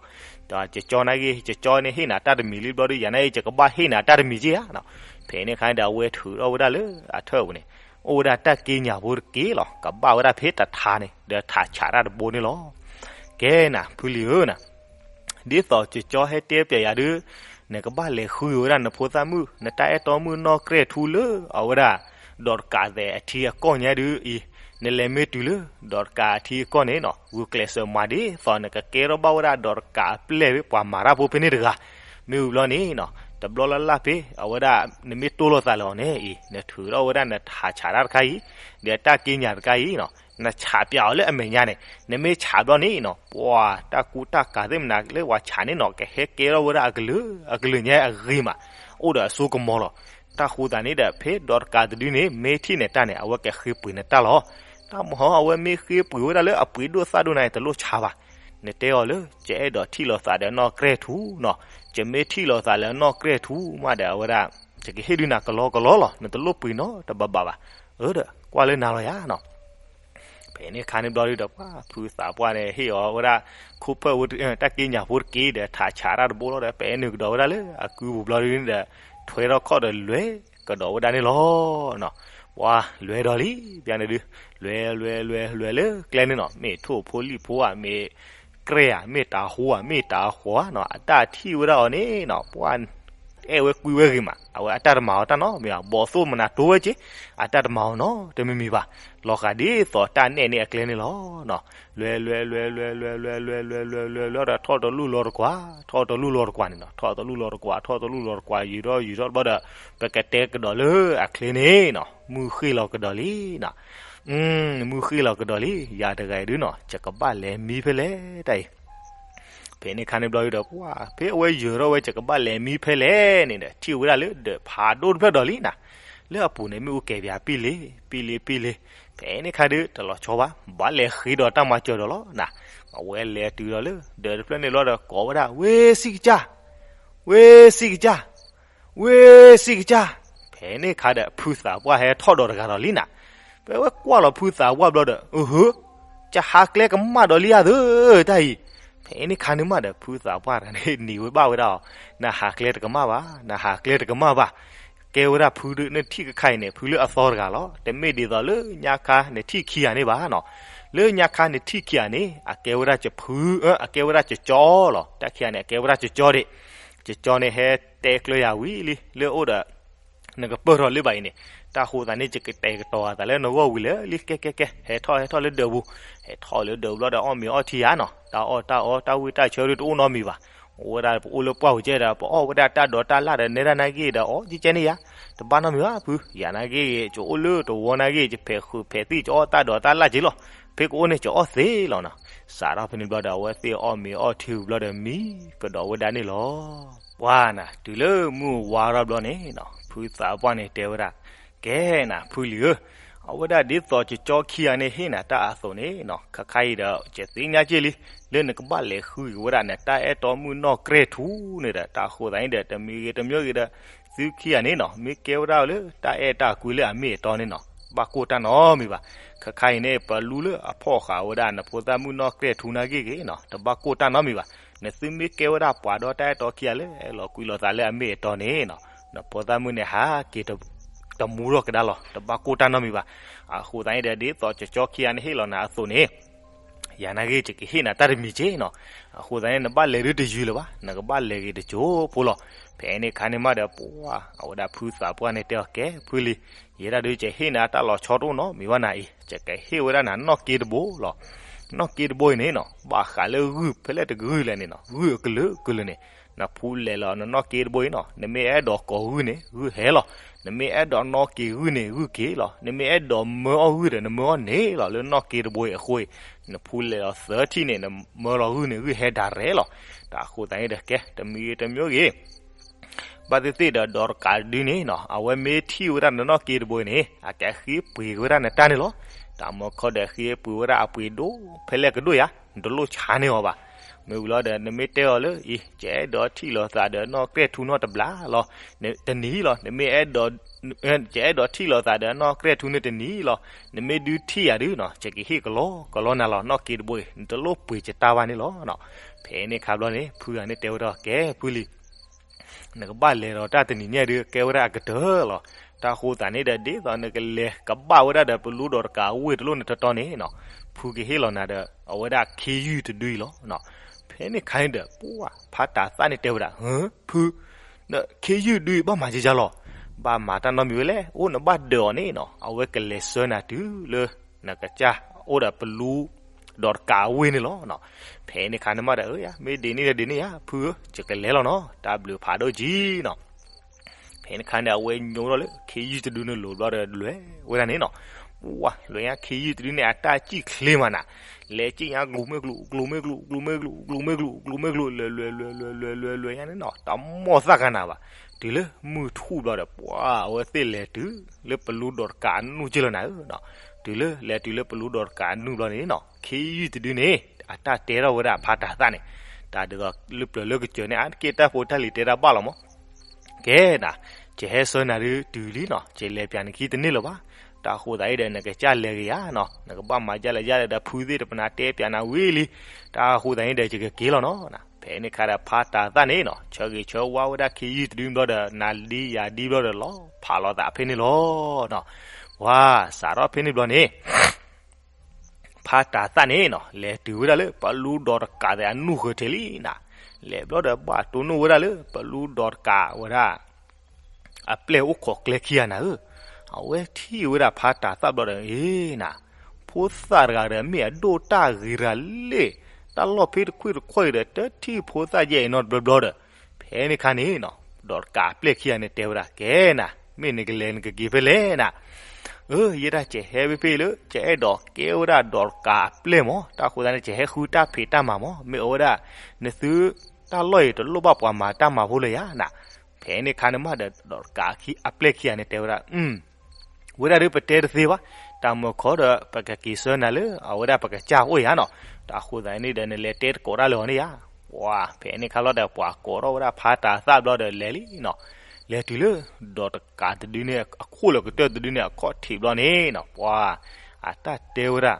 ဒီးယကၠီနာ်ဂ့ၤ ယကၠီန့ၣ်ဟ့ၣ်နၤတၢ်တမံၤလံဘျီဒီး ယၤနာ်ဂ့ၤ ယကဘၣ်ဟ့ၣ်နၤတၢ်တမံၤက့ၤဧါနီၤ. ဖဲန့ၣ်အခါန့ၣ်ဒီး အဝဲထုးထီၣ်ဝဲဒၣ်လၢအထၢၣ်ပူၤန့ၣ် အိၣ်ဝဲဒၣ်တၢ်က့ညၣ်ဖိတက့ၢ်လီၤ. ကဘၣ်ဝဲဒၣ်ဖဲတထါန့ၣ် ဒီးထးဆးတၢ်တဘိန့ၣ်လီၤ. ကဲနၤ ဖုလံၤဧၢနၤ, ဒ်သိးကၠီဟဲတဲပၠးယၤဒုး နကဘၣ်လဲၤဃုဝဲဒၣ်နဖိသၣ်မုၣ် နတၢ်အဲၣ်တီမုၣ်နီၢ်ကြဲၢ်ထူလၢအဝဲဒၣ် ဒီးတကးသဲးအထံအကီၢ်ညါဒုးအံၤ, နလဲၤမ့ၢ်တုၤလၢ ဒီးတကးအထံအကီၢ်န့ၣ်နီၤ ဂုာ်ကျဲးစၢးမၤဒ်သိးနကကဲထီၣ်ဘၣ်ဝဲဒၣ်ဒီးတကးအပျဲၢ်ဖဲပှၤမၤတၢ်ဖိဖဲန့ၣ်တဂၤ. မ့ၢ်ဝံၤဘျီန့ၣ်နီၤ တဘျီလၢ်လၢ်ဖဲ အဝဲဒၣ် နမ့ၢ်တိၢ်လိာ်သးလၢအီၤန့ၣ်အံၤ နထုးထီၣ်ဝဲဒၣ်နထးဆးတၢ်တခါအံၤ ဒီးတၢ်က့ညၣ်တခါအံၤနီၤ နဆးပၠးအီၤလၢအမဲာ်ညါန့ၣ် နမ့ၢ်ဆးဘျီန့ၣ်နီၤ ပှၤတၢ်ကူတၢ်ကၤသ့ၣ်မနုၤလၢပှၤဆးန့ၣ်နီၤ ကဟဲကဲထီၣ်ဝဲဒၣ်အကလုာ် အကလုာ်ညါအဂ့ၤမး အိၣ်ဒီးအစိကမီၤလီၤ. တၢ်ဃိသတးန့ၣ်ဒီး ဖဲဒီးတကးတဒုန့ၣ် မ့ၢ်ထံၣ်နတၢ်န့ၣ် အဝဲကဃ့ပှ့ၤနတၢ်လီၤ. တၢ်မဟီ အဝဲမ့ၢ်ဃ့ပှ့ၤဝဲဒၣ်လၢအပှ့ၤဒိၣ်သၣ်ဒိၣ်နၤ တလိၣ်ဆးဘၣ်. နတဲအီၤလၢ ယအဲၣ်ဒိးထံၣ်လိာ်သးဒီးနီၢ်ကြဲၢ်ထူနီၤ ယမ့ၢ်ထံၣ်လိာ်သးလၢနီၢ်ကြဲၢ်ထူမးဒီး အဝဲဒၣ် ယကဟ့ၣ်ဒုးနၤကလီကလီလီၤ, နတလိၣ်ပှ့ၤနီတဘးဘးဘၣ်. အၢဒီး ကွၢ်လၢနၤလီၤယၤနီၤ. ဖဲန့ၣ်ခါန့ၣ်ဘျီဒုဒီး ပှၤဖုသးပှၢ်န့ၣ် ဟ့ၣ်အီၤဝဲဒၣ် ခိၣ်ဖၢၣ်ဝဲ တၢ်က့ညၣ်ဖိတက့ဒီး ထးဆးတၢ်တဘိလီၤဒီး ပဲနုာ်ကဒီးဝဲဒၣ်လၢအကုပူၤဘျီဒုန့ၣ်ဒီး ထွဲထီၣ်ခီၣ်ဒီးလဲၤကဒီးဝဲဒၣ်န့ၣ်လီၤ. ပှၤလဲၤဒီးလံ ပျၢ်န့ၣ်ဒု လဲၤလဲၤလဲၤလဲၤလၢကျဲန့ၣ်နီၤ, မ့ၢ်ထိၣ်ဖိလံၣ်ဖိဧါ, မ့ၢ်ကြဲၢ်ဧါ, မ့ၢ်တၤဟူဧါ, မ့ၢ်တၤဃီဧါနီၤ, အတၢ်ထံၣ်ဝဲဒၣ်အီၤန့ၣ်နီၤ, ပှၤအဲၣ်ဝဲကွံဝဲဂ့ၤမး, အဝဲအတၢ်တမၤအီၤတၢ်နီတမံၤဘၣ်, ဘီၣ်သိၣ်မနၤတိဝဲက့, အတၢ်တမၤအီၤနီတမံၤမံၤဘၣ်, လီၤဂာ်ဒ်သိးတၢ်နဲၣ်န့ၢ်အကျဲန့ၣ်လီၤ. လဲၤလဲၤလဲၤလဲၤလဲၤလဲၤလဲၤလဲၤလဲၤလဲၤဒီး ထီၣ်တလူၢ်လီၤတကွၢ်, ထီၣ်တလူၢ်လီၤတကွၢ်နီၤ, ထီၣ်တလူၢ်လီၤတကွၢ်, ထီၣ်တလူၢ်လီၤတကွၢ်, ယူၤထီၣ်ယူၤထီၣ်ဘျီဒီး ပကတဲကဒီးလၢအချ့န့ၣ်နီၤ, မုၢ်ဃ့ၢ်လီၤကဒီးလံနီၤ. မုၢ်ဃ့ၢ်လီၤကဒီးလံ, ယၤတဂၤအံၤဒုနီၤ, ယကဘၣ်လဲၤမံဖဲလဲၣ်တၢ်အံၤ. ဖဲန့ၣ်ခါန့ၣ်ဘျီဒုဒီး ပှၤဖဲအဝဲယၢၤထီၣ်ဝဲ ယကဘၣ်လဲၤမံဖဲလဲၣ်န့ၣ်ဒီး ထံၣ်ဝဲဒၣ်လၢဒၢးဖးဒိၣ်တဖျၢၣ်ဒီးလံနီၤ, လၢအပူၤန့ၣ်မ့ၣ်အူကဲၤပၠးပံၣ်လ့ပံၣ်လ့ပံၣ်လ့, ဖဲန့ၣ်ခါဒုတလီၤဆီဘၣ်, ဘၣ်လဲၤဃ့ဒီးတၢ်မၤစၢၤဒီးလီၤနီၤ. အဝဲလဲၤတုၤဒီးလၢဒၢးတဖျၢၣ်န့ၣ်ဘျီဒီး ကိးဝဲဒၣ် ဝ့စံၣ်ကစၢ်, ဝ့စံၣ်ကစၢ် ဝ့စံၣ်ကစၢ်. ဖဲန့ၣ်ခါဒီး ဖုသးပှၢ်ဟဲထီၣ်ဒီးတဂၤဒီးလံနီၤ. ဖဲဝဲကွၢ်လီၤဖုသးပှၢ်ဘျီဒီး အဟၢ, ကဟးကျဲကမၣ်ဒီးလံဧါသၢတၢ်အံၤ. ဖဲန့ၣ်ခါန့ၣ်မးဒီး ဖုသးပှၢ်တဂၤန့ၣ် နံၤဝဲဘၣ်ဝဲဒၣ်အီၤ, နဟးကျဲတကမၣ်ဘၣ်, နဟးကျဲတကမၣ်ဘၣ်. ကဲဝဲဒၣ်ဖုဒု နထံၣ်ကခါအံၤန့ၣ် ဖုလၢအသီတဂၤလီၤ. တမ့ၢ်ဒ်သိးလၢညါခါနထံၣ်ခံဂၤန့ၣ်ဘၣ်နီၤ. လၢညါခါနထံၣ်ခံဂၤန့ၣ် အကဲဝဲဒၣ်ကဖု, အကဲဝဲဒၣ်ကကၠီလီၤ. တၢ်ခံဂၤန့ၣ် အကဲဝဲဒၣ်ကကၠီဒံး. ကကၠီန့ၣ်ဟဲတဲကျၢၤယၤဝံၤလံ လၢအိၣ်ဒီး နကပၢၢ်ထီၣ်လၢဘၣ်အံၤန့ၣ်, တၢ်ဃိသးန့ၣ် ယကတဲာ်ကတီၤအသးလၢနဂီၢ်ဝံၤလၢလံ ကဲကဲကဲ, ဟဲထီၣ်ဟဲထီၣ်လၢဒၢးပူၤ, ဟဲထီၣ်လၢဒၢးပူၤဘျီဒီး အီၣ်မ့ၤအီထံယၤနီၤ, တၢ်အီၣ်တၢ်အီ တၢ်ဝံၣ်တၢ်ဆၢဒုတအိၣ်နီတမံၤဘၣ်, အိၣ်ဝဲဒၣ်ပအိၣ်လၢပှၢ်ပူၤကဲဒီး ပအီၣ်ဝဲဒၣ်တၢ်ဒိးတၢ်လၣ်ဒီး နဲဒၣ်နာ်က့ဒီး အီၣ်ကဲကဲန့ၣ်ယၤ, တဘၣ်နီတမံၤဘၣ်ဖု, ယၤနာ်က့ဂ့ၤ ကအိၣ်လၢတဝီနာ်က့ ယဖဲးဃုာ်ဖဲးသံၣ် ကအီၣ်တၢ်ဒိးတၢ်လၣ်က့လီၤ, ဖဲကအိၣ်န့ၣ် ကအီၣ်သ့လီၤနီၤ, စးထီၣ်ဖဲန့ၣ်ဘျီဒီး အဝဲသ့ၣ်အီၣ်မ့ၤအီထံဝံၤဘျီဒီး မံကဒီးဝဲဒၣ်န့ၣ်လီၤ. ပှၤနၤ တုၤလၢမုၢ်ဝါထီၣ်ဘျီန့ၣ်နီၤ, ဖုသးပှၢ်န့ၣ်တဲဝဲဒၣ်, ကဲနၤဖုလံၤဧၢ, အဝဲဒၣ်ဒ်သိးကကၠီခံဂၤန့ၣ်ဟ့ၣ်နၤတၢ်အသိးန့ၣ်နီၤ, ခါခါအံၤဒီး ယသ့ၣ်ညါက့လံ, လၢနကဘၣ်လဲၤဃုက့ၤဝဲဒၣ်နတၢ်အဲၣ်တီမုၢ်နီၢ်ကြဲၢ်ထူန့ၣ်ဒီး တၢ်ဃိသးန့ၣ်ဒီး တမံၤဂ့ၤတမံၤဂ့ၤဒီး သုခံဂၤန့ၣ်နီၤ, မ့ၢ်ကဲဝဲဒၣ်လၢတၢ်အဲၣ်တၢ်ကွံလၢအမ့ၢ်အတီန့ၣ်နီၤ, ဘၣ်ကိၢ်တၢ်နီတမံၤဘၣ်. ခါခါအံၤန့ၣ် ပလူလၢအဖီၣ်ဃာ်ဝဲဒၣ်နဖိသၣ်မုၢ်နီၢ်ကြဲၢ်ထူနာ်က့ဂ့ၤနီၤ, တဘၣ်ကိၢ်တၢ်နီတမံၤဘၣ်. နသုမ့ၢ်ကဲဝဲဒၣ်ပှၤဒီးတၢ်အဲၣ်တီခံဂၤလၢအဲၣ်လီၤကွံလီၤသးလၢအမ့ၢ်အတီန့ၣ်နီၤ, နဖိသၣ်မုၣ်န့ၣ်ဟးက့ၤတမူထီၣ်ကဒါလီၤ, တဘၣ်ကိၢ်တၢ်နီတမံၤဘၣ်. အဃိသတးန့ၣ်ဒီး ဒ်သိးကကၠီခံဂၤန့ၣ်ဟ့ၣ်လီၤနၤအသိးန့ၣ် ယၤနာ်ဂ့ၤ ယကဟ့ၣ်နၤတၢ်တမံၤက့နီၤ. အဃိသတးန့ၣ် နဘၣ်လဲၤဒုတယုၢ်လၢၤဘၣ်, နကဘၣ်လဲၤဂ့ၤတစိၢ်ဖိလီၤ. ဖဲန့ၣ်ခါန့ၣ်မးဒီး ပှၤ အဝဲဒၣ်ဖုသးပှၢ်န့ၣ်တဲအီၤ ကဲဖုလံၤ, ယဲဒၣ်ဒုး ယဟ့ၣ်နၤတၢ်လီၤဆီတအိၣ်နီတမံၤဘၣ်နၤအံၤ, ယကဟ့ၣ်ဝဲဒၣ်နၤနီၣ်က့တဘိလီၤ. နီၣ်က့တဘိအံၤန့ၣ်နီၤ ဘၣ်ဃးလၢဂုၢ်ဖဲလဲၣ်တဂုၢ်လဲၣ်န့ၣ်နီၤ, ဂုၢ်အကလုာ်ကလုာ်န့ၣ် နဖူလဲၤလီၤနနီၣ်က့တဘိအံၤနီၤ, နမ့ၢ်အဲၣ်ဒိးကိးဂုၢ်န့ၣ် ဂုၢ်ဟဲလီၤ. နမ့ၢ်အဲၣ်ဒိးနီၣ်က့ဂုၢ်န့ၣ် ဂုၢ်က့ၤလီၤ. နမ့ၢ်အဲၣ်ဒိးမၢအီၣ်ဂုၢ်ဒီး နမၢအီၣ်န့ၣ်လီၤ. လၢနီၣ်က့တဘိအံၤအဃိအံၤ နဖူလဲၤလီၤသၢထံၣ်န့ၣ် နမၢလီၤဂုၢ်န့ၣ် ဂုၢ်ဟဲဒၣ်ရဲၣ်လီၤ. တၢ်အဃိသတးန့ၣ်ဒီး ကဲ တမံၤဂ့ၤတမံၤဂ့ၤ ဘၣ်သ့ၣ်သ့ၣ်ဒီးဒီးတကးဒုန့ၣ်နီၤ, အဝဲမ့ၢ်ထံၣ်ဝဲဒၣ်နနီၣ်က့တဘိအံၤန့ၣ် အကဃ့ပှ့ၤက့ၤဝဲဒၣ်နတၢ်န့ၣ်လီၤ. တၢ်မီခီဒီးဃ့ပှ့ၤဝဲဒၣ်အပှ့ၤဒိၣ်ဖဲလဲၣ်ကဒိၣ်ယၤ, နတလိၣ်ဆါန့ၢ်အီၤဘၣ်. မ့ၢ်ဝံၤလီၤဒီး နမ့ၢ်တဲအီၤလၢအံၤ ယအဲၣ်ဒိးထံၣ်လိာ်သးဒီးနီၣ်ကြဲၢ်ထူနီတဘျီလီၤ, တနံၤလီၤ. နမ့ၢ်အဲၣ်ဒိး ယအဲၣ်ဒိးထံၣ်လိာ်သးဒီးနီၣ်ကြဲၢ်ထူန့ၣ်တနံၤလီၤ. နမ့ၢ်ဒုးထံၣ်ယၤဒုနီၤ ယကဟ့ၣ်ကလီကလီနၤလီၤ. နီၣ်က့တဘိအံၤ နတလိၣ်ပှ့ၤယတၢ်ဘၣ်န့ၣ်လီၤ. ဖဲန့ၣ်ခါဘျီန့ၣ် ဖုဂၤန့ၣ်တဲဝဲဒၣ် ကဲဖုလံၤ နကဘၣ်လဲၤဒီးတၢ်တနံၤညါဒုး ကဲဝဲဒၣ်အကတၢၢ်လီၤ. တၢ်ဃိသးန့ၣ်ဒီး ဒ်သိးနကလဲၤကဘၣ်ဝဲဒၣ်ဒီး ပလူဒီးတကးဝ့ၢ်တလိၣ်န့ၣ်တတီန့ၣ်နီၤ, ဖုကဟ့ၣ်လီၤနၤဒီး အဝဲဒၣ်ခ့ယုၢ်တဒုအံၤလီၤ. ဖဲန့ၣ်ခါန့ၣ်ဒီး ပှၤဖးတၤသၣ်န့ၣ်တဲဝဲဒၣ် ဟၢ ဖု ဒီးခ့ယုၢ်ဒုအံၤဘၣ်မၤကကလီၤ, ဘၣ်မၤတၢ်နီတမံၤဝဲလဲၣ်, အိၣ်နဘၣ်ဒၢးအီၤန့ၣ်နီၤ, အဝဲကလဲၤဆှၢနၤတုၤလၢ နကစၢ်အိၣ်ဒီးပလူ ဒီးတကးဝ့ၢ်န့ၣ်လီၤ. ဖဲန့ၣ်ခါန့ၣ်မးဒီး မ့ၢ်ဒ်န့ၣ်ဒီးဒ်န့ၣ်ဧါ ဖုဧၢ, ယကလဲၤလီၤနီၤ, တၢ်ဘျုးဖးဒိၣ်ကံနီၤ. ဖဲန့ၣ်ခါန့ၣ် အဝဲညိထီၣ်လၢ ခ့ယုၢ်တဒုန့ၣ်လိၤဘျီဒီး လဲၤဝဲဒၣ်န့ၣ်နီၤ. ပှၤ လဲၤညါခ့ယုၢ်တဒုန့ၣ် အတၢ်စံၣ်ချ့မးနၤ, လဲၤစံၣ်ညါကျူၤမ့ၢ်ကျူၤ ကျူၤမ့ၢ်ကျူၤ ကျူၤမ့ၢ်ကျူၤ ကျူၤမ့ၢ်ကျူၤ ကျူၤမ့ၢ်ကျူၤ လဲၤလဲၤလဲၤလဲၤလဲၤလဲၤလဲၤညါန့ၣ်နီၤ, တမီၢ်သၣ်ကနၤဘၣ်. တုၤလၢမုၢ်ထူၣ်ဘျီဒီး ပှၤ အဝဲသ့ၣ်လဲၤတုၤလၢပလူဒီးတကးနူၢ်က့လီၤနၤဧၢနီၤ. တုၤလၢလဲၤတုၤလၢပလူဒီးတကးနူၢ်ဘျီန့ၣ်နီၤ, ခ့ယုၢ်တဒုန့ၣ် အတၢ်တဲထီၣ်ဝဲဒၣ်အဖးတၤသၣ်န့ၣ်, တၢ်ဒ်သိးလၢပျၢၤလၢကစၢၤန့ၣ် အါတက့ၢ်တၢ်ဖိတၢ်လံၤတဲတၢ်ဘၣ်လီၤမး. ကဲနၤ, ယဟဲဆှၢနၤဒုးတုၤလံနီၤ, ယလဲၤပၠးနခံတန့ၢ်လၢၤဘၣ်. တၢ်အဃိသတးအံၤဒီး နကစၢ်လဲၤဂ့ၤဧါနီၤ, နကဘၣ်မၤဒ်လဲၣ်ဒ်လဲၣ်ဒီး ဖုသ့ၣ်တပနၤတဲပၠးနၤဝံၤလံ. တၢ်အဃိသတးအံၤဒီး ယကက့ၤလီၤနီၤ. ဖဲန့ၣ်အခါဒီး ဖါတၤသၣ်န့ၣ်နီၤ ဆၢဂ့ၤဆၢဝါဝဲဒၣ်ခ့ယုၢ်တဒုဘျီဒီး နၤဒ်ယၤဒ်ဘျီဒီး လီၤဖးလိာ်သးဖဲန့ၣ်လီၤ. ဝါစးထီၣ်ဖဲန့ၣ်ဘျီန့ၣ် ဖါတၤသၣ်န့ၣ်နီၤ လဲၤတုၤဝဲဒၣ်လၢ ပလူဒီးတကးသ့ၣ်အနူၢ်ဃၢၤထဲလံနီၤ. လဲၤဘျီဒီး ဘၣ်တိၢ်နီၣ်ဝဲဒၣ်လၢ ပလူဒီးတကးဝဲဒၣ် အပျဲၢ်အိၣ်ခိးကျဲခံဂၤနၤဧၢ. အဝဲထံၣ်ဝဲဒၣ်ဖါတၤသၣ်ဘျီဒီး အ့နၤ, ဖိသၣ်တဂၤဒီး မ့ၢ်အဒိၣ်တၢ်ဂ့ၤတဂၤလဲၣ်, တၢ်လီၢ်ဖဲတခွံၣ်တခွံၣ်အံၤဒီး တထံၣ်ဖိသၣ်ယဲၢ်အံၤနီတဘျီဘျီဒီး, ဖဲန့ၣ်အခါန့ၣ်နီၤ ဒီးတကးအပျဲၢ်ခံဂၤန့ၣ်တဲဝဲဒၣ် ကဲနၤ, မ့ၢ်နကလဲၤနကက့ၤဖဲလဲၣ်နၤ. အၢ ယဲဒၣ်ကဟဲဖဲဖဲလၢ ကအဲၣ်ဒိးကဲဝဲဒၣ်ဒီးတကးအပျဲၢ်မး, တၢ်အဃိသတးန့ၣ် ကဟဲဃုတၢ်ဖံးတၢ်မၤမး, မ့ၢ်အဝဲဒၣ် နသုတၢ်လီၢ်အံၤတလိၣ်ဘၣ်ပှၤမၤတၢ်မၤဖိလၢယၤနၤ. ဖဲန့ၣ်အခါန့ၣ်မးဒီး ဒီးတကးအပျဲၢ်ခံဂၤန့ၣ်တဲဝဲဒၣ် ဝဲဒၣ်ဒုးပတဲတသ့ဘၣ်, တၢ်မုၢ်ခီဒီး ပကက့ၤဆှၢနၤလၢ အဝဲဒၣ်ပကစၢ်အိၣ်ယၤနီၤ. တၢ်အဃိသတးန့ၣ်ဒီး နလဲၤတဲတကိးတၢ်လၢအီၤန့ၣ်ယၤ. ပှၤ ဖဲန့ၣ်အခါလီၤဒီး ပှၤကိးထီၣ်ဝဲဒၣ်ဖါတၤသၣ်ဘျီဒီးလဲၤလံနီၤ. လဲၤတုၤလၢ ဒီးတကးတဒုန့ၣ် အခိၣ်လၢကတၢၢ်တဒုန့ၣ် အခီၣ်ထံးဘျီန့ၣ်နီၤ ပှၤ အတၢ်တဲဝဲဒၣ်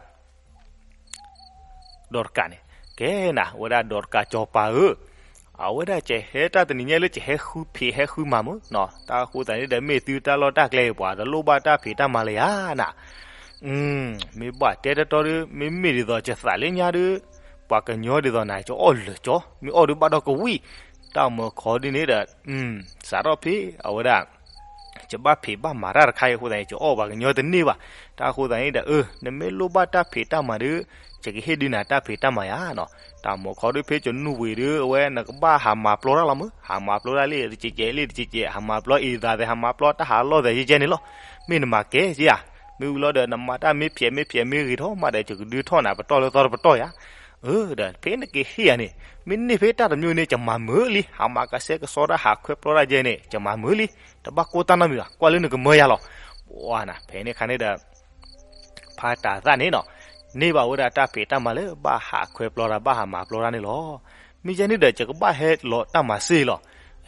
ဒီးတကးန့ၣ် ကဲနၤ ဝဲဒၣ်ဒီးတကးစီၤပၤဧၢ, အဝဲဒၣ်ကဟဲတၢ်တနံၤညါလၢ ကဟဲဃုဖံးဟဲဃုမၤမးနီၤ. တၢ်အဃိသတးန့ၣ်ဒီး မ့ၢ်သုတၢ်လီၢ်တၢ်ကျဲအံၤ ပှၤတလိၣ်ဘၣ်တၢ်ဖံးတၢ်မၤလၢယၤနၤ. မ့ၢ်ဘၣ်တဲတတီဒီး မ့မ့ၢ်ဒ်သိးကသးလၢညါဒီး ပှၤကညီဒ်သိးနၤ ကအီၣ်လၢာ်ကၠီ, မ့ၢ်အီၣ်ဒုးဘၣ်ဒီးကဝံၣ်. တၢ်မုၢ်ခီဒ်န့ၣ်ဒီး စးထီၣ်ဖဲအဝဲဒၣ် ယဘၣ်ဖံးဘၣ်မၤတၢ်တခါအံၤအဃိသတးန့ၣ် ယအီၣ်ပှၤကညီတန့ၢ်ဘၣ်. တၢ်အဃိသတးန့ၣ်ဒီး အၢ နမ့ၢ်လိၣ်ဘၣ်တၢ်ဖံးတၢ်မၤဒီး ယကဟ့ၣ်ဒုးနၤတၢ်ဖံးတၢ်မၤယၤနီၤ. တၢ်မုၢ်ခီဒုးဖဲယနူၢ်ဝံၤဒီး အဝဲနကဘၣ်ဟးမၤပျီတၢ်လီၤမး, ဟးမၤပျီတၢ်လံတကဲးကဲးလံတကဲးကဲး ဟးမၤပျီအံၤသးသဲး ဟးမၤပျီတၢ်ဟးလီၢ်သဲးယဲကဲန့ၣ်လီၤ. မ့ၢ်နမၤကဲက့ဧါ, မ့ၢ်ဝံၤလီၤဒီး နမၤတၢ်မ့ၢ်ဖျဲးမ့ၢ်ဖျဲးမ့ၢ်ဂ့ၤထီၣ်မးဒီး ယကဒုးထီၣ်နၤပတီၢ်လၢသီတပတီၢ်ယၤ. အၢ ဒီးဖဲနကဟ့ၣ်ယၤန့ၣ် မ့ၢ်န့ၢ်ဖဲတၢ်တမံၤန့ၣ် ယမၤမုာ်လံ, ဟးမၤကဆှဲကဆှီတၢ်ဟးခွဲပျီတၢ်ယဲန့ၣ် ယမၤမုာ်လံ, တဘၣ်ကိၢ်တၢ်နီတမံၤဘၣ်, ကွၢ်လၢနကမၢယၤလီၤ. ပှၤနၤ ဖဲန့ၣ်အခါန့ၣ်ဒီး ဖါတၤသၣ်န့ၣ်နီၤ န့ၢ်ဘၣ်ဝဲဒၣ်တၢ်ဖံးတၢ်မၤလၢဘၣ်ဟးခွဲပျီတၢ် ဘၣ်ဟးမၤပျီတၢ်န့ၣ်လီၤ. မ့ၢ်ယဲန့ၣ်ဒီး ယကဘၣ်ဟဲလီၤတၢ်မၤစ့ၢ်လီၤ.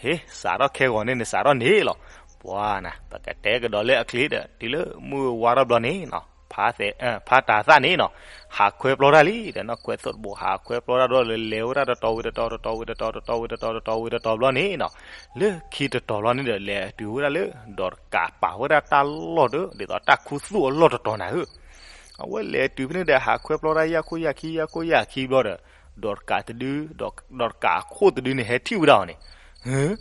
ဟ့ စးထီၣ်ခဲဂီၤန့ၣ် နစးထီၣ်န့ၣ်လီၤ. ပှၤနၤ ပကတဲကဒီးလၢအချ့ဒီး တုၤလၢမုၢ်ဝါထီၣ်ဘျီန့ၣ်နီၤ ဖါတၤသၣ်န့ၣ်နီၤ ဟးခွဲပျီတၢ်လံဒီး နီၢ်ခွဲးသိးတဘိး ဟးခွဲပျီတၢ်ဒီး လဲၤဝဲဒၣ်တတီၤဝံၤတတီၤ တတီၤဝံၤတတီၤ တတီၤဝံၤတတီၤ တတီၤဝံၤတတီၤဘျီန့ၣ်နီၤ လၢခံတတီၤလီၤန့ၣ်ဒီး လဲၤတုၤဝဲဒၣ်လၢ ဒီးတကးပာ်ဝဲဒၣ်တၢ်လီၢ်ဒီး ဒ်သိးတၢ်ခူသူၣ်အလီၢ်တတီၤနၤဧၢ. အဝဲလဲၤတုၤဖဲန့ၣ်ဒီး ဟးခွဲပျီတၢ်ယၢ်ခိၣ်ယၢ်ခံ ယၢ်ခိၣ်ယၢ်ခံဘျီဒီး ဒီးတကးတဒု ဒီးတကးအခိၣ်တဒုန့ၣ် ဟဲထံၣ်ဝဲဒၣ်အီၤန့ၣ်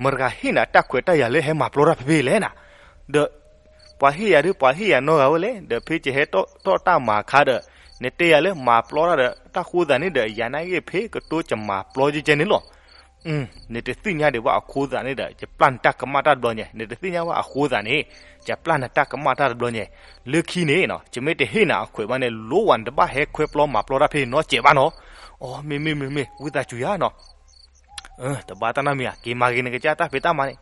မတၤဂၤဟ့ၣ်နၤတၢ်ခွဲးတၢ်ယာ်လၢဟဲမၤပျီတၢ်ဖဲဖဲလဲၣ်နၤ. ဒီး ပှၤဟ့ၣ်ယၤဒီး ပှၤဟ့ၣ်ယၤနီတဂၤဝဲလဲၣ်, ဒီးဖဲယဟဲထီၣ်တၢ်မၤအခါဒီး နတဲယၤလၢမၤပျီတၢ်ဒီး တၢ်ဃိသးန့ၣ်ဒီး ယၤနာ်က့ဖဲကတိၤယမၤပျီကဲကဲန့ၣ်လီၤ. နတသ့ၣ်ညါဒံးဘၣ်အဃိသးန့ၣ်ဒီး ယပျၢ်နတၢ်ကမၣ်တၢ်တဘျီညါ, နတသ့ၣ်ညါဘၣ်အဃိသးန့ၣ် ယပျၢ်နတၢ်ကမၣ်တၢ်တဘျီညါ, လၢခံန့ၣ် ယမ့ၢ်တဟ့ၣ်နၤအခွဲးဘၣ်န့ၣ် လိဝဲနတဘၣ်ဟဲခွဲပျီမၤပျီတၢ်ဖဲနီတစဲးဘၣ်နီၤ. အီ မ့ၢ်မ့ၢ်မ့ၢ်မ့ၢ် ဝံသးစူၤယၤနီၤ. တဘၣ်တၢ်နီတမံၤဧါ, က့ၤမၤဂ့ၤနကစၢ်တၢ်ဖံးတၢ်မၤန့ၣ်.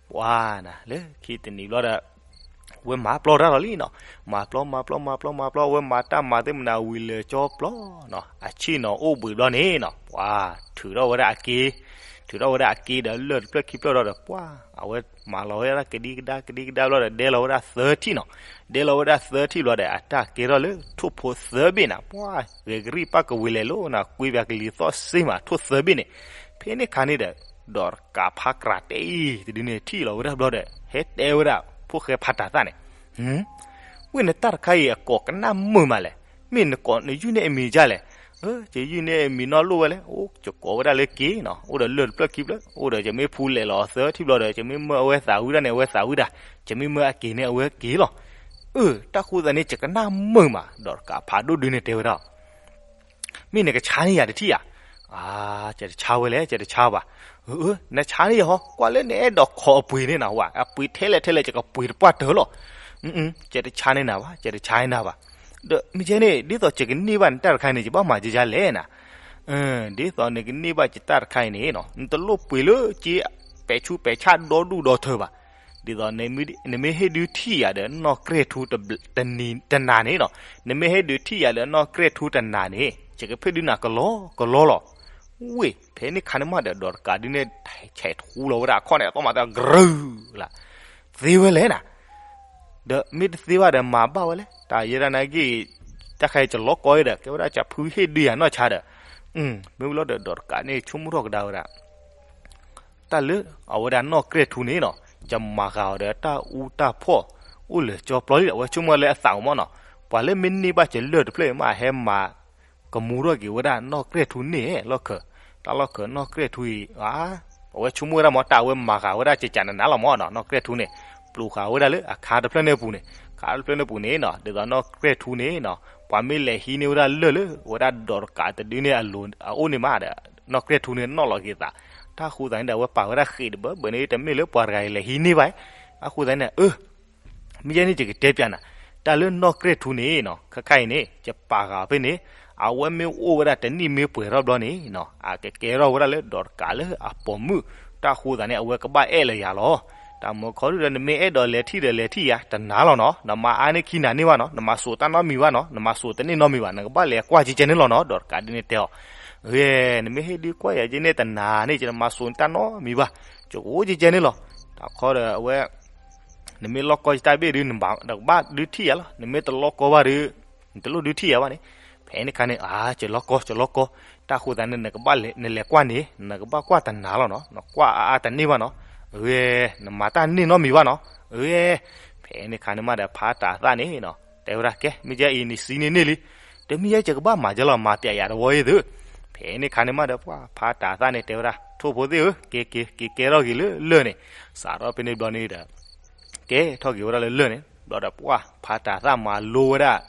ပှၤနၤ လၢခံတနံၤဘျီဒီး ဝဲမၤပျီတၢ်လီၤလံနီၤ. မၤပျီ မၤပျီ မၤပျီ မၤပျီ ဝဲမၤတၢ်မၤသ့ၣ်မနုၤဝံၤလၢာ်ကၠီပျီနီၤ, အဆ့ၣ်နီၤအိၣ်ဘှံးဘျီန့ၣ်နီၤ, ပှၤ ထုးထီၣ်ဝဲဒၣ်အက့, ထုးထီၣ်ဝဲဒၣ်အက့ဒီး လၢၢ်တဖျၢၣ်ခံဖျၢၣ်ဒီး ပှၤ အဝဲမၤလီၤဝဲဒၣ်ကဒံကဒါ ကဒံကဒါဘျီဒီး ဒဲလီၤဝဲဒၣ်သၢထံၣ်နီၤ. ဒဲလီၤဝဲဒၣ်သၢထံၣ်ဘျီဒီး အတၢ်ကဲထီၣ်လၢထိၣ်ဖိသၢဘ့ၣ်နၤ, ပှၤ ဂဲၤကရံၣ်ပၣ်ကဝံၤလဲၤလိာ်နၤ, ကွံဘၣ်ကလံၤသီၣ်စ့မး ထိၣ်သၢဘ့ၣ်န့ၣ်. ဖဲန့ၣ်အခါန့ၣ်ဒီး ဒီးတကးဖါကြးတဲအံၤတဒုန့ၣ် ထံၣ်လီၤဝဲဒၣ်ဘျီဒီး ဟဲတဲဝဲဒၣ် ဖိၣ်ဃဲဖါတၤသၣ်န့ၣ်, ဝ့ၢ်နတၢ်တခါအံၤ အကိးကနၣ်မုာ်မးလဲၣ်, မ့ၢ်နကိးနယုၢ်န့ၢ်အမံၤဒ်လဲၣ်. ယယုၢ်န့ၢ်အမံၤနီၢ်လိၣ်ဝဲလဲၣ်, အိ ယကိးဝဲဒၣ်လၢက့နီၤ, အိၣ်ဒီးလၢၢ်တဖျၢၣ်ခံဖျၢၣ်, အိၣ်ဒီးယမ့ၢ်ဖူလဲၤလီၤသၢထံၣ်ဘျီဒီး ယမ့ၢ်မၢအဝဲသးဝံၣ်တၢ်န့ၣ် အဝဲသးဝံၣ်တၢ်, ယမ့ၢ်မၢအက့ၤန့ၣ် အဝဲက့ၤလီၤ. အၢ တၢ်ဃိသးန့ၣ် ယကနၣ်မုာ်မး, ဒီးတကးဖါဒိၣ်ဒုန့ၣ်တဲဝဲဒၣ် မ့ၢ်နကဆါန့ၢ်ယၤတထံၣ်ဧါ. အၢ ယတဆါဝဲလဲၣ်, ယတဆါဘၣ်. အၢ နဆါန့ၢ်ယၤဟီ, ကွၢ်လၢနအဲၣ်ဒိးခိးအပှ့ၤန့ၣ်နဝဲ, အပှ့ၤထဲလဲၣ်ထဲလဲၣ် ယကပှ့ၤတပှၢ်တၢၢ်လီၤ. ယတဆါန့ၢ်နၤဘၣ်, ယတဆါန့ၢ်နၤဘၣ်. ဒီးမ့ၢ်ကဲန့ၣ် ဒ်သိးယကန့ၢ်ဘၣ်နတၢ်တခါန့ၣ် ယဘၣ်မၤဒ်လဲၣ်နၤ. ဒ်သိးနကန့ၢ်ဘၣ်ယတၢ်တခါအံၤန့ၣ် နတလိၣ်ပှ့ၤလၢက့ ပဲာ်ဆူးပဲာ်ဆၣ်ဒီဒူၣ်ဒီထၢဘၣ်. ဒ်သိး နမ့ၢ်ဟ့ၣ်ဒုးထံၣ်ယၤဒီး နီၢ်ကြဲၢ်ထူ တနၤန့ၣ်နီၤ, နမ့ၢ်ဟ့ၣ်ဒုးထံၣ်ယၤဒီး နီၢ်ကြဲၢ်ထူတနၤန့ၣ် ယကဖ့ၣ်ဒုးနၤကလီကလီလီၤ. ဝ့ၢ် ဖဲန့ၣ်ခါန့ၣ်မးဒီး ဒီးတကးဒုန့ၣ် ဆဲးထူလီၤဝဲဒၣ်အခီၣ်န့ၣ် အသီၣ်မၤသးကရၢလၢ်, သ့ဝဲလဲၣ်နၤ, ဒီးမ့ၢ်တသ့ဘၣ်ဒီးမၤဘၣ်ဝဲလဲၣ်, တၢ်ယဲဒၣ်နာ်က့ တၢ်ခါအံၤကလီကီအံၤဒီး ကဲဝဲဒၣ်ကဖုဟ့ၣ်ဒုယၤနီၢ်ဆါဒီး, မ့ၢ်ဝံၤလီၤဒီး ဒီးတကးန့ၣ် ဆိကမိၣ်ထီၣ်ကဒါဝဲဒၣ် တၢ်လၢအဝဲဒၣ်နီၢ်ကြဲၢ်ထူန့ၣ်နီၤ, ယမၤဃာ်အီၤဒီးတၢ်အူတၢ်ဖီၣ် အိၣ်လၢာ်ကၠီပျီလံ, အဝဲဆိကမိၣ်လၢအသးကမီၣ်နီၤ, ပှၤလၢမ့ၢ်န့ၢ်ဘၣ်ကလၢၢ်တဖျၢၣ်မး ဟဲမၤ ကမူထီၣ်က့ၤဝဲဒၣ်နီၢ်ကြဲၢ်ထူန့ၣ်လီၢ်ခၢၣ်, တၢ်လီၢ်ခၢၣ်နီၢ်ကြဲၢ်ထူအံၤ, အဝဲဆိကမိၣ်ဝဲဒၣ်မ့ၢ်တၢ်အဝဲမၤဃာ်ဝဲဒၣ်ကကးနးနးလီၤမးနီၤ, နီၢ်ကြဲၢ်ထူန့ၣ် ပျိးဃာ်ဝဲဒၣ်လၢအခါတဖျၢၣ်န့ၣ်အပူၤန့ၣ်, အခါတဖျၢၣ်န့ၣ်အပူၤန့ၣ်နီၤ, ဒ်သိးနီၢ်ကြဲၢ်ထူန့ၣ်နီၤ ပှၤမ့ၢ်လဲၤဟံးန့ၢ်ဝဲဒၣ်လၢၢ်လၢ ဝဲဒၣ်ဒီးတကးတဒုန့ၣ်အလိၤအအိၣ်န့ၣ်မးဒီး နီၢ်ကြဲၢ်ထူန့ၣ်နီၣ်လီၤက့ၤသး, တၢ်ဃိသးန့ၣ်ဒီး အဝဲပာ်ဝဲဒၣ်ဃ့းတဘၢဘၢန့ၣ် တမ့ၢ်လၢပှၤတဂၤအံၤလဲၤဟံးန့ၢ်ဘၣ်, အဃိသးန့ၣ် အၢ မ့ၢ်ယဲန့ၣ်ယကတဲပျးနၤ, တၢ်လၢနီၢ်ကြဲၢ်ထူန့ၣ်နီၤ ခဲခါအံၤန့ၣ် ယပာ်ဃာ်ဖဲန့ၣ်, အဝဲမ့ၢ်အိၣ်ဝဲဒၣ်တနံၣ်မ့ၢ်ပှဲၤထီၣ်ဘျီန့ၣ်နီၤ အကကဲထီၣ်ဝဲဒၣ်လၢဒီးတကးလၢအပိာ်မုၣ်, တၢ်ဃိသးန့ၣ် အဝဲကဘၣ်အဲၣ်လၢယၤလီၤ. တၢ်မၢခီဒုဒီး နမ့ၢ်အဲၣ်ဒိးလဲၤထံၣ်ဒီးလဲၤထံၣ်ယၤ တနာ်လီၤနီၤ, နမၤအါန့ၢ်ခံနၤန့ၢ်ဘၣ်နီၤ, နမၤစိာ်တၢ်နီတမံၤဘၣ်နီၤ, နမၤစိာ်တန့ၢ်နီတမံၤဘၣ်, နကဘၣ်လဲၤကွၢ်ကဲကဲန့ၣ်လီၤနီၤ, ဒီးတကးဒုန့ၣ်တဲအီၤ, ဂ့ၤ, နမ့ၢ်ဟ့ၣ်ဒုကွၢ်ယၤကဲန့ၣ် တနာ်န့ၣ် နမၤစိာ်တၢ်နီတမံၤဘၣ်, ကအိၣ်ကဲကဲန့ၣ်လီၤ. တၢ်ခီဒီးအဝဲ နမ့ၢ်လီၢ်ကီယတၢ်ဘ့ၣ်ဒု နကဘၣ်ဒုးထံၣ်ယၤလီၤ, နမ့ၢ်တလီၢ်ကီဘၣ်ဒု နတလိၣ်ဒုးထံၣ်ယၤဘၣ်န့ၣ်, ဖဲန့ၣ်ခါန့ၣ် အါ ကလီၢ်ကီ ကလီၢ်ကီ, တၢ်ဃိသးန့ၣ် နကဘၣ်လဲၤ နလဲၤကွၢ်န့ၣ် နကဘၣ်ကွၢ်တနာ်လီၤနီၤ, နကွၢ်အါအါတန့ၢ်ဘၣ်နီၤ, ဂ့ၤ, နမၤတၢ်န့ၢ်နီတမံၤဘၣ်နီၤ, ဂ့ၤ, ဖဲန့ၣ်ခါန့ၣ်မးဒီး ဖးတၤသၣ်န့ၣ်နီၤ တဲဝဲဒၣ် ကဲ မ့ၢ်ကဲအံၤန့ၣ် စံးန့ၢ်န့ၢ်လံ, တမ့ၢ်ယဲ ယကဘၣ်မၤကဲလီၤ မၤပျဲယၤတဝီအံၤသု, ဖဲန့ၣ်ခါန့ၣ်မးဒီး ပှၤဖးတၤသၣ်န့ၣ် တဲဝဲဒၣ် ထိၣ်ဖိသ့ၣ်ဧၢ, က့ၤ က့ၤ က့ၤကဲထီၣ်က့ၤလၢလၢၢ်န့ၣ်, စးထီၣ်ဖဲန့ၣ်ဘျီန့ၣ်ဒီး ကဲထီၣ်က့ၤဝဲဒၣ်လၢလၢၢ်န့ၣ် ဘျီဒီးပှၤဖးတၤသၣ်မၤလိဝဲဒၣ်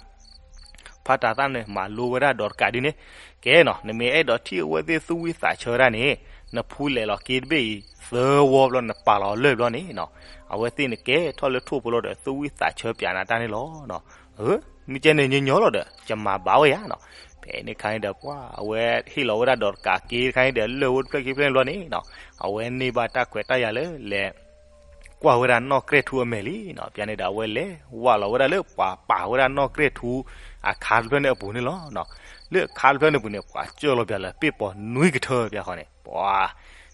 ဖးတၤသၣ်န့ၣ် မၤလိဝဲဒၣ်ဒီးတကးဒုန့ၣ်, ကဲနီၤ နမ့ၢ်အဲၣ်ဒိးထံၣ်အဝဲသ့ၣ်သူၣ်ဝံၣ်သးဆၢဒၣ်န့ၣ်, နဖူလဲၤလီၤက့တဘ့ၣ်အံၤ သၢဝီဘျီ နပာ်လီၤလၢၢ်ဘျီန့ၣ်နီၤ, အဝဲသ့ၣ်န့ၣ်ကဲထီၣ်လၢထိၣ်ဖိလီၤဒီး သူၣ်ဝံၣ်သးဆၢပျးနၤတၢ်န့ၣ်လီၤ. မ့ၢ်ကဲန့ၣ်ညီညီလီၤဒီး ယမၤဘၣ်ဝဲယၤနီၤ, ဖဲန့ၣ်ခါန့ၣ်ဒီး ပှၤအဝဲဟ့ၣ်လီၤဝဲဒၣ်ဒီးတကးက့တခါန့ၣ်ဒီး လၢၢ်ဝဲတဖျၢၣ်ခံဖျၢၣ်န့ၣ်ဘျီန့ၣ်နီၤ, အဝဲန့ၢ်ဘၣ်တၢ်ခွဲးတၢ်ယာ်လၢလဲၤ ကွၢ်ဝဲဒၣ်နီၢ်ကြဲၢ်ထူအမဲာ်လံနီၤ, ပျးန့ၣ်ဒီး အဝဲလဲၤဝးလီၤဝဲဒၣ်လၢပှၤပာ်ဝဲဒၣ်နီၢ်ကြဲၢ်ထူအခါတဖျၢၣ်န့ၣ်အပူၤန့ၣ်လီၤ. လၢအခါတဖျၢၣ်န့ၣ်အပူၤန့ၣ် ပှၤစၢလီၤပျးလၢပ့ၢ်ပိာ်နွံကထၢပျးဃီန့ၣ်, ပှၤ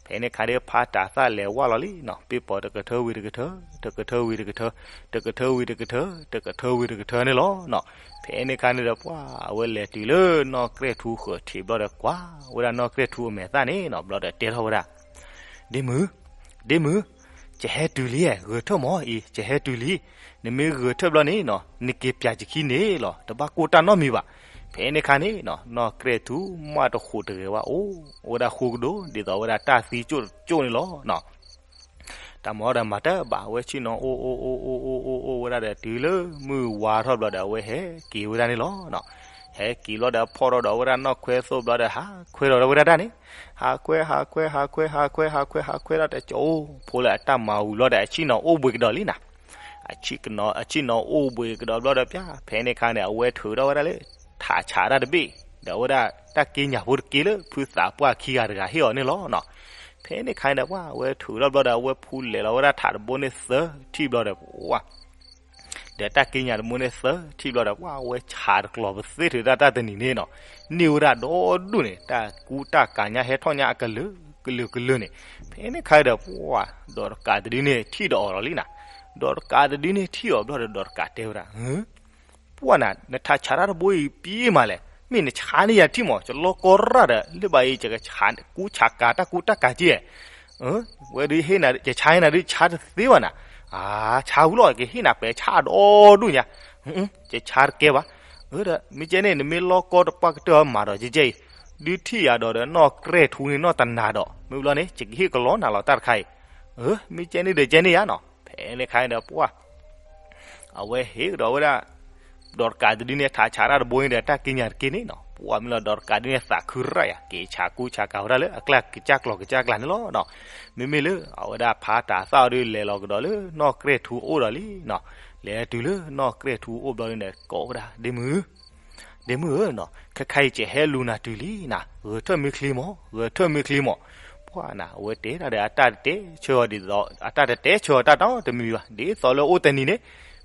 ဖဲန့ၣ်ခါဒီး ဖးတၤသၣ်လဲၤဝးလီၤလံနီၤ, ပ့ၢ်ပိာ်တကထၢဝံၤတကထၢ, တကထၢဝံၤတကထၢ, တကထၢဝံၤတကထၢ, တကထၢဝံၤတကထၢန့ၣ်လီၤ. ဖဲန့ၣ်ခါန့ၣ်ဒီး ပှၤအဝဲလဲၤတုၤလၢနီၢ်ကြဲၢ်ထူဃၢၤထံးဘျီဒီး ကွၢ်ဝဲဒၣ်နီၢ်ကြဲၢ်ထူအမဲာ်သၣ်န့ၣ်နီၤ, ဘျီဒီးတဲထီၣ်ဝဲဒၣ် ဒ့မုၣ်, ဒ့မုၣ်, ယဟဲတုၤလံ, ဂဲၤထၢၣ်မးအံၤ ယဟဲတုၤလံ, နမ့ၢ်ဂဲၤထၢၣ်ဘျီန့ၣ်နီၤ နက့ၤပျးယခံန့ၣ်လီၤ, တဘၣ်ကိၢ်တၢ်နီတမံၤဘၣ်. ဖဲန့ၣ်ခါန့ၣ်နီၤ နီၢ်ကြဲၢ်ထူမးတဃိးတဂဲၤဝဲ အိၣ်ဝဲဒၣ်ဃိကဒိၣ် ဒ်သိးဝဲဒၣ်တၢ်သံကၠိၣ်ကၠိၣ်န့ၣ်လီၤ. တၢ်မၤဒီးမၤတဘၣ် အဝဲဆ့ၣ်နီၤအိၣ်အိၣ်အိၣ်အိၣ်အိၣ်အိၣ်အိၣ်အိၣ်ဝဲဒၣ်ဒီး တုၤလၢမုၢ်ဝါထီၣ်ဘျီဒီး အဝဲဟဲက့ၤဝဲဒၣ်န့ၣ်လီၤ. ဟဲက့ၤဘျီဒီး ဖီၣ်ထီၣ်ဒီးဝဲဒၣ်နီၢ်ခွဲသိၣ်ဘျီဒီး ဟးခွဲဒီးဝဲဒၣ်တၢ်န့ၣ်, ဟးခွဲ ဟးခွဲ ဟးခွဲ ဟးခွဲ ဟးခွဲ ဟးခွဲဒီး တကၠိဖိလၢအတၢ်မၤဝံၤဘျီဒီး အဆ့ၣ်နီၤအိၣ်ဘှံးကဒီးလံနၤ. အဆ့ၣ်နီၤအိၣ်ဘှံးကဒီးဘျီဒီး ပျး ဖဲန့ၣ်ခါန့ၣ် အဝဲထုးထီၣ်ဝဲဒၣ်လၢ ထးဆးတၢ်တဘ့ၣ် ဒီးအဝဲဒၣ်တၢ်က့ညၣ်ဖိတက့လၢ ဖုသးပှၢ်ခံဂၤတဂၤဟ့ၣ်အီၤန့ၣ်လီၤ. ဖဲန့ၣ်ခါန့ၣ်ဒီး ပှၤအဝဲထုးထီၣ်ဘျီဒီး အဝဲဖူလဲၤလီၤဝဲဒၣ်ထးတဘိန့ၣ်သၢထံၣ်ဘျီဒီး ပှၤ ဒီးတၢ်က့ညၣ်တဘိန့ၣ်သၢထံၣ်ဘျီဒီး ပှၤအဝဲဆးတကျီၤပသ့ၣ်ထုးတၢ်တၢ်တနံၤန့ၣ်နီၤ, န့ၢ်ဝဲဒၣ်ဒီဒူၣ်န့ၣ် တၢ်ကူတၢ်ကၤညါဟဲထီၣ်ညါအကလုာ်ကလုာ်ကလုာ်န့ၣ်, ဖဲန့ၣ်ခါဒီး ပှၤ ဒီးတကးတဒုန့ၣ်ထံၣ်ဒီးအီၤလီၤလံနၤ. ဒီးတကးတဒုန့ၣ်ထံၣ်အီၤဘျီဒီး ဒီးတကးတဲဝဲဒၣ် ပှၤနၤ နထးဆးတၢ်တဘိအံၤပံမးလဲၣ်, မ့ၢ်နဆါန့ၢ်ယၤတထံၣ်မး, ကလီကီရၣ်ဒီး လၢဘၣ်အံၤ ယကဆးကူဆးကၤတၢ်ကူတၢ်ကၤက့, ဝဲဒုးဟ့ၣ်နၤ ယဆါဟ့ၣ်နၤဒုးဆါတသ့ဘၣ်နၤ, အါ ဆါဝံၤလီၤ ကဟ့ၣ်နၤပှဲၤဆါဒီဒူၣ်ညါ, ယဆါတကဲဘၣ်, ဒီးမ့ၢ်ကဲန့ၣ် နမ့ၢ်လီၢ်ကီတပှၢ်ကတၢၢ်မၤဒီးကဲကဲအံၤ, ဒုးထံၣ်ယၤဒီးဒီးနီၢ်ကြဲၢ်ထူန့ၣ်နီၢ်တနၤဒီး မ့ၢ်ဘျီန့ၣ် ယကဟ့ၣ်ကလီနၤလီၤတၢ်တခါအံၤ, မ့ၢ်ကဲန့ၣ်ဒီးကဲန့ၣ်ယါနီၤ, ဖဲန့ၣ်ခါန့ၣ်ဒီးပှၤ အဝဲဟ့ၣ်ကဒီးဝဲဒၣ် ဒီးတကးတဒုန့ၣ် ထးဆးတၢ်တဘိန့ၣ်ဒီး တၢ်က့ညၣ်တက့န့ၣ်နီၤ, ပှၤမ့ၢ်လီၤဒီးတကးဒုန့ၣ် သးခုရၣ်ယၤ က့ၤဆးကူဆးကၤဝဲဒၣ်လၢအကျါကစၢ်ကျီၤကစၢ်ကျါန့ၣ်လီၤ. မ့မ့ၢ်လၢအဝဲဒၣ်ဖးတၤသၣ်အီၤဒုး လဲၤလီၤကဒီးလၢနီၢ်ကြဲၢ်ထူအအိၣ်ဒီးလံနီၤ, လဲၤတုၤလၢနီၢ်ကြဲၢ်ထူအအိၣ်ဘျီန့ၣ်ဒီး ကိးဝဲဒၣ် ဒ့မုၣ် ဒ့မုၣ်ဧၢနီၤ, ခဲခါအံၤကဟဲလူၤနၤတုၤလံနၤ, ဂဲၤထၢၣ်မ့ၢ်ချ့မး ဂဲၤထၢၣ်မ့ၢ်ချ့မး, ပှၤနၤ အဝဲတဲဒၣ်ဒီးအတၢ်တတဲဆၢအီၤဒ်သိး အတၢ်တတဲဆၢအီၤတၢ်နီတမံၤဘၣ် ဒ်သိးလၢအိၣ်တနံၤန့ၣ်,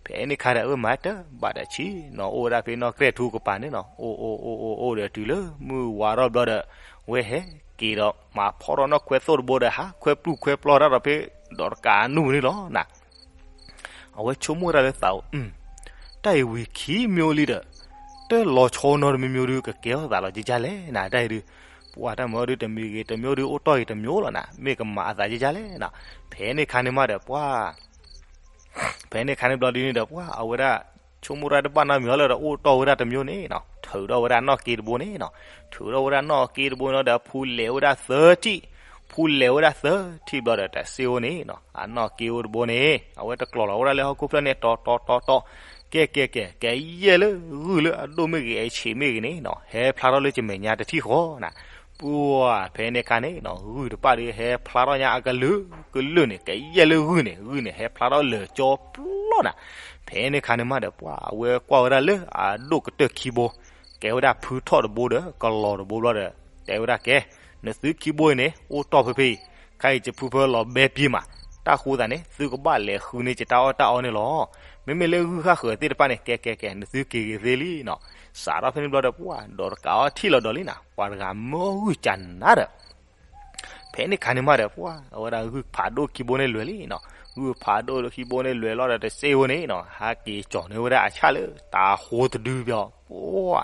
ဖဲန့ၣ်ခါဒီးအဝဲမၤတဘၣ်ဒီးဆံးနီၤ အိၣ်ဝဲဒၣ်ဖဲနီၢ်ကြဲၢ်ထူကပၤန့ၣ်နီၤ, အိၣ်အိၣ်အိၣ်အိၣ်အိၣ်ဒီးတုၤလၢမုၢ်ဝါထီၣ်ဘျီဒီး အဝဲဟဲက့ၤဒီးမၤဖီၣ်ထီၣ်နီၣ်ခွဲသိၣ်တဘိဒီး ဟးခွဲပျုၢ်ခွဲပျီတၢ်ဒီးဖဲ ဒီးတကးနူၢ်န့ၣ်လီၤနၤ. အဝဲဆိကမိၣ်ဝဲဒၣ်လၢသးအိၣ်, တၢ်အံၤဝံၤခံမံၤလံဒီး တၢ်လီၤဆီနီတမံၤမံၤဒုး ကကဲထီၣ်သးလီၤကကလဲၣ်နၤ တၢ်အံၤဒုး, ပှၤတၢ်မၤအီၤဒုး တမံၤဂ့ၤတမံၤဒုး အိၣ်တီၢ်ဂ့ၤတမံၤလီၤနၤ မ့ၢ်ကမၤအသးကကလဲၣ်နၤ. ဖဲန့ၣ်ခါန့ၣ်မးဒီးပှၤ ဖဲန့ၣ်ခါန့ၣ်ဘျီဒုန့ၣ်ဒီး ပှၤအဝဲဒၣ် ဆိကမိၣ်တၢ်တဘၣ်နီတမံၤလီၤဒီး အိၣ်တီၢ်ဝဲဒၣ်တမံၤန့ၣ်နီၤ, ထုးထီၣ်ဝဲဒၣ်နီၣ်က့တဘိန့ၣ်နီၤ, ထုးထီၣ်ဝဲဒၣ်နီၣ်က့တဘိန့ၣ်ဒီး ဖူလဲၤဝဲဒၣ်သၢထံၣ်, ဖူလဲၤဝဲဒၣ်သၢထံၣ်ဘျီဒီး တၢ်စ့အိၣ်န့ၣ်နီၤ, အနီၣ်က့အိၣ်တဘိန့ၣ် အဝဲတကျီၤလီၤဝဲဒၣ်လၢဟီၣ်ခိၣ်ဖျၢၣ်န့ၣ် တီတီတီတီ, ကဲကဲကဲ ကယဲၢ်လၢဂုၢ်လၢအဒိၣ်မ့ၢ်ဂ့ၤ အဆံးမ့ၢ်ဂ့ၤန့ၣ်နီၤ ဟဲဖျါထီၣ်လၢကမဲာ်ညါတထံၣ်ဃီနၤ. ပှၤဖဲန့ၣ်ခါန့ၣ်နီၤ ဂုၢ်တပၣ်ဒီး ဟဲဖျါထီၣ်ညါအကလုာ်ကလုာ်န့ၣ် ကယဲၢ်လၢဂုၢ်န့ၣ် ဂုၢ်န့ၣ် ဟဲဖျါထီၣ်လၢာ်ကၠီပျီနၤ. ဖဲန့ၣ်ခါန့ၣ်မးဒီး ပှၤအဝဲကွၢ်ဝဲဒၣ်လၢအဒိၣ်ကတၢၢ်ခံဘိ, ကဲဝဲဒၣ်ဖုထီၣ်တဘိဒီး ကလီၤတဘိဘျီဒီး တဲဝဲဒၣ်ကဲ, နသုခံဘိအံၤန့ၣ် အိၣ်တီၢ်ဖဲဖဲအံၤ, ခါအံၤယဖုဖၢလီၤဘဲပ့ၤမး, တၢ်ဃိသးန့ၣ် သုကဘၣ်လဲၤဃုန့ၢ်ယတၢ်အီၣ်တၢ်အီန့ၣ်လီၤ. မ့မ့ၢ်လၢဂုၢ်ဃၣ်ဃၢၤသ့ၣ်တဖၣ်န့ၣ် ကဲကဲကဲ နသုက့ၤဂ့ၤသ့လံနီၤ. စးထီၣ်ဖဲန့ၣ်ဘျီဒီး ပှၤဒီးတကးအီထံၣ်လီၤဒီးလံနၤ, ပှၤတဂၤမၢဂုၢ်ကနၤဒီး ဖဲန့ၣ်ခါန့ၣ်မးဒီး ပှၤ အဝဲဒၣ်ဂုၢ်ဖးဒိၣ်ခံဘိန့ၣ်လွဲၤလံနီၤ, ဂုၢ်ဖးဒိၣ်ခံဘိန့ၣ်လွဲၤလီၤဒီး တစ့ဝဲန့ၣ်နီၤ ဟးက့ၤကၠီၤန့ၢ်ဝဲဒၣ်အဆၣ်လၢတၤဟိတဒုပျီ, ပှၤ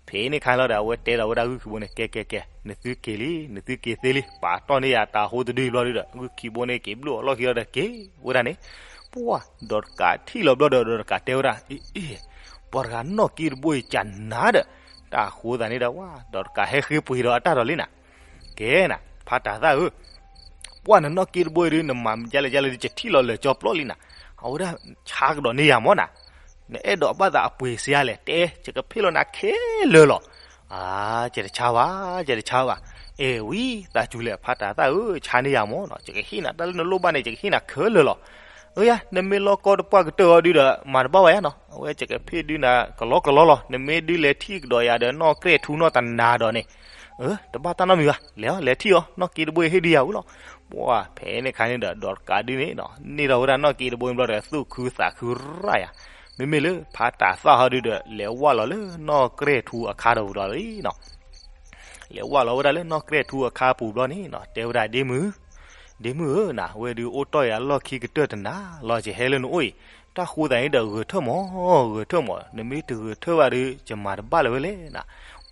ဖဲန့ၣ်ခါလီၤဒီး အဝဲတဲဒီးဝဲဒၣ်ဂုၢ်ခံဘိန့ၣ် ကဲကဲကဲ နသုက့ၤလံ နသုက့ၤသ့လံ ပာ်တီၢ်န့ၢ်ယၤတၤဟိတဒုဘျီဒီး ဂုၢ်ခံဘိန့ၣ်က့ၤဘျုးအလီၢ်ခံလီၤဒီးက့ၤဝဲဒၣ်န့ၣ်, ပှၤ ဒီးတကးထံၣ်လီၤဘျီဒီး ဒီးတကးတဲဝဲဒၣ် အ့ အ့ ပှၤတဂၤနီၣ်က့တဘိအံၤကနၤဒီး, တၢ်ဃိသးန့ၣ်ဒီး ပှၤ ဒီးတကးဟဲဃ့ပှ့ၤဒီးအတၢ်ဒီးလံနၤ, ကဲနၤ ဖးတၤသၣ်ဧၢ, ပှၤနနီၣ်က့တဘိအံၤဒုး နမၤမနုၤလဲၣ်လဲၣ်ဒီး ယထံၣ်လီၤလၢာ်ကၠီပျီလံနၤ, အဝဲဒၣ်ဆါကဒီးန့ၢ်ယၤမၢ်နၤ, နအဲၣ်ဒိးဘၣ်သးအပှ့ၤစ့ဧါလဲၣ် တဲ ယကဖ့ၣ်လီၤနၤခဲလၢာ်လီၤ. အါ ယတဆါဘၣ် ယတဆါဘၣ်, အဲၣ်ဝံသးစူၤလဲၣ် ဖးတၤသၣ်ဧၢ ဆါန့ၢ်ယၤမၢ်နီၤ ယကဟ့ၣ်နၤတၢ်လၢနလိၣ်ဘၣ်န့ၣ် ယကဟ့ၣ်နၤခဲလၢာ်လီၤ. အၢယၤ နမ့ၢ်လီၢ်ကီတပှၢ်ကတၢၢ်အီၤဒုးဒီး မၤတဘၣ်ဝဲယါနီၤ အဝဲယကဖ့ၣ်ဒုးနၤကလီကလီလီၤ နမ့ၢ်ဒုးလဲၤထံၣ်ကဒီးယၤဒီးနီၢ်ကြဲၢ်ထူနီၢ်တနၤဒီးန့ၣ်, အၢ တဘၣ်တၢ်နီတမံၤဘၣ် လဲၤအီၤ လဲၤထံၣ်အီၤ နီၢ်က့တဘိအံၤဟ့ၣ်ဒုးယၤဝံၤလီၤ. ပှၤ ဖဲန့ၣ်ခါန့ၣ်ဒီး ဒီးတကးဒုးန့ၣ်နီၤ န့ၢ်ထီၣ်ဝဲဒၣ်နီၢ်က့တဘိန့ၣ်ဘျီဒီး သူၣ်ခုသးခုရၣ်ယၤ, မ့မ့ၢ်လၢဖးတၤသၣ်ဟီဒုးဒီး လဲၤဝၢ်လီၤလၢနီၢ်ကြဲၢ်ထူအခါဒီးဝံၤဒီးလံနီၤ လဲၤဝၢ်လီၤဝဲဒၣ်လၢနီၢ်ကြဲၢ်ထူအခါပူၤဘျီန့ၣ်နီၤ တဲဝဲဒၣ် ဒ့မုၣ်, ဒ့မုၣ်ဧၢ နဝဲဒုးအိၣ်တီၢ်ယၤအလီၢ်ခံကတၢၢ်တနၤလီၤ ယဟဲလၢနအိၣ်အံၤ, တၢ်ဃိသးန့ၣ်ဒီးဂဲၤထၢၣ်မး, ဂဲၤထၢၣ်မး နမ့ၢ်တဂဲၤထၢၣ်ဘၣ်ဒီး ယမၤတဘၣ်လၢၤဝဲလဲၣ်နၤ,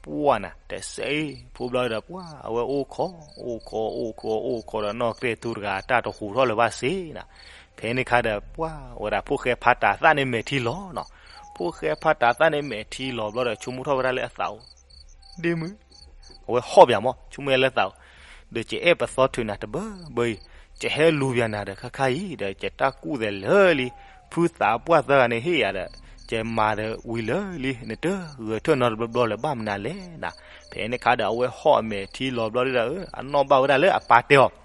ပှၤနၤ တစဲအံၤ ဖိဘျီဒီးပှၤ အဝဲအိၣ်ခိး အိၣ်ခိး အိၣ်ခိး အိၣ်ခိးဒီးနီၢ်ကြဲၢ်ထူတဂၤ တၢ်တဟူးထီၣ်လၢၤဘၣ်စ့နၤ, ဖဲန့ၣ်ခါဒီးပှၤ ဝဲဒၣ်ဖိၣ်ဃဲဖးတၤသၣ်န့ၣ်မဲာ်ထံလီၤနီၤ, ဖိၣ်ဃဲဖးတၤသၣ်န့ၣ်မဲာ်ထံလီၤဘျီဒီး ဆိကမိၣ်ထီၣ်ဝဲဒၣ်လၢအသးအိၣ် ဒ့မုၣ်, အဝဲဟီၣ်ပၠးမး ဆိကမိၣ်လၢသးအိၣ်, ဒီးယအဲၣ်ပသီထုးနၤတဘၢဘၢအံၤ, ယဟဲလူၤပၠးနၤဒီးခါခါအံၤ ဒီးယတၢ်ကူၣ်သဲးလၢာ်လံ, ဖုသးပှၢ်သၢဂၤန့ၣ်ဟ့ၣ်ယၤဒီး, ယမၤဒီးဝံၤလၢာ်လံ, နတဂဲၤထၢၣ်နီတဘျီဘျီလၢၤဘၣ်မနုၤလဲၣ်နၤ, ဖဲန့ၣ်ခါဒီးအဝဲဟီၣ်အမဲာ်ထံလီၤဘျီဒီး အနီၣ်ဘၣ်ဝဲဒၣ်လၢအပၢ်တဲအီၤ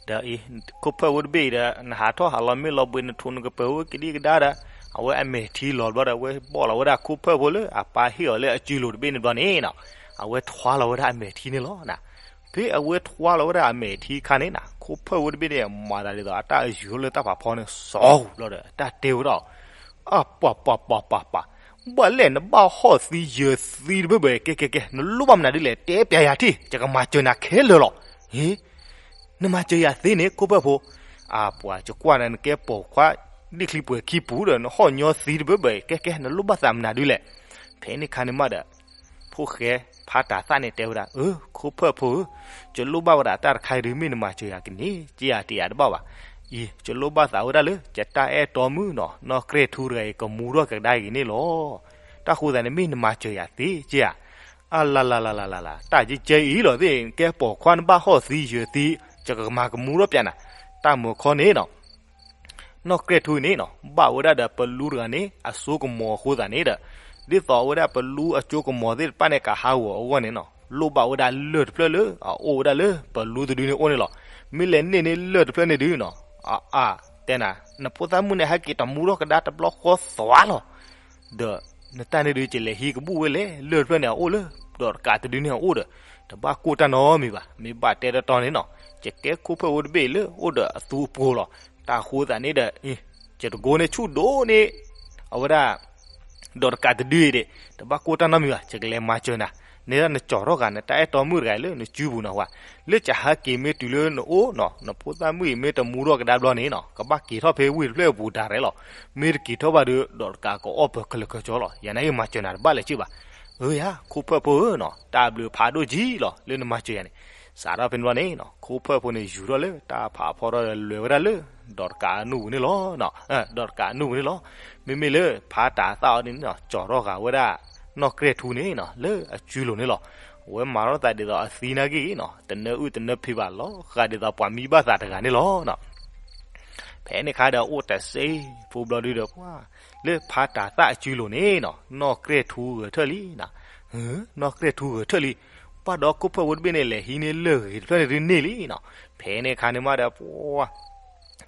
ဒီးအံၤ ခိၣ်ဖၢၣ်ဖိတဘ့ၣ်အံၤဒီး နဟးထီၣ်ဟးလီၤမ့ၢ်လီၤဘှံး နထူးနကပၢၤအိၣ်ကဒံကဒါဒီး, အဝဲအမဲာ်ထံလီၤဘျီဒီး အဝဲဘီၣ်လီၤဝဲဒၣ်ခိၣ်ဖၢၣ်ဖိလၢအပၢ်ဟ့ၣ်အီၤလၢအစုလိၤတဘ့ၣ်န့ၣ်ဘျီန့ၣ်နီၤ, အဝဲထွါလီၤဝဲဒၣ်အမဲာ်ထံန့ၣ်လီၤနၤ. ဖဲအဝဲထွါလီၤဝဲဒၣ်အမဲာ်ထံအခါန့ၣ်နၤ ခိၣ်ဖၢၣ်ဖိတဘ့ၣ်န့ၣ် မၤသးဒ်သိးအတၢ်အယုၤလၢတၢ်ဖးဖီန့ၣ် စီၤဘျီဒီး တၢ်တဲဝဲဒၣ် အပှၤပှၤပှၤပှၤပှၤ, ဘၣ်လဲၣ်နဘၣ်ဟီၣ်သံယၢၤသံတဘၢဘၢ ကဲကဲကဲ နလိၣ်ဘၣ်မနုၤဒ်လဲၣ် တဲပျးယၤထံၣ် ယကမၤစၢၤနၤခဲလၢာ်လီၤ. ဟ့ နမၤစၢၤယၤသ့န့ၣ် ခိၣ်ဖၢၣ်ဖိ, အပှၤ ယကွၢ်နၤနကဲပိာ်ခွါ ဒ့ၣ်ချံပှဲၤခံပူၤဒီး နဟီၣ်ညီသံတဘၢဘၢ ကဲကဲ နလိၣ်ဘၣ်သးမနုၤဒ်လဲၣ်. ဖဲန့ၣ်ခါန့ၣ်မးဒီး ဖိၣ်ဃဲဖးတၤသၣ်န့ၣ်တဲဝဲဒၣ် အၢ ခိၣ်ဖၢၣ်ဖိဧၢ, ယလိၣ်ဘၣ်ဝဲဒၣ်တၢ်တခါအံၤဒုး မ့ၢ်နမၤစၢၤယၤကန့ၢ် က့ယၤတယၤတဘၣ်ဘၣ်. အံၤ ယလိၣ်ဘၣ်သးဝဲဒၣ်လၢ ယတၢ်အဲၣ်တီမုၣ်နီၤ နီၢ်ကြဲၢ်ထူတဂၤအံၤ ကမူထီၣ်ကဒါက့ၤန့ၣ်လီၤ. တၢ်ဃိသတးန့ၣ် မ့ၢ်နမၤစၢၤယၤသ့ က့ဧါ. အလၤလၤလၤလၤလၤလၤ တၢ်ကဲကဲအံၤလီၤသ့ၣ် ကဲပိာ်ခွါနဘၣ်ဟီၣ်သံယၢၤသံ ယကမၤကမူထီၣ်ပျးနၤ. တၢ်မုာ်ခီန့ၣ်နီၤ နီၢ်ကြဲၢ်ထူန့ၣ်နီၤ ဘၣ်ဝဲဒၣ်ဒီးပလူတဂၤန့ၣ် အစိကမီၤအဃိသတးန့ၣ်ဒီး ဒ်သိးအဝဲဒၣ်ပလူအစိကမီၤသ့ၣ်တဖၣ်န့ၣ် ကဟးဂီၤအဂီၢ်န့ၣ်နီၤ လိၣ်ဘၣ်ဝဲဒၣ်လၢၢ်တဖျၢၣ်လၢအအိၣ်ဝဲဒၣ်လၢပလူတဒုန့ၣ်အိၣ်န့ၣ်လီၤ. မ့ၢ်လဲၤန့ၢ်န့ၢ်လၢၢ်တဖျၢၣ်န့ၣ်ဒုးနီၤ အအါ တဲနၤ နဖိသၣ်မုၣ်န့ၣ် ဟဲက့ၤတမူထီၣ်ကဒါတဘျီဃီသွါလီၤ. ဒီးနတၢ်န့ၣ်ဒုး ယလဲၤဟံးကဘူၣ်ဝဲလဲၣ် လၢၢ်တဖျၢၣ်န့ၣ်အအိၣ်လၢ ဒီးတကးတဒုန့ၣ်အအိၣ်ဒီး တဘၣ်ကိၢ်တၢ်နီတမံၤဘၣ်. မ့ၢ်ဘၣ်တဲတီတီန့ၣ်နီၤ ယကဲခိၣ်ဖၢၣ်ဖိတဘ့ၣ်လၢအိၣ်ဒီးအသူအပှိၤလီၤ. တၢ်ဃိသတးန့ၣ်ဒီး ယတကိးန့ၢ်ဆူၣ်ဒိၣ်န့ၢ် အဝဲဒၣ် ဒီးတကးတဒုအံၤဒီး တဘၣ်ကိၢ်တၢ်နီတမံၤဘၣ် ယကလဲၤမၤစၢၤနၤ. န့ၣ်ဒီးနကၠီၣ်ထီၣ်ဃာ်နတၢ်အဲၣ်တီမုၣ်တဂၤအံၤလၢနစုပူၤနီၤဝဲ, လၢကဟဲက့ၤမ့ၢ်တုၤလၢနအိၣ်နီၤ နဖိသၣ်မုၣ်အံၤမ့ၢ်တမူထီၣ်ကဒါဘျီန့ၣ်နီၤ ကဘၣ်က့ၤထီၣ်ဖဲဝ့ၢ်တဖျၢၣ်အပူၤဒၣ်ရဲၣ်လီၤ. မ့ၢ်တက့ၤထီၣ်ဘၣ်ဒီး ဒီးတကးကအီၣ်ပၢၤကလၢၤကၢၤကၠီလီၤ. ယၤနာ်က့ၤမၤစၢၤနၤတဘၣ်လၢၤက့ၤဘၣ်. အၢယၤ ခိၣ်ဖၢၣ်ဖိဧၢနီၤ တၢ်ဘျုးဖးဒိၣ်ကံလီၤ လၢနမၤစၢၤယၤန့ၣ်. စးထီၣ်ဖဲန့ၣ်ဘျီန့ၣ်နီၤ ခိၣ်ဖၢၣ်ဖိန့ၣ် ယူၤထီၣ်လၢတၢ်ဖးဖီထီၣ်ဒီးလဲၤဝဲဒၣ်လၢ ဒီးတကးအနူၢ်ပူၤန့ၣ်လီၤ. ဒီးတကးအနူၢ်ပူၤန့ၣ်လီၤ. မ့မ့ၢ်လၢဖါတၤသၣ်အီၤန့ၣ်နီၤ ကၠီၣ်ထီၣ်ဃာ်ဝဲဒၣ် နီၢ်ကြဲၢ်ထူန့ၣ်နီၤ လၢအစုလိၤန့ၣ်လီၤ. အဝဲမၤထီၣ်သးဒ်သိးအသံနာ်က့ၤနီၤ တနၢအုၣ်တနၢဖံးဘၣ်လီၤ ဃာ်ဒ်သိးပှၤမံဘၣ်သးတဂၤန့ၣ်လီၤ. ဖဲန့ၣ်အခါဒီးအိၣ်တစဲးဖိဘျီဒုဒီး ပှၤ လၢဖါတၤသၣ်အစုလိၤန့ၣ်နီၤ နီၢ်ကြဲၢ်ထူဂဲၤထၢၣ်လံနီၤ. နီၢ်ကြဲၢ်ထူဂဲၤထၢၣ်လံ. ပှၤဒီးခိၣ်ဖၢၣ်ဖိတဘ့ၣ်န့ၣ် လဲၤဟံးန့ၢ်လၢၢ်ဂ့ၤတဖျၢၣ်န့ၣ်ဒုန့ၢ်လံနီၤ. ဖဲန့ၣ်အခါန့ၣ်မးဒီး ပှၤ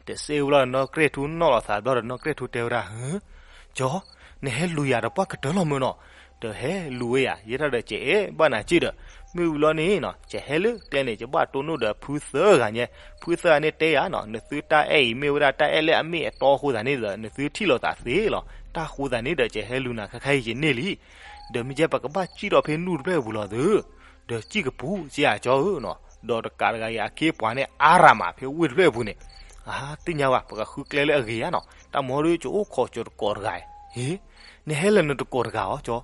တစဲးဖိဘျီဒီး နီၢ်ကြဲၢ်ထူနီၣ်လီၤသးဘျီဒီး နီၢ်ကြဲၢ်ထူတဲဝဲဒၣ် ဟၢ ကၠီ နဟဲလူၤယၤဒီးပှၢ်ကတၢၢ်လီၤမ့ၢ်နီၤ. တဟဲလူၤဝဲယၤ ယဲဒၣ်ဒီးကအဲၣ်ဘၣ်နၤက့ၢ်ဒီး မ့ၢ်ဝံၤလီၤန့ၣ်နီၤ ကဟဲလၢကျဲန့ၣ် ကဘၣ်တိၢ်နီၣ်ဒီးဖုသၢဂၤညါ, ဖုသၢဂၤန့ၣ်တဲယၤနီၤ နသုတၢ်အဲၣ်အံၤမ့ၢ်ဝဲဒၣ်တၢ်အဲၣ်လၢအမ့ၢ်အတီအဃိသတးန့ၣ်ဒီး နသုထံၣ်လိာ်သးသ့လီၤ. တၢ်ဃိသတးန့ၣ်ဒီး ကဟဲလူၤနၤခဲခါအံၤယန့ၢ်လံ. ဒီးမ့ၢ်ကဲပကဘၣ်စံၣ်ထီၣ်ဖဲနူၢ်တဖျၢၣ်အပူၤလီၤသု ဒီးစံၣ်ကပူၤက့ၤဧါကၠီဧၢနီၤ. ဒီးတကးတဂၤအံၤအခ့အပှၤန့ၣ် အါရၤမးဖဲဝ့ၢ်တဖျၢၣ်အပူၤန့ၣ်. အါ သ့ၣ်ညါဘၣ် ပကဃုကျဲလၢအဂ့ၤဧါနီၤ. တၢ်မၤဒီး ကအိၣ်ခိးကၠီတကိးတဂၤအံၤ. ဟ့ နဟဲလၢနတကိးတဂၤဧါကၠီ.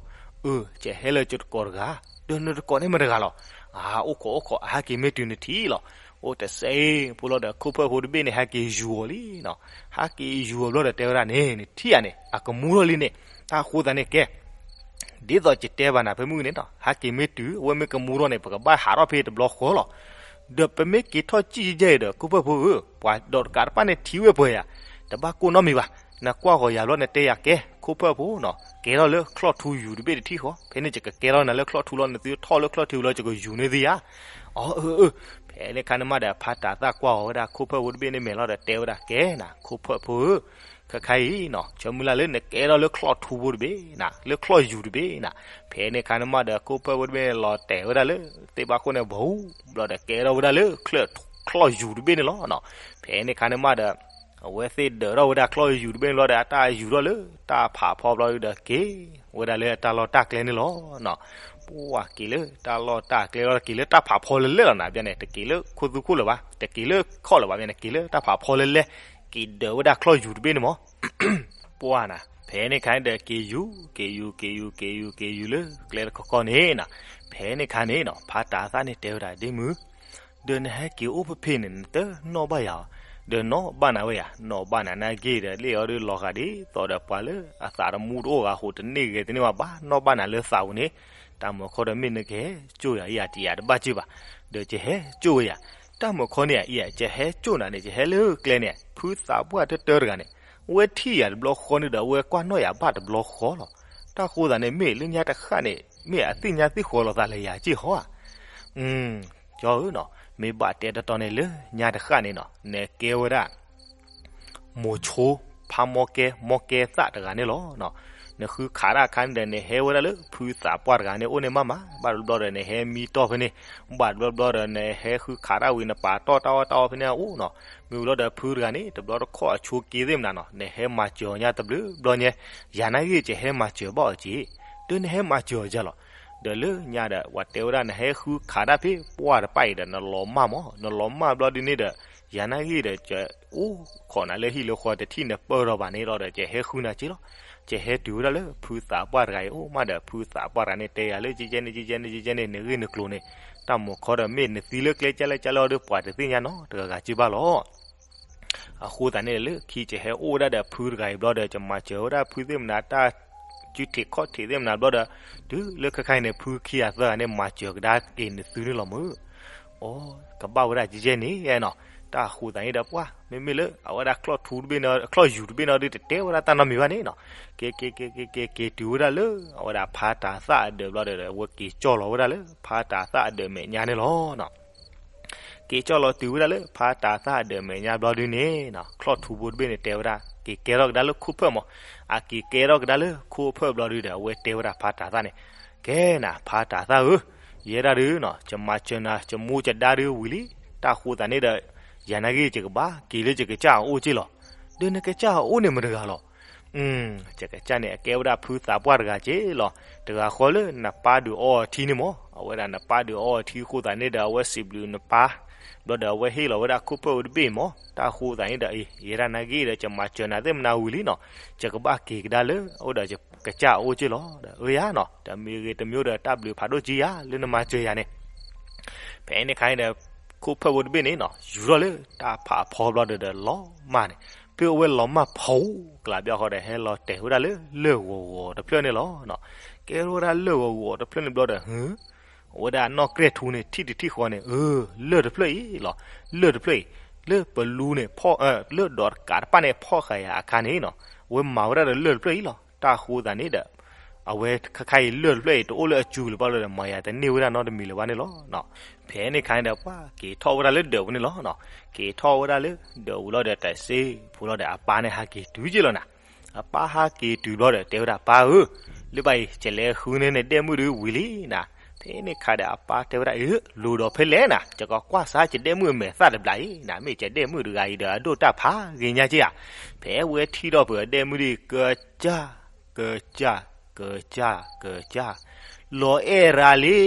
အၢ ကဟဲလၢကၠီတကိးတဂၤ, ဒီးနတကိးန့ၣ်မတဂၤလီၤ. အါ အိၣ်ခိးအိၣ်ခိး အဟဲက့ၤမ့ၢ်တုၤနထံၣ်လီၤ. အိၣ်တစဲးဖိလီၤဒီး ခိၣ်ဖၢၣ်ဖိတဘ့ၣ်န့ၣ် ဟဲက့ၤယူၤအီၤလံနီၤ. ဟဲက့ၤယူၤအီၤဘျီဒီးတဲဝဲဒၣ်န့ၣ် နထံၣ်ဧါန့ၣ် အကမူထီၣ်လံန့ၣ်. တၢ်ဃိသတးန့ၣ်ကဲ ဒ်သိးယတဲဘၣ်နၤဖဲမုၢ်န့ၣ်နီၤ ဟဲက့ၤမ့ၢ်တုၤ အဝဲမ့ၢ်ကမူထီၣ်န့ၣ် ပကဘၣ်ဟးထီၣ်ဖဲတဘျီဃီလီၤ. ဒီးပမ့ၢ်က့ၤထီၣ်စံၣ်ယဲၢ်ဒီး ခိၣ်ဖၢၣ်ဖိဧၢ ပှၤဒီးတကးတဖၣ်န့ၣ်ထံၣ်ဝဲပှဲၤယၤ, တဘၣ်ကိၢ်နီတမံၤဘၣ်. နကွၢ်ဃီၤယၤဘျီနတဲယၤကဲ ခိၣ်ဖၢၣ်ဖိနီၤ ကဲထီၣ်လၢချီၣ်ထူယူၤတဘ့ၣ်တထံၣ်ဃီ, ဖဲန့ၣ်ယကကဲထီၣ်နၤလၢချီၣ်ထူလီၤ နသုထီၣ်လၢချီၣ်ထူလီၤ ယကယူၤန့ၢ်သုဧါ. အီ အၢ အၢ ဖဲန့ၣ်အခါန့ၣ်မးဒီး ဖါတၤသၣ်ကွၢ်အီၤဝဲဒၣ်ခိၣ်ဖၢၣ်ဖိတဘ့ၣ်န့ၣ်မဲာ်လီၤဒီးတဲဝဲဒၣ် ကဲနၤ ခိၣ်ဖၢၣ်ဖိဧၢ ခဲခါအံၤနီၤ ဆၢမုၢ်လၢ်လၢနကဲထီၣ်လၢချီၣ်ထူဖိတဘ့ၣ်နၤ လၢချီၣ်ယူၤတဘ့ၣ်နၤ. ဖဲန့ၣ်အခါန့ၣ်မးဒီး ခိၣ်ဖၢၣ်ဖိတဘ့ၣ်န့ၣ် လီၤတဲာ်ဝဲဒၣ်လၢသ့ၣ်ဘၣ်ခိၣ်န့ၣ် ဘီ ဘျီဒီးကဲထီၣ်ဝဲဒၣ်လၢ ချီၣ်ယူၤတဘ့ၣ်န့ၣ်လီၤ. ဖဲန့ၣ်အခါန့ၣ်မးဒီး အဝဲသ့ၣ်ဒၢးထီၣ်ဝဲဒၣ်ချီၣ်ယူၤတဘ့ၣ်န့ၣ်ဘျီဒီး အတၢ်ယူၤထီၣ်လၢတၢ်ဖးဖီဘျီဒီးက့ၤဝဲဒၣ်လၢတၢ်လီၢ်တၢ်ကျဲန့ၣ်လီၤ. ပှၤက့ၤလၢတၢ်လီၢ်တၢ်ကျဲလီၤ က့ၤလၢတၢ်ဖးဖီလၢလဲၣ်လီၤနၤ ဘၣ်န့ၣ် တက့ၤလၢခိၣ်သူခိၣ်လၢၤဘၣ် တက့ၤလၢခီၣ်လၢၤဘၣ် ဘၣ်န့ၣ် က့ၤလၢတၢ်ဖးဖီလၢလဲၣ် က့ၤဒၢးဝဲဒၣ်ချီၣ်ယူၤတဘ့ၣ်န့ၣ်မး ပှၤနၤ ဖဲန့ၣ်အခါန့ၣ်ဒီး က့ၤယူၤ က့ၤယူၤ က့ၤယူၤ က့ၤယူၤ က့ၤယူၤလၢကျဲတခီခီန့ၣ်နၤ. ဖဲန့ၣ်အခါန့ၣ်နီၤ ဖါတၤသၣ်န့ၣ်တဲဝဲဒၣ် ဒ့မုၣ် ဒီးနဟဲက့ၤအိၣ်ဖဲဖဲန့ၣ် နတနီၣ်ဘၣ်ယၤဧါ. ဒီးနီၣ်ဘၣ်နၤဝဲယၤ နီၣ်ဘၣ်နၤနာ်က့ၤဒီး လၢအီၤဒုးလီၤဂာ်ဒ်သိးဒီးပှၤလၢအသးတမူတအိၣ်ဂၤအဃိ တန့ၢ်ဂဲၤတန့ၢ်ဝဲဘၣ် နီၣ်ဘၣ်နၤလၢသးပူၤန့ၣ်. တၢ်မုၢ်ခီဒီးမ့ၢ်နကဟဲကၠိၣ်ယၤအံၤ ယတယၤတဘၣ်ကၠိၣ်ဘၣ် ဒီးကဟဲကၠိၣ်ဝဲယၤ. တၢ်မုၢ်ခီန့ၣ်အံၤ ကဟဲကၠိၣ်နၤန့ၣ် ကဟဲလၢကျဲန့ၣ် ဖုသးပှၢ်တၢတၢတဂၤန့ၣ် အဝဲထံၣ်ယၤတဘျီဃီန့ၣ်ဒီး အဝဲကွၢ်နီၣ်ယၤဘၣ်တဘျီဃီလီၤ. တၢ်ဃိသးန့ၣ် မ့ၢ်လၢညါတဃၣ်န့ၣ် မ့ၢ်အသ့ၣ်ညါသ့ၣ်ဃီလိာ်သးလၢယၤက့ၢ်ဟီဧါ. ကၠီဧၢနီၤ မ့ၢ်ဘၣ်တဲတတီန့ၣ်လၢညါတဃၣ်န့ၣ်နီၤ နကဲဝဲဒၣ် မိၤဆိ ဖးမီၢ်ကဲ မီၢ်ကဲသၣ်တဂၤန့ၣ်လီၤ. နဃုခးတၢ်အခါန့ၣ်ဒီး နဟဲဝဲဒၣ်လၢဖုသးပှၢ်တဂၤန့ၣ် အိၣ်န့ၣ်မးမး ဘၣ်တဘျီဒီး နဟဲမံတီၢ်ဖဲန့ၣ် ဘၣ်တဘျီဘျီဒီး နဟဲဃုခးတၢ်ဝံၤ နပာ်တီၢ်တၢ်အီၣ်တၢ်အီဖဲန့ၣ်အအိၣ်နီၤ. မ့ၢ်ဝံၤလီၤဒီး ဖုတဂၤန့ၣ် တဘျီတခီၣ်အဆိးက့သ့ၣ်မနုၤနီၤ နဟဲမၤစၢၤအီၤညါတဘျုးဘျီညါ ယၤနာ်ဂ့ၤ ကဟဲမၤစၢၤဘၣ်အီၤက့ၢ်. ဒီးနဟဲမၤစၢၤအီၤယၤလီၤ. ဒီးလၢညါဒီး ပှၤတဲဝဲဒၣ် နဟဲဃုခးတၢ်ဖဲပှၢ်တပၢ်အံၤဒီး နလီၤမၢ်မး နလီၤမၢ်ဘျီဒ်န့ၣ်ဒီး ယၤနာ်ဂ့ၤဒီး ကအိၣ်ခိးနၤလၢဟံၣ်လၢဃီ တထံၣ်နပၢၢ်ထီၣ်ဘၣ်န့ၣ်လီၤဒီး ကဟဲဃုနၤက့ၢ်လီၤ. ကဟဲတုၤဝဲဒၣ်လၢဖုသးပှၢ်တဂၤအံၤအိၣ်မးဒီး ဖုသးပှၢ်တဂၤန့ၣ် တဲယၤလၢ ကကဲန့ၣ် ကကဲန့ၣ် ကကဲန့ၣ် နဂ့ၢ်နကျိၤန့ၣ် တၢ်မုၢ်ခီဒီး မ့ၢ်နသံလၢကျဲကၢ်လၢကၢ်လၢအီၤဒီး ပှၤတသ့ၣ်ညါနီတဂၤဂၤက့ၢ်ဘၣ်လီၤ. အဃိသတးန့ၣ် လၢခံကဟဲအိၣ်ဝဲဒၣ်ဒီးဖုတဂၤအံၤဘျီဒီး ကမၤစၢၤဝဲဒၣ်ဖုသ့ၣ်မနုၤ တၢ်စုထံးခီၣ်ထံးသ့ၣ်မနုၤဘျီဒီး တုၤလၢခဲခါအံၤန့ၣ် ဖုခံဂၤသၢဂၤန့ၣ် မၤစၢၤကဒါက့ၤနသုန့ၣ်လီၤမၢ်. အိ ကဘၣ်ဝဲဒၣ်ကဲကဲန့ၣ်နီၤ တၢ်ဃိသးန့ၣ်ဒီးပှၢ် မ့မ့ၢ်လၢအဝဲဒၣ်ချီၣ်ထူတဘ့ၣ်န့ၣ် ချီၣ်ယူၤတဘ့ၣ်န့ၣ်ဒီး တတဲဝဲဒၣ်တၢ်နီတမံၤဘၣ်န့ၣ်နီၤ. က့ၤ က့ၤ က့ၤ က့ၤ က့ၤ က့ၤတုၤဝဲဒၣ်လၢ အဝဲဒၣ်ဖါတၤသၣ်အဒၢးဘျီဒီး အဝဲက့ၤကၠီၣ်လီၤဝဲဒၣ်လၢ ဖါတၤသၣ်အဒၢးမဲာ်ညါန့ၣ်လီၤ. က့ၤကၠီၣ်လီၤတုၤဝဲဒၣ်လၢ ဖါတၤသၣ်အဒၢးမဲာ်ညါဘျီဒုန့ၣ်နီၤ ချီၣ်ထူဖိတဘ့ၣ်န့ၣ်တဲဝဲဒၣ် က့ၤကဲထီၣ်ကဒါလၢခိၣ်ဖၢၣ်မး, အက့ၤကဲထီၣ်ကဒါလၢခိၣ်ဖၢၣ်ဘျီဒုဒီး အဝဲတဲဝဲဒၣ်ဖါတၤသၣ်န့ၣ်, ကဲနၤ ဖါတၤသၣ်ဧၢ, ယဲဒၣ်ဒုနီၤ ယမၤစၢၤနၤ ယမူယဒါဒုဝံၤလံ, တၢ်ဃိသးန့ၣ်ဒီး ယၤနာ်က့ၤယကဘၣ်က့ၤလၢယကစၢ်အအိၣ်က့ၢ်လီၤ. ဒီးနကစၢ်အအိၣ်န့ၣ်မတဂၤလီၤ. ယကစၢ်န့ၣ် အကဲဝဲဒၣ်ဖုသးပှၢ်တဂၤက့လီၤ. တဂၤဃီလၢနပၢ်ဒုးအီထံန့ၣ်မး, အဝဲဒၣ်နပၢ်ဒုးအီထံအဃိသတးန့ၣ်ဒီး အဝဲစံးဘျုးနပၢ်, ဘျီဒီးအဝဲဟ့ၣ်လီၤဝဲဒၣ်ခိၣ်ဖျီၣ်ဝဲတဘ့ၣ်မး, တၢ်ဃိသတးန့ၣ်ဒီး အ့ ယဲဒၣ်နာ်က့ဒီး ယမၤစၢၤနၤသ့ၣ်မနၤဝံၤလံနီၤ, ယကဘၣ်က့ၤကဒါလၢ အိၣ်ဒီးယကစၢ်အအိၣ်က့လီၤ. ဒီးအၢယၤနီၤ, တမ့ၢ်ဂ့ၤတမ့ၢ်ဒီး တၢ်ဘျုးဖးဒိၣ်က့ယၤ လၢနမၤစၢၤယၤန့ၣ် ဖဲန့ၣ်ခါန့ၣ်ဒီး ခိၣ်ဖျီၣ်ဝဲတဘ့ၣ်န့ၣ်နီၤ ယူၤထီၣ်လၢတၢ်ဖးဖီဘျီဒီး ဒီးလီၤမၢ်န့ၣ်, ဖဲအဝဲလီၤမၢ်ဖီကလးဘျီဃီဒီး ဟဲလီၤတဲာ်ဝဲဒၣ်လၢလၢၢ်ဂီၤဂီၤတဖျၢၣ်န့ၣ်လီၤ. ကဲထီၣ်ဝဲဒၣ်လၢၢ်ဂီၤဂီၤတဖျၢၣ်န့ၣ်ဘျီဒီး အဝဲဒၣ်နီၢ်ကြဲၢ်ထူန့ၣ် ထံၣ်တထံၣ်ဃီန့ၣ်, အၢ လၢၢ်တဖျၢၣ်အံၤလီၤ, လၢၢ်တဖျၢၣ်အံၤ လၢပလူန့ၣ် လၢဒီးတကးတပၣ်န့ၣ် ဖီၣ်ဃာ်ယၤအခါန့ၣ်နီၤ, အဝဲမၤဝဲဒၣ်ဒီးလၢၢ်တဖျၢၣ်အံၤလီၤ. တၢ်ဃိသတးန့ၣ်ဒီး အဝဲခါခါအံၤလၢၢ်တဖျၢၣ်အံၤ တအိၣ်လၢအစုပူၤလၢၤဘၣ်လီၤဒီး မၤယၤတန့ၢ်ဝဲဒၣ်နီတမံၤလၢၤဘၣ်န့ၣ်လီၤ. ဖဲန့ၣ်ခါန့ၣ်ဒီး ပှၤက့ၤထီၣ်ဝဲဒၣ်လၢဒၢးပူၤန့ၣ်လီၤ. က့ၤထီၣ်ဝဲဒၣ်လၢဒၢးပူၤလီၤဒီး တစ့ၢ်ဖိလီၤဒီး အပၢ်န့ၣ်ဟးက့ၤတုၤက့လီၤနၤ, အပၢ်ဟးက့ၤတုၤဘျီဒီး တဲဝဲဒၣ်ပၢ်ဧၢ, လၢဘၣ်အံၤ ယလဲၤဃုန့ၢ်နဒဲမုၣ်ဒုးဝံၤလံနၤ. ဖဲန့ၣ်ခါဒီး အပၢ်တဲဝဲဒၣ်အၢ လိၤဒီးဖဲလဲၣ်နၤ, ယကကွၢ်စါ ယဒဲမုၣ်အမဲာ်သၣ်တဘျီအံၤနၤ, မ့ၢ်ယဒဲမုၣ်တဂၤအံၤဒီး အဒိၣ်တၢ်ဖးဂ့ၤညါက့ဧါ. ဖဲဝဲထံၣ်ထီၣ်ပှၤဒဲမုၣ်ဒုး ကစၢ် ကစၢ် ကစၢ် ကစၢ်, လီၤအဲၣ်ရၤလံ, လီ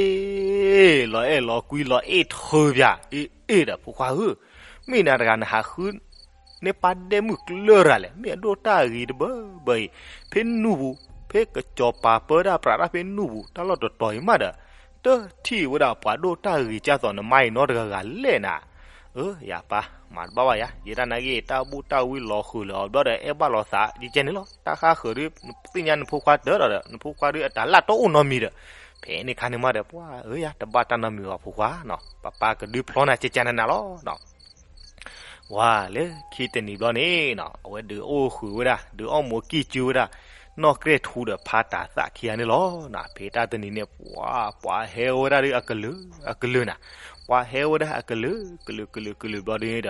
ၤအဲၣ်လီၤကွံ လီၤအ့ၣ်ထၢပၠး, အ့ၣ်အ့ၣ်ဒီး ဖိခွါဧၢ, မ့ၢ်နၤတဂၤနဟးဃု န့ၢ်ပၢ်ဒဲမုၣ်ကျၢၢ်ရၤလဲၣ်, မ့ၢ်အဒိၣ်တၢ်ဂ့ၤတဘၢဘၢအံၤ, ဖဲနူၢ်ပူၤ, ဖဲကစီၤပၤပၢတၢ်ပြးတၢ်ဖဲနူၢ်ပူၤ တၢ်လီၢ်တတီၤအံၤမးဒီး တထံၣ်ဝဲဒၣ်ပှၤဒိၣ်တၢ်ဂ့ၤကၢ်သိးနမါအံၤနီတဂၤဂၤလဲၣ်နၤ. အၢ ယပၢ် မၤတဘၣ်ဘၣ်ယၤ, ယဲဒၣ်နာ်က့ တၢ်ဘူၣ်တၢ်ဝံလီၤဃုာ်လၢအီၤဘျီဒီး အဲၣ်ဘၣ်လီၤသး ယကဲန့ၣ်လီၤ. တၢ်ဃါဃၢၤဒုး သ့ၣ်ညါနဖိခွါတၢၢ်ဒီး နဖိခွါဒုးအတၢ်လၢ်တအိၣ်နီတမံၤဒီး ဖဲန့ၣ်ခါန့ၣ်မးဒီး ပှၤဧၢယၤ တဘၣ်တၢ်နီတမံၤဘၣ်ဖိခွါနီၤ, ပပၢ်ကဒုးဖျီနၤကကနနၤလီၤနီၤ. ဝၤလၢခံတနံၤဘျီန့ၣ်နီၤ အဝဲဒုးအိၣ်ဃုာ်ဝဲဒၣ် ဒုးအီၣ်မူးကံၢ်စုဝဲဒၣ် နီၢ်ကြဲၢ်ထူဒီးဖါတၤသၣ်ခံဂၤန့ၣ်လီၤနီၤ. ဖဲတၢ်တနံၤန့ၣ် ပှၤ ပှၤဟဲဝဲဒၣ်ဒုးအကလုာ် အကလုာ်နၤ, ပှၤဟဲဝဲဒၣ်အကလုာ် ကလုာ်ကလုာ်ကလုာ်ဘျီဒုးဒီး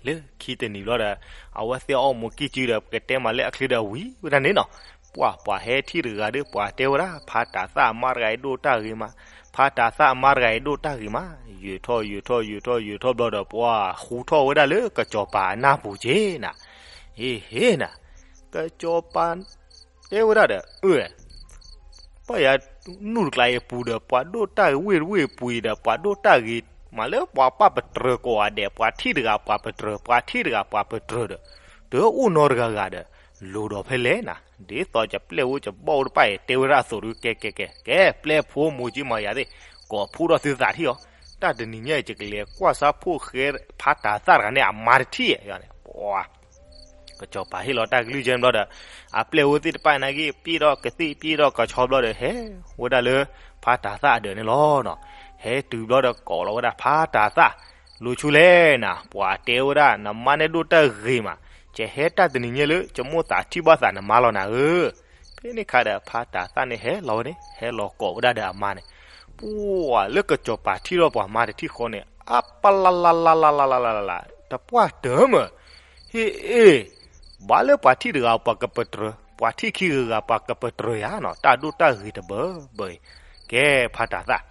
လၢခံတနံၤဘျီဒီး အဝဲသ့ၣ်အီၣ်မူးကံၢ်စုဒီး ပကတဲမးလၢအချ့ဒီးဝံၤဝဲဒၣ်န့ၣ်နီၤ, ပှၤ ပှၤဟဲထံၣ်တဂၤဒီး ပှၤတဲဝဲဒၣ် ဖါတၤသၣ်အမါတဂၤအံၤဒိၣ်တၢ်ဂ့ၤမး, ဖါတၤသၣ်အမါတဂၤအံၤဒိၣ်တၢ်ဂ့ၤမး, ယုာ်ထီၣ်ယုာ်ထီၣ်ယုာ်ထီၣ်ယုာ်ထီၣ်ဘျီဒီး ပှၤဃူထီၣ်ဝဲဒၣ်လၢကစီၤပၤအနၢ်ပူၤက့ၤနၤ, ဟ့ၣ်ဟ့ၣ်နၤ, ကစီၤပၤ တဲဝဲဒၣ်ဒီး အၢ ပှၤယၤ နူၢ်တကျါအံၤအပူၤဒီး ပှၤဒိၣ်တၢ်ဂ့ၤဝ့ၢ်တဝ့ၢ်အပူၤအံၤဒီး ပှၤဒိၣ်တၢ်ဂ့ၤ မးလၢပှၤပၢ်ပတြၢၤကိးဂၤဒဲး ပှၤထံၣ်တဂၤပှၤပတြၢၤ ပှၤထံၣ်တဂၤပှၤပတြၢၤဒီး တအိၣ်နီတဂၤဂၤဒီး လိၤဒီးဖဲလဲၣ်နၤ, ဒ်သိးယပျဲၢ်ဝဲယဘီၣ်ဝဲတဖၣ်အံၤ တဲဝဲဒၣ်အသိးဒီး ကဲ ကဲ ကဲ ကဲ ပျဲၢ်ဖိမိၢ်က့မၤယၤသ့ၣ် ကိးဖှိၣ်ထီၣ်သုသးထံၣ်အီၤ, တၢ်တနံၤညါအံၤ ယကလဲၤကွၢ်စါဖိၣ်ဃဲဖါတၤသၣ်တဂၤန့ၣ် အမါတထံၣ်ယၤန့ၣ် ပှၤ ကစီၤပၤဟ့ၣ်လီၤတၢ်ကလုၢ်ကဲန့ၣ်ဘျီဒီး အပျဲၢ်ဝဲသ့ၣ်တဖၣ်နာ်က့ ပျဲၢ်ထီၣ်ကသ့ၣ်ပျဲၢ်ထီၣ်ကဆီဘျီဒီး ဟဲဝဲဒၣ်လၢဖါတၤသၣ်အဒၢးန့ၣ်လီၤနီၤ. ဟဲတုၤဘျီဒီးကိးလီၤဝဲဒၣ်ဖါတၤသၣ်, လိၤဆူလဲၣ်နၤ, ပှၤတဲဝဲဒၣ် နမါန့ၣ်ဒိၣ်တၢ်ဂ့ၤမး, ယဟဲတၢ်တနံၤညါလၢ ယမိၣ်သးထံၣ်ဘၣ်သးနမါလီၤနၤဧၢ. ဖဲန့ၣ်ခါဒီး ဖါတၤသၣ်န့ၣ်ဟဲလီၤဝဲန့ၣ် ဟဲလီၤကိးဝဲဒၣ်ဒီးအမါန့ၣ်, ပှၤလၢကစီၤပၤထံၣ်ထီၣ်ပှၤမါတထံၣ်ဃီန့ၣ် အပလလလလလလလလလ, တပှၢ်တၢၢ်မး ဟ့ၣ်အ့ၣ်, ဘၣ်လၢပှၤထံၣ်တဂၤပှၤကပတြၢၤ, ပှၤထံၣ်ခံဂၤဂၤပှၤကပတြၢၤယၤနီၤ, တၢ်ဒိၣ်တၢ်ဂ့ၤတဘၢဘၢအံၤ, ကဲဖါတၤသၣ်,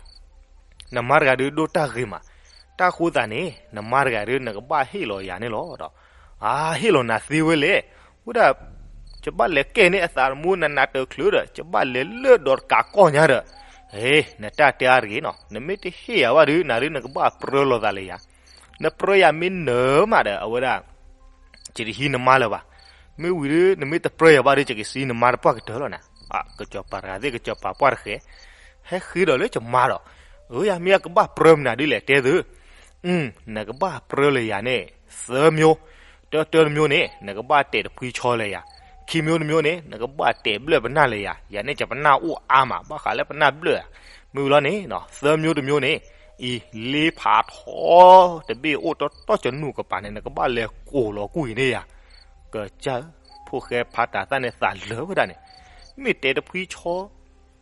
နမါတဂၤဒုးဒိၣ်တၢ်ဂ့ၤမး, တၢ်ဃိသတးန့ၣ် နမါတဂၤဒုး နကဘၣ်ဟ့ၣ်လီၤယၤန့ၣ်လီၤဒီး, အါ ဟ့ၣ်လီၤနၤသ့ဝဲလဲၣ်, ဝဲဒၣ် ယဘၣ်လဲၤကဲန့ၢ်အသးတမူ နနးတချုးဒီး ယဘၣ်လဲၤလၢဒီးတကးကီၢ်ညါဒီး, ဟ့ၣ် နတၢ်တဲအါတဂ့ၤနီၤ, နမ့ၢ်တဟ့ၣ်ယၤဘၣ်ဒုး နၤဒုးနကဘၣ်ပြၢလိာ်သးလၢယၤ နပြၢယၤမ့ၢ်နၢၤမးဒီး အဝဲဒၣ် ယတဟံးနမါလၢၤဘၣ်. မ့ၢ်ဝံၤဒုး နမ့ၢ်တပြၢယၤဘၣ်ဒုး ယကစံးနမါတပှၢ်ကတၢၢ်လီၤနၤ. ကစီၤပၤတဂၤသ့ၣ် ကစီၤပၤပှၢ်တဃဲၤ, ဟဲဃ့ဒီးလၢယမါဒီး, အၢ ယမ့ၢ်အကဘၣ်ပြၢမနုၤဒုးလဲၣ်တဲသု, နကဘၣ်ပြၢလၢယၤန့ၣ် သၢမျိုး, တၢတၢတမျိုးန့ၣ် နကဘၣ်တဲာ်တဖှံဆီလၢယၤ, ခံမျိုးတမျိုးန့ၣ် နကဘၣ်တဲာ်ဘျၢၣ်ပနၢ်လၢယၤ, ယၤန့ၣ်ယပနၢ်အိၣ်အါမး ဘၣ်ဃးလၢပနၢ်ဘျၢၣ်ဧါ. မ့ၢ်ဝံၤလီၤန့ၣ် သၢမျိုးတမျိုးန့ၣ် အံၤ လ့ဖးထီတဘ့ၣ်အိၣ်တီတီကနူာ်ကပၤန့ၣ် နကဘၣ်လဲၤကိးလီၤကွံာ်န့ၢ်ယၤ. ကစၢ်ဧၢ, ဖိၣ်ဃဲဖါတၤသၣ်န့ၣ်သးလၢာ်ဝဲဒၣ်န့ၣ်, မ့ၢ်တဲာ်တဖှံဆီ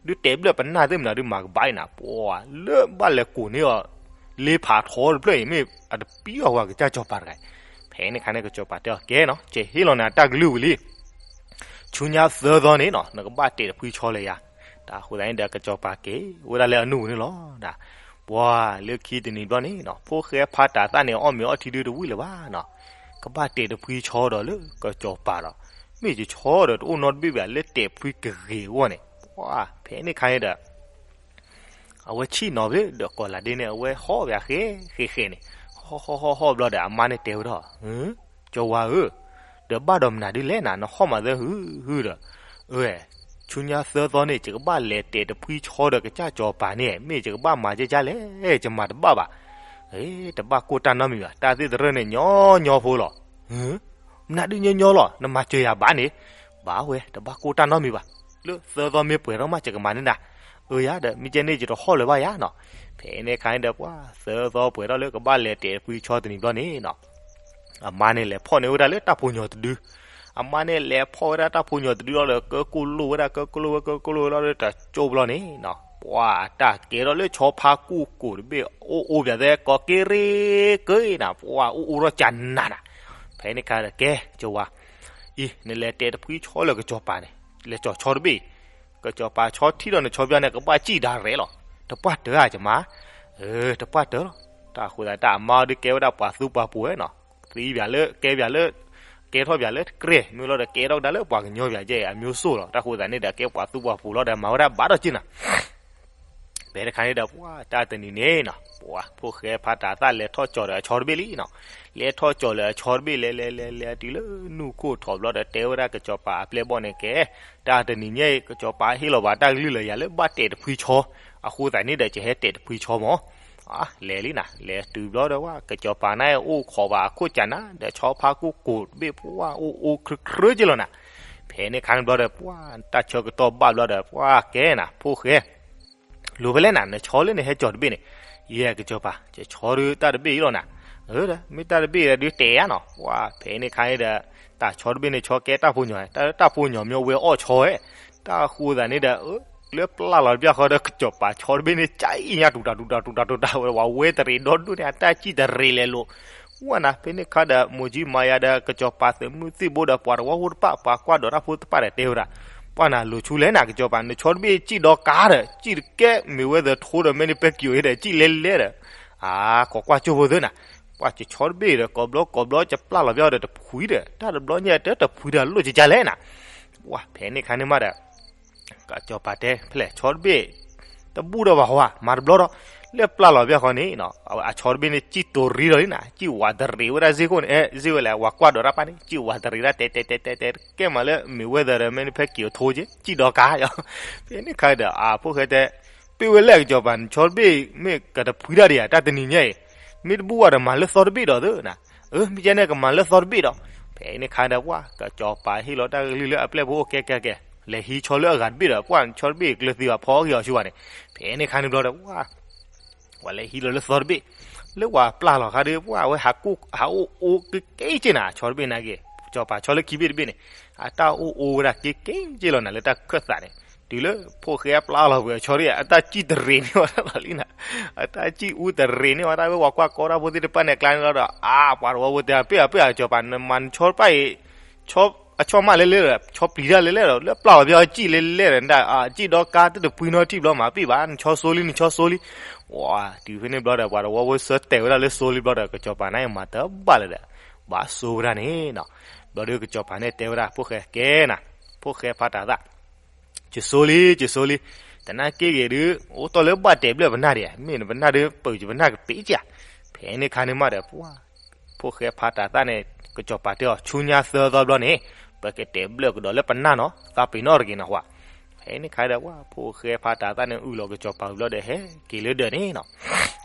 ဒုးတဲာ်ဘျၢၣ်ပနၢ်သ့ၣ်မနုၤဒုးမၤကဘၣ်အံၤနၤ, ပှၤလၢဘၣ်လဲၤကိးန့ၢ်အီၤ လ့ဖးထီတဖျၢၣ်အံၤ မ့ၢ်အတပံၤအီၤဝဲကစၢ်စီၤပၤတဂၤအံၤ. ဖဲန့ၣ်ခါန့ၣ် ကစီၤပၤတဲအီၤကဲနီၤ, ကဟ့ၣ်လီၤနၤတၢ်ကလုၢ်ဝံၤလံ ဆူညါသၢသီန့ၣ်နီၤ နကဘၣ်တဲာ်တဖှံဆီလၢယၤ. တၢ်ဃိသတးန့ၣ်ဒီး ကစီၤပၤက့ၤဝဲဒၣ်လၢအနူၢ်ပူၤန့ၣ်လီၤ. ပှၤလၢခံတနံၤဘျီန့ၣ်နီၤ ဖိၣ်ဃဲဖါတၤသၣ်န့ၣ် အီၣ်မ့ၤအီထံဒုးတဝံၣ်လၢၤဘၣ်နီၤ, ကဘၣ်တဲာ်တဖှံဆီဒီးလၢကစီၤပၤဒီး မ့ၢ်ယဆီဒီးတအိၣ်နီတဘ့ၣ်ဘၣ် လၢတဲာ်တဖှံကဂ့ၤအဂီၢ်န့ၣ်, ပှၤဖဲန့ၣ်ခါန့ၣ်ဒီး အဝဲဆံၣ်နီၤဖဲလၢဒီးကီးလးဒ့န့ၣ် အဝဲဟီၣ်ဘၣ်ဃဲဃဲဃဲန့ၣ်, ဟီၣ်ဟီၣ်ဟီၣ်ဟီၣ်ဘျီဒီး အမါန့ၣ်တဲဝဲဒၣ်, ကၠီဝါဧၢ, ဒီးဘၣ်ဒီးမနုၤဒ်လဲၣ်နၤ နဟီၣ်မးသၢဟုဟုဒီး, အဝဲ ဆူညါသၢသီန့ၣ် ယကဘၣ်လဲၤတဲာ်တဖှံဆီဒီးကစၢ်ကၠီၤပၤန့ၣ် မ့ၢ်ယကဘၣ်မၤကဲကၢ်လဲၣ် ယမၤတဘၣ်ဘၣ်, တဘၣ်ကိၢ်တၢ်နီတမံၤဘၣ် တၢ်သ့ၣ်တရၢၣ်န့ၣ် ညီညီဖိလီၤ. မနုၤဒ်ညီညီလီၤ နမၤစၢၤယၤဘၣ်န့ၣ်, ဘၣ်ဝဲ တဘၣ်ကိၢ်တၢ်နီတမံၤဘၣ်, လၢသၢသီမ့ၢ်ပှဲၤထီၣ်မး ယကမၤန့ၢ်နၤ, အၢယၤဒီး မ့ၢ်ကဲန့ၣ် ယတဟီၣ်လၢၤဘၣ်ယၤနီၤ, ဖဲန့ၣ်ခါန့ၣ်ဒီး ပှၤသၢသီပှဲၤထီၣ်လၢကဘၣ်လဲၤတဲာ်တဖှံဆီတနံၤဘျီန့ၣ်နီၤ အမါန့ၣ်လဲၤဖီၣ်န့ၢ်ဝဲဒၣ်လၢတၢ်ဖိညီၤတဒု, အမါန့ၣ်လဲၤဖီၣ်ဝဲဒၣ်တၢ်ဖိညီၤတဒုလီၤဒီး ကၢကိၢ်လိၣ်ဝဲဒၣ် ကၢကိၢ်လိၣ်ဝဲ ကၢကိၢ်လိၣ်ဝဲလီၤဒီး တကၠိဘျီန့ၣ်နီၤ ပှၤတၢ်ကဲထီၣ်လၢဆီဖါကူၣ်ကိာ်တဘ့ၣ် အိၣ်အိၣ်ပၠးသဲ ကိးက့ရ့က့နၤ ပှၤအိၣ်အိၣ်ထီၣ်ကနၤနၤ, ဖဲန့ၣ်ခါဒီး ကဲ ကၠီဝါ အံၤ နလဲၤတဲာ်တဖှံဆီလၢကစၢ်ကၠီၤပၤန့ၣ် လဲၤကၠီၤဆီတဘ့ၣ်အံၤ, ကစၢ်ကၠီၤပၤဆီထံၣ်ဒီးနဆီပၠီန့ၣ် ကဘၣ်စံၣ်ဒၣ်ရဲၣ်လီၤ, တပှၢ်တၢၢ်ဧါ ယမါ, အၢ တပှၢ်တၢၢ်လီၤ, တၢ်ဃိသးတၢ်အမါအီၤဒုးကဲဝဲဒၣ်ပှၤသူပှၤပူၤဝဲနီၤ, သံပၠးလၢ ကဲပၠးလၢ ကဲထီၣ်ပၠးလၢတကြဲၢ် မ့ၢ်လီၤဒီးကဲထီၣ်ကဒါလၢပှၤကညီပၠးကဲအမျိုးစိလီၤ, တၢ်ဃိသးန့ၣ်ဒီးကဲပှၤသူပှၤပူၤလီၤဒီးမၤဝဲဒၣ်ဘၣ်ဒီးက့နၤ ဖဲတခါန့ၣ်ဒီး ပှၤတၢ်တနံၤန့ၣ်နီၤ ပှၤဖိၣ်ဃဲဖးတၤသၣ်လဲၤထီၣ်ကၠီၤဒီးအဆီတဘ့ၣ်လံနီၤ, လဲၤထီၣ်ကၠီၤလၢအဆီတဘ့ၣ် လဲၤလဲၤလဲၤလဲၤတုၤလၢနူၢ်ခိၣ်ထီၣ်ဘျီဒီး တဲဝဲဒၣ်ကစၢ်ကၠီၤပၤအပျဲၢ်ဘီၣ်န့ၣ် ကဲ တၢ်တနံၤညါအံၤ ကစၢ်ကၠီၤပၤဟ့ၣ်လီၤဘၣ်တၢ်ကလုၢ်လၢယၤလၢဘၣ်တဲာ်တဖှံဆီ, အဃိသတးန့ၣ်ဒီး ယဟဲတဲာ်တဖှံဆီမး လဲၤလံနၤ လဲၤတုၤဘျီဒီးပှၤ ကစၢ်ကၠီၤပၤန့ၣ်အိၣ်ခိးဘၣ်အခိၣ်ကၢ်နၤ ဒီးဆီဖါကူၣ်ကိာ်တဘ့ၣ် ပှၤအိၣ်အိၣ်ချၢချၢက့လီၤနၤ, ဖဲန့ၣ်ခါန့ၣ်ဘျီဒီး ပှၤတၢ်ဆၢကတီၢ်ဘၣ်ဘျီဒီး ပှၤကဲနၤ ဖိၣ်ဃဲ လိၤဖဲလဲၣ်နၤ နဆီလၢနဟဲကၠီၤတဘ့ၣ်န့ၣ်, ယဲကစၢ်ကၠီၤပၤ ယဆီဒုးတၢ်တဘ့ၣ်အံၤလီၤနၤ, အၢ မ့ၢ်တၢ်တဘ့ၣ်အံၤဒုးတဲာ်ဧါနီၤ, ပှၤဖဲန့ၣ်ခါန့ၣ်ဒီး တၢ်ဆီတဘ့ၣ်န့ၣ် ဆီကဲတၢ်ဖိညီၤ တၢ်တၢ်ဖိညီၤမ့ၢ်ဝဲအီၣ်ဆီဝဲ, တၢ်ဃိသးန့ၣ်ဒီး လၢပျၢ်လီၤတဘျီဃီဒီး ကစၢ်ကၠီၤပၤဆီတဘ့ၣ်န့ၣ် ကၠံၣ်ညါတူၤတၢ်တူၤတၢ်တူၤတၢ်တူၤတၢ်ဝဲ ဝဲတရံးဒီဒူၣ်န့ၣ် အတၢ်ကံၣ်တရံးလဲၤလိာ် ဝဲနၤ ဖဲန့ၣ်ခါဒီး မိၢ်ကၠံမၤယၤဒီး ကစၢ်ကၠီၤပၤသုးမုၢ်သံၣ်ဘိဒီး ပှၤတဝီဖိတဖၣ် ပှၤကွၢ်ဒီးတၢ်ဖိတဖၣ်ဒီးတဲဝဲဒၣ်, ပှၤနၤလိၤဆူလဲၣ်နၤ ကစၢ်ကၠီၤပၤ နဆီတဘ့ၣ်ကၠံၣ်ဒီးကါဒီး ကၠံၣ်တကဲ မ့ၢ်ဝဲသ့ၣ်ထိဒီး မ့ၢ်နပၢၢ်ကံၣ်အီၤဒီး ကၠံၣ်လဲၤလဲၤဒီး အါ ခိးကွၢ်ကၠိဖိသ့နၤ, ပှၤကဆီတဘ့ၣ်ဒီး ကိးဘျီကိးဘျီ ကပျၢ်လီၤပျီဒီးတဖှံဒီး တၢ်တဘျီညါတတဖှံဒီးလိၣ်ကကလဲၣ်နၤ, ပှၤဖဲန့ၣ်ခါန့ၣ်မးဒီး ကစၢ်ကၠီၤပၤတဲ ဖဲလဲၣ် ဆီတဘ့ၣ် တဘူၣ်ဒီးဘၣ်ဟီ မၤတဘျီဒီး လၢပျၢ်လီၤပျီဃီန့ၣ် အဆီတဘ့ၣ်န့ၣ် ကၠံၣ်တိၤရံဒီးလံနၤ ကၠံၣ်ဝးတရံးဝဲဒၣ်စ့ၢ်ကီးန့ၣ် အဲ စ့ၢ်ဝဲလဲၣ် ဝၤကွၢ်ဒီးတၢ်ပၢ်န့ၣ် ကၠံၣ်ဝးတရံးဒၣ်တဲတဲတဲတဲတဲ ကဲမးလၢမ့ၢ်ဝဲသ့ၣ်ဒီး မ့ၢ်နဖဲက့ၤအထိက့ ကၠံၣ်ဒီးကါယီၤ, ဖဲန့ၣ်ခါဒီး အဖိၣ်ဃဲတဲ ပ့ၢ်ဝဲလဲၣ်ကစၢ်ပၤ နဆီတဘ့ၣ် မ့ၢ်ကတဖှံတၢ်ဒံးဧါ တၢ်တနံၤညါအံၤ, မ့ၢ်တဘူၣ်ဝဲဒီးမၤလၢသီတဘ့ၣ်ဒီးသ့နၤ, အၢ မ့ၢ်ကဲန့ၣ် ကမၤလၢသီတဘ့ၣ်ဒီး, ဖဲန့ၣ်ခါဒီး ပှၤကစၢ်ပၤဟ့ၣ်လီၤတၢ်ကလုၢ်လၢအပျဲၢ်ဖိအိၣ်ကဲကဲကဲ, လဲၤဟံးဆီလၢအဂၤတဘ့ၣ်ဒီး ပှၤဆီတဘ့ၣ်ကျၢၤသံဘၣ်ဖီအီၣ်ဂ့ၤအီၤဆူဘၣ်န့ၣ်, ဖဲန့ၣ်ခါန့ၣ်ဘျီဒီး ပှၤ ပှၤလဲၤဟံးလီၤလၢသီတဘ့ၣ်, လၢပှၤပျၢ်လီၤခါဒီး ပှၤအဝဲဟးကိၢ် ဟးအိၣ်အိၣ်က့က့က့နၤ ဆီတဘ့ၣ်နာ်က့, ကစၢ်ပၤဆီလၢခံဘ့ၣ်တဘ့ၣ်န့ၣ်, အတၢ်အိၣ်အိၣ်ဝဲဒၣ်က့က့က့လီၤနၤ လၢတၢ်ခၢၣ်သးန့ၣ်, တုၤလၢဖိၣ်ဃဲအပျၢ်လီၤဝဲအဆီတဘ့ၣ် အတၢ်ကံၣ်တရံးန့ၢ်ဝဲဒၣ်လီၤလံနၤ, အတၢ်ကံၣ်အူတရံးန့ၢ်ဝဲဒၣ် ဝဲဝၤကွၢ်ကီတၢ်ဖိသ့ၣ်တဖၣ်န့ၣ် ကျါန့ၣ်လီၤဒီး အါ ပှၤတဝီဖိတဲ ပ့ၢ်အပ့ၢ်အကစၢ်ပၤ နမၤနဆီတဘ့ၣ်အံၤ အဆီမးလဲလဲၣ်ဒီး ဆီပျံၤတၢ်လဲလဲၣ်ဒီး လၢပျၢ်လီၤပျီကံၣ်လဲလဲၣ်ဒီး နတၢ်ကံၣ်ဒီးကါတတဖှံနီတထံၣ်ဘျီမၤပ့ၢ်ဘၣ် နဆီစိလံ နဆီစိလံ, ဝါ တုၤဖဲန့ၣ်ဘျီဒီး ပှၤတဝီဖိဆၢတဲာ်ဝဲဒၣ်လၢစိလံဘျီဒီး ကစၢ်ပၤန့ၣ်မၤတဘၣ်လၢၤဒီး ဘၣ်စိဝဲဒၣ်န့ၣ်နီၤ, ဘျီဒီးကစၢ်ပၤန့ၣ်တဲဝဲဒၣ် ဖိၣ်ဃဲကဲနၤ, ဖိၣ်ဃဲဖးတၤသၣ် ကၠိစိလံ ကၠိစိလံ, တနာ်က့ဂ့ၤဒုး အိၣ်တီၢ်လၢဘၣ်တဲာ်ဘျၢၣ်ပနၢ်ဒံးဧါ, မ့ၢ်နပနၢ်ဒုး ပၢၢ်ယပနၢ်ကပ့ၤကၠါ, ဖဲန့ၣ်ခါန့ၣ်မးဒီး ပှၤ ဖိၣ်ဃဲဖးတၤသၣ်န့ၣ် ကစၢ်ပၤတဲအီၤ ဆူညါသၢသီဘျီန့ၣ် ပကတဲာ်ဘျၢၣ်ကဒီးလၢပနၢ်နီၤ သးပ့ၤနီၣ်တဂ့ၤနီၤဝဲ, ဖဲန့ၣ်ခါဒီး ပှၤ ဖိၣ်ဃဲဖးတၤသၣ်န့ၣ် အုၣ်လီၤကစၢ်ပၤဘျီဒီး ဟဲက့ၤလၢဒၢးန့ၣ်နီၤ,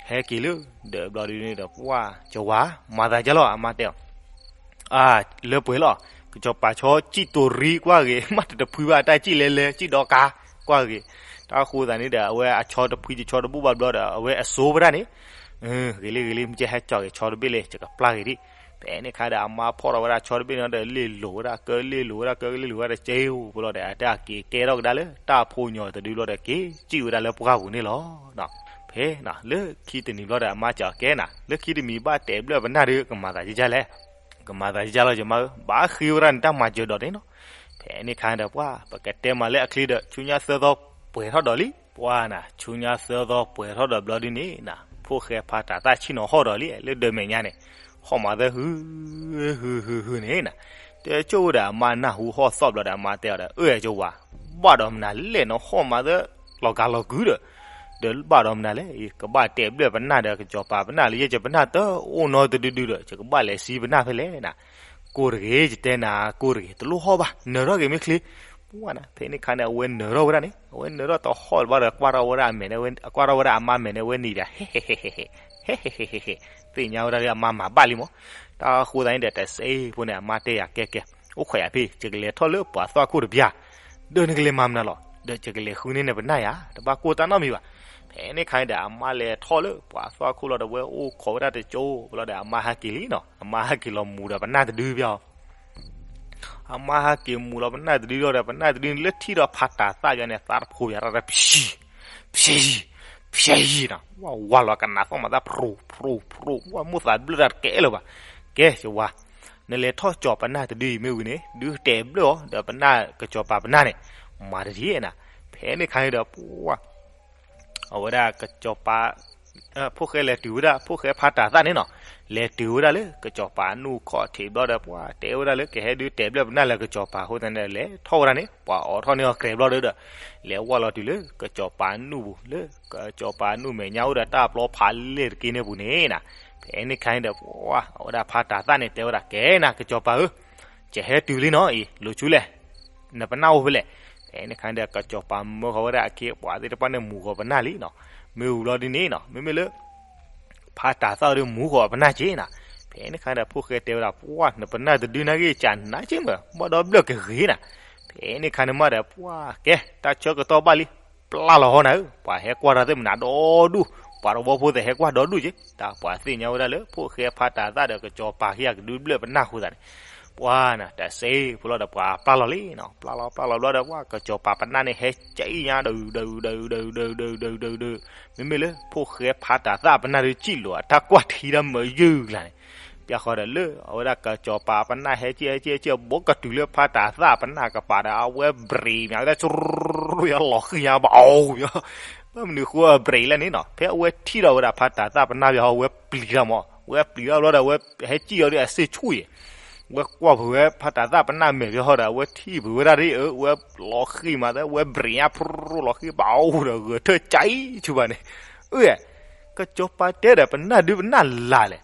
ဟဲက့ၤလၢဒၢးဘျီဒုးန့ၣ်ဒီး ပှၤ ကဝၤ မၤသးဒ်လဲၣ် အမါတဲအီၤ အၢ လၢပှဲၤလီၤ, ကစၢ်ပၤဆီကံၣ်တိၤရံကွၢ်ဂ့ၤ မ့ၢ်တတဖှံဘၣ် အတၢ်ကံၣ်လဲလဲ ကံၣ်ဒီးကါကွၢ်ဂ့ၤ, တၢ်ဃိသးန့ၣ်ဒီး အဝဲအဆီတဖှံ ယဆီတဘူၣ်ဘၣ်ဘျီဒီး အဝဲအစိဝဲဒၣ်န့ၣ်, ဂ့ၤလံ ဂ့ၤလံ မ့ၢ်ကဟဲကၠီဂ့ၤ ဆီတဘ့ၣ်လံ ယကပျၢ်ဂ့ၤဒံး, ဖဲန့ၣ်ခါဒီး အမါဖီၣ်ထီၣ်ဝဲဒၣ်ဆီတဘ့ၣ်န့ၣ်ဒီး လ့ၢ်လိာ်ဝဲဒၣ်ကၢ လ့ၢ်လိာ်ဝဲဒၣ်ကၢ လ့ၢ်လိာ်ဝဲဒၣ်ကၠ့ဘျီဒီး အတၢ်က့ၤကဲထီၣ်ကဒါလၢ တၢ်ဖိညီၤတဒုဘျီဒီး က့ၤကံၣ်ဝဲဒၣ်လၢပှၢ်ပူၤန့ၣ်လီၤ. ဖဲ လၢခံတနံၤဘျီဒီး အမါစံးအီၤကဲနၤ လၢခံတမံၤဘၣ်တဲာ်ဘျၢၣ်ပနၢ်ဒီး ကမၤသးဒ်လဲၣ်, ကမၤသးဒ်လဲၣ် ယမါဧၢ, ဘၣ်ဃ့ဝဲဒၣ်နတၢ်မၤစၢၤဒီးန့ၣ်နီၤ, ဖဲန့ၣ်ခါဒီး ပှၤ ပကတဲမးလၢအချ့ဒီး ဆူညါသၢသီပှဲၤထီၣ်ဒီးလံ, ပှၤနၤ ဆူညါသၢသီပှဲၤထီၣ်ဒီးဘျီဒုန့ၣ်နၤ ဖိၣ်ဃဲဖးတၤသၣ်ဆ့ၣ်နီၤဟီၣ်ဒီးလံ လၢဒၢးမဲာ်ညါန့ၣ်, ဟီၣ်မးသၢဟု ဟု ဟု ဟုန့ၣ်နၤ, တဲဆိၣ်ဝဲဒီးအမါနၢ်ဟူဟီၣ်သီၣ်ဘျီဒီး အမါတဲအီၤဒီး အၢ ယဝၤ, ဘၣ်ဒီးမနုၤလဲၣ် နဟီၣ်မးသၢ လီၤကၤလီၤကုဒီး, ဒီးဘၣ်ဒီးမနုၤလဲၣ်, ကဘၣ်တဲဘျဲၣ်ပနၢ်ဒီးကစီၤပၤပနၢ်လၢ ယဲယပနၢ်တအိၣ်နီတဒုဒုဒီး ယကဘၣ်လဲၤစံပနၢ်ဖဲလဲၣ်နၤ, ကိၢ်တဂ့ၤ ယတဲနၤ ကိၢ်တဂ့ၤ တလိၣ်ဟီၣ်ဘၣ် နၢၤထီၣ်က့ၤမ့ၢ်ချ့, ပှၢ်နၤ ဖဲန့ၣ်ခါန့ၣ် အဝဲနၢၤထီၣ်ဝဲဒၣ်န့ၣ် အဝဲနၢၤထီၣ်တဟီၣ်ဘၣ်ဒီး ကွၢ်ထီၣ်ဝဲဒၣ်အမဲာ်န့ၣ်, ကွၢ်ထီၣ်ဝဲဒၣ်အမါမဲာ်န့ၣ် အဝဲနံၤဒီး ဟဲဟဲဟဲဟဲဟဲဟဲဟဲဟဲဟဲ, သ့ၣ်ညါဝဲဒၣ်လၢအမါမၤဘၣ်လံမး, တၢ်ဃိသတးန့ၣ်ဒီး တစဲးဖိန့ၣ် အမါတဲယၤ ကဲကဲ, အိၣ်ခိးယၤဖဲ ယကလဲၤထီၣ်လၢပှၤသွၣ်ခိၣ်တဘျီ, ဒီးနကလဲၤမၤမနုၤလီၤ, ဒီးယကလဲၤဃုန့ၢ်နပနၢ်ယၤ တဘၣ်ကိၢ်တၢ်နီတမံၤဘၣ်, ဖဲန့ၣ်ခါန့ၣ်ဒီး အမါလဲၤထီၣ်လၢပှၤသွၣ်ခိၣ်လီၤဒီး ဝဲအိၣ်ခိးဝဲဒၣ်တကၠိဘျီဒီး အမါဟဲက့ၤလံနီၤ, အမါဟဲက့ၤလီၤမူၤဒီးပနၢ်တဒုဘၣ် အမါဟဲက့ၤမူၤလီၤပနၢ်တဒုလီၤဒီး ပနၢ်တဒုန့ၣ်လၢထံၣ်ဒီးဖါတၤသၣ်ဘၣ်န့ၣ် သးတဖိးယၤတၢ် ဖျဲးယံၤ, ဖျဲးယံၤ, ဖျဲးယံၤနီၤ, ဝဲဝါလီၤကနၣ်သီၣ်မၤသး ဖျိးဖျိးဖျိး, ဝဲမိၢ်သးဘျၢတၢ်တကဲလၢၤဘၣ်, ကဲ ယဝၤ, နလဲၤထီၣ်ကၠီၤပနၢ်တဒုအံၤမ့ၢ်ဝံၤန့ၣ် ဒုးတဲဘျဲၣ်အီၤဒီးပနၢ်ကစီၤပၤပနၢ်န့ၣ်, မၤတထံၣ်နၤ, ဖဲန့ၣ်ခါန့ၣ်ဒီး ပှၢ် အဝဲဒၣ်ကစီၤပၤ, ဖိၣ်ဃဲလဲၤတုၤဝဲဒၣ် ဖိၣ်ဃဲဖါတၤသၣ်န့ၣ်နီၤ, လဲၤတုၤဝဲဒၣ်လၢကစီၤပၤအနူၢ်ခီၣ်ထံးဘျီဒီး ပှၢ်တဲဝဲဒၣ်လၢကဟဲဒုးတဲဘျဲၣ်ပနၢ်လၢကစီၤပၤအဃိသတးန့ၣ် လဲၤထီၣ်ဝဲဒၣ်န့ၣ် ပှၤအိးထီၣ်န့ၢ်အီၤကြဲးဘျီဒီး လဲၤဝဲလီၤတုၤလၢကစီၤပၤအနူၢ်ပူၤ လၢကစီၤပၤအနူၢ်မဲာ်ညါအိၣ်ဒီးတၢ်ပျီဖးလဲၢ်တက့ၢ်န့ၣ်ပူၤန့ၣ်နၤ, ဖဲန့ၣ်ခါန့ၣ်ဒီး ပှၢ် အဝဲဒၣ်ဖါတၤသၣ်န့ၣ်တဲဝဲဒၣ် ကဲနၤ ကစီၤပၤဧၢ, ယဟဲတုၤလံနီၤအံၤ လိၤဆူလဲၣ် နပနၢ်အိၣ်ဖဲလဲၣ်, ဖဲန့ၣ်ခါန့ၣ်ဒီး ကစီၤပၤမၢဃီၤဝဲဒၣ်အခ့အပှၤသ့ၣ်တဖၣ်န့ၣ် မူၤဃီၤပနၢ်လံနီၤ, မ့ၢ်ဝံၤဘျီဒ်န့ၣ်နီၤ မ့မ့ၢ်လၢ ဖါတၤသၣ်ဒီးမူၤဃီၤပနၢ်က့ၤနၤ, ဖဲန့ၣ်ခါဒီး ဖိၣ်ဃဲတဲဝဲဒၣ် ပှၢ် နပနၢ်တဒုန့ၣ်ဂ့ၤ ကနၤက့ၤမး ဘၣ်ဒီဘျၢၣ်ကဂ့ၤနၤ, ဖဲန့ၣ်ခါန့ၣ်မးဒီး ပှၢ် ကဲ တၢ်ဆၢကတီၢ်ဘၣ်လံ, ပျၢ်လီၤဟီနၤဧၢ, ပှၤဟဲကွၢ်တၢ်သ့ၣ်မနုၤဒီဒူၣ်, ပှၤတဝီဖိသ့ၣ်ဟဲကွၢ်ဒီဒူၣ်က့ၤ, တၢ်ပှၤသ့ၣ်ညါဝဲဒၣ်လၢ ဖိၣ်ဃဲဖါတၤသၣ်ဒီးကစီၤပၤခံဂၤကဒုးဘျၢၣ်ပနၢ်အဃိသတးန့ၣ် ပှၢ်နၤ တစဲးဖိလီၤဒီး ပှၤပျၢ်လီၤလံနီၤ, ပျၢ်လီၤပျၢ်လီၤဘျီဒီး ပှၢ် ကစီၤပၤပနၢ်န့ၣ် ဟဲကံၣ်ညါဒီး ဒီး ဒီး ဒီး ဒီး ဒီး ဒီး ဒီး မ့မ့ၢ်လၢ ဖိၣ်ဃဲဖါတၤသၣ်ပနၢ်ဒီး ကံၣ်လိာ်အတၢ်ကွၢ်ထံတၢ်မၤယုၢ်ကျါန့ၣ်, ပျၢ်ဃီဒီးလၢ အဝဲဒၣ်ကစီၤပၤပနၢ်ဟဲကံၣ် ဟဲကံၣ် ဟဲကံၣ် ဘီကတုၤလၢဖါတၤသၣ်ပနၢ်ကပၤဒီး အဝဲဘြ့းမးဝဲဒၣ် ဆူယလီၤဃံၤညါ ဘၣ်အိၣ်ယီၤ ဘၣ်မနုၤဃိအဘြ့းလဲၣ်န့ၣ်နီၤ, ဖဲအဝဲထံၣ်ဒီးဝဲဒၣ်ဖါတၤသၣ်ပနၢ်ဘၣ်ဟီ အဝဲပျံၤတၢ်မး, အဝဲပျံၤတၢ်ဘျီဒီး အဝဲဟဲကံၣ်အီၤဒီးအစ့ၣ်ဆူၣ်အံၤ, အဝဲကွၢ်ဖုးဝဲဖါတၤသၣ်ပနၢ်မဲာ်ဘၣ်ဟီဒီး အဝဲထံၣ်ဖုးဝဲဒၣ်ဒ်အၢ အဝဲလီၤဃံၤမးသး အဝဲဘြ့းညါ ဖြူလီၤဃံၤ ဘၣ်အိၣ်ဒီးဂဲၤထၢၣ်ကံၣ်ဆူဘၣ်န့ၣ်, အၢ ကစီၤပၤတဲဒီး ပနၢ်ဒုးပနၢ်လၢ်လဲၣ်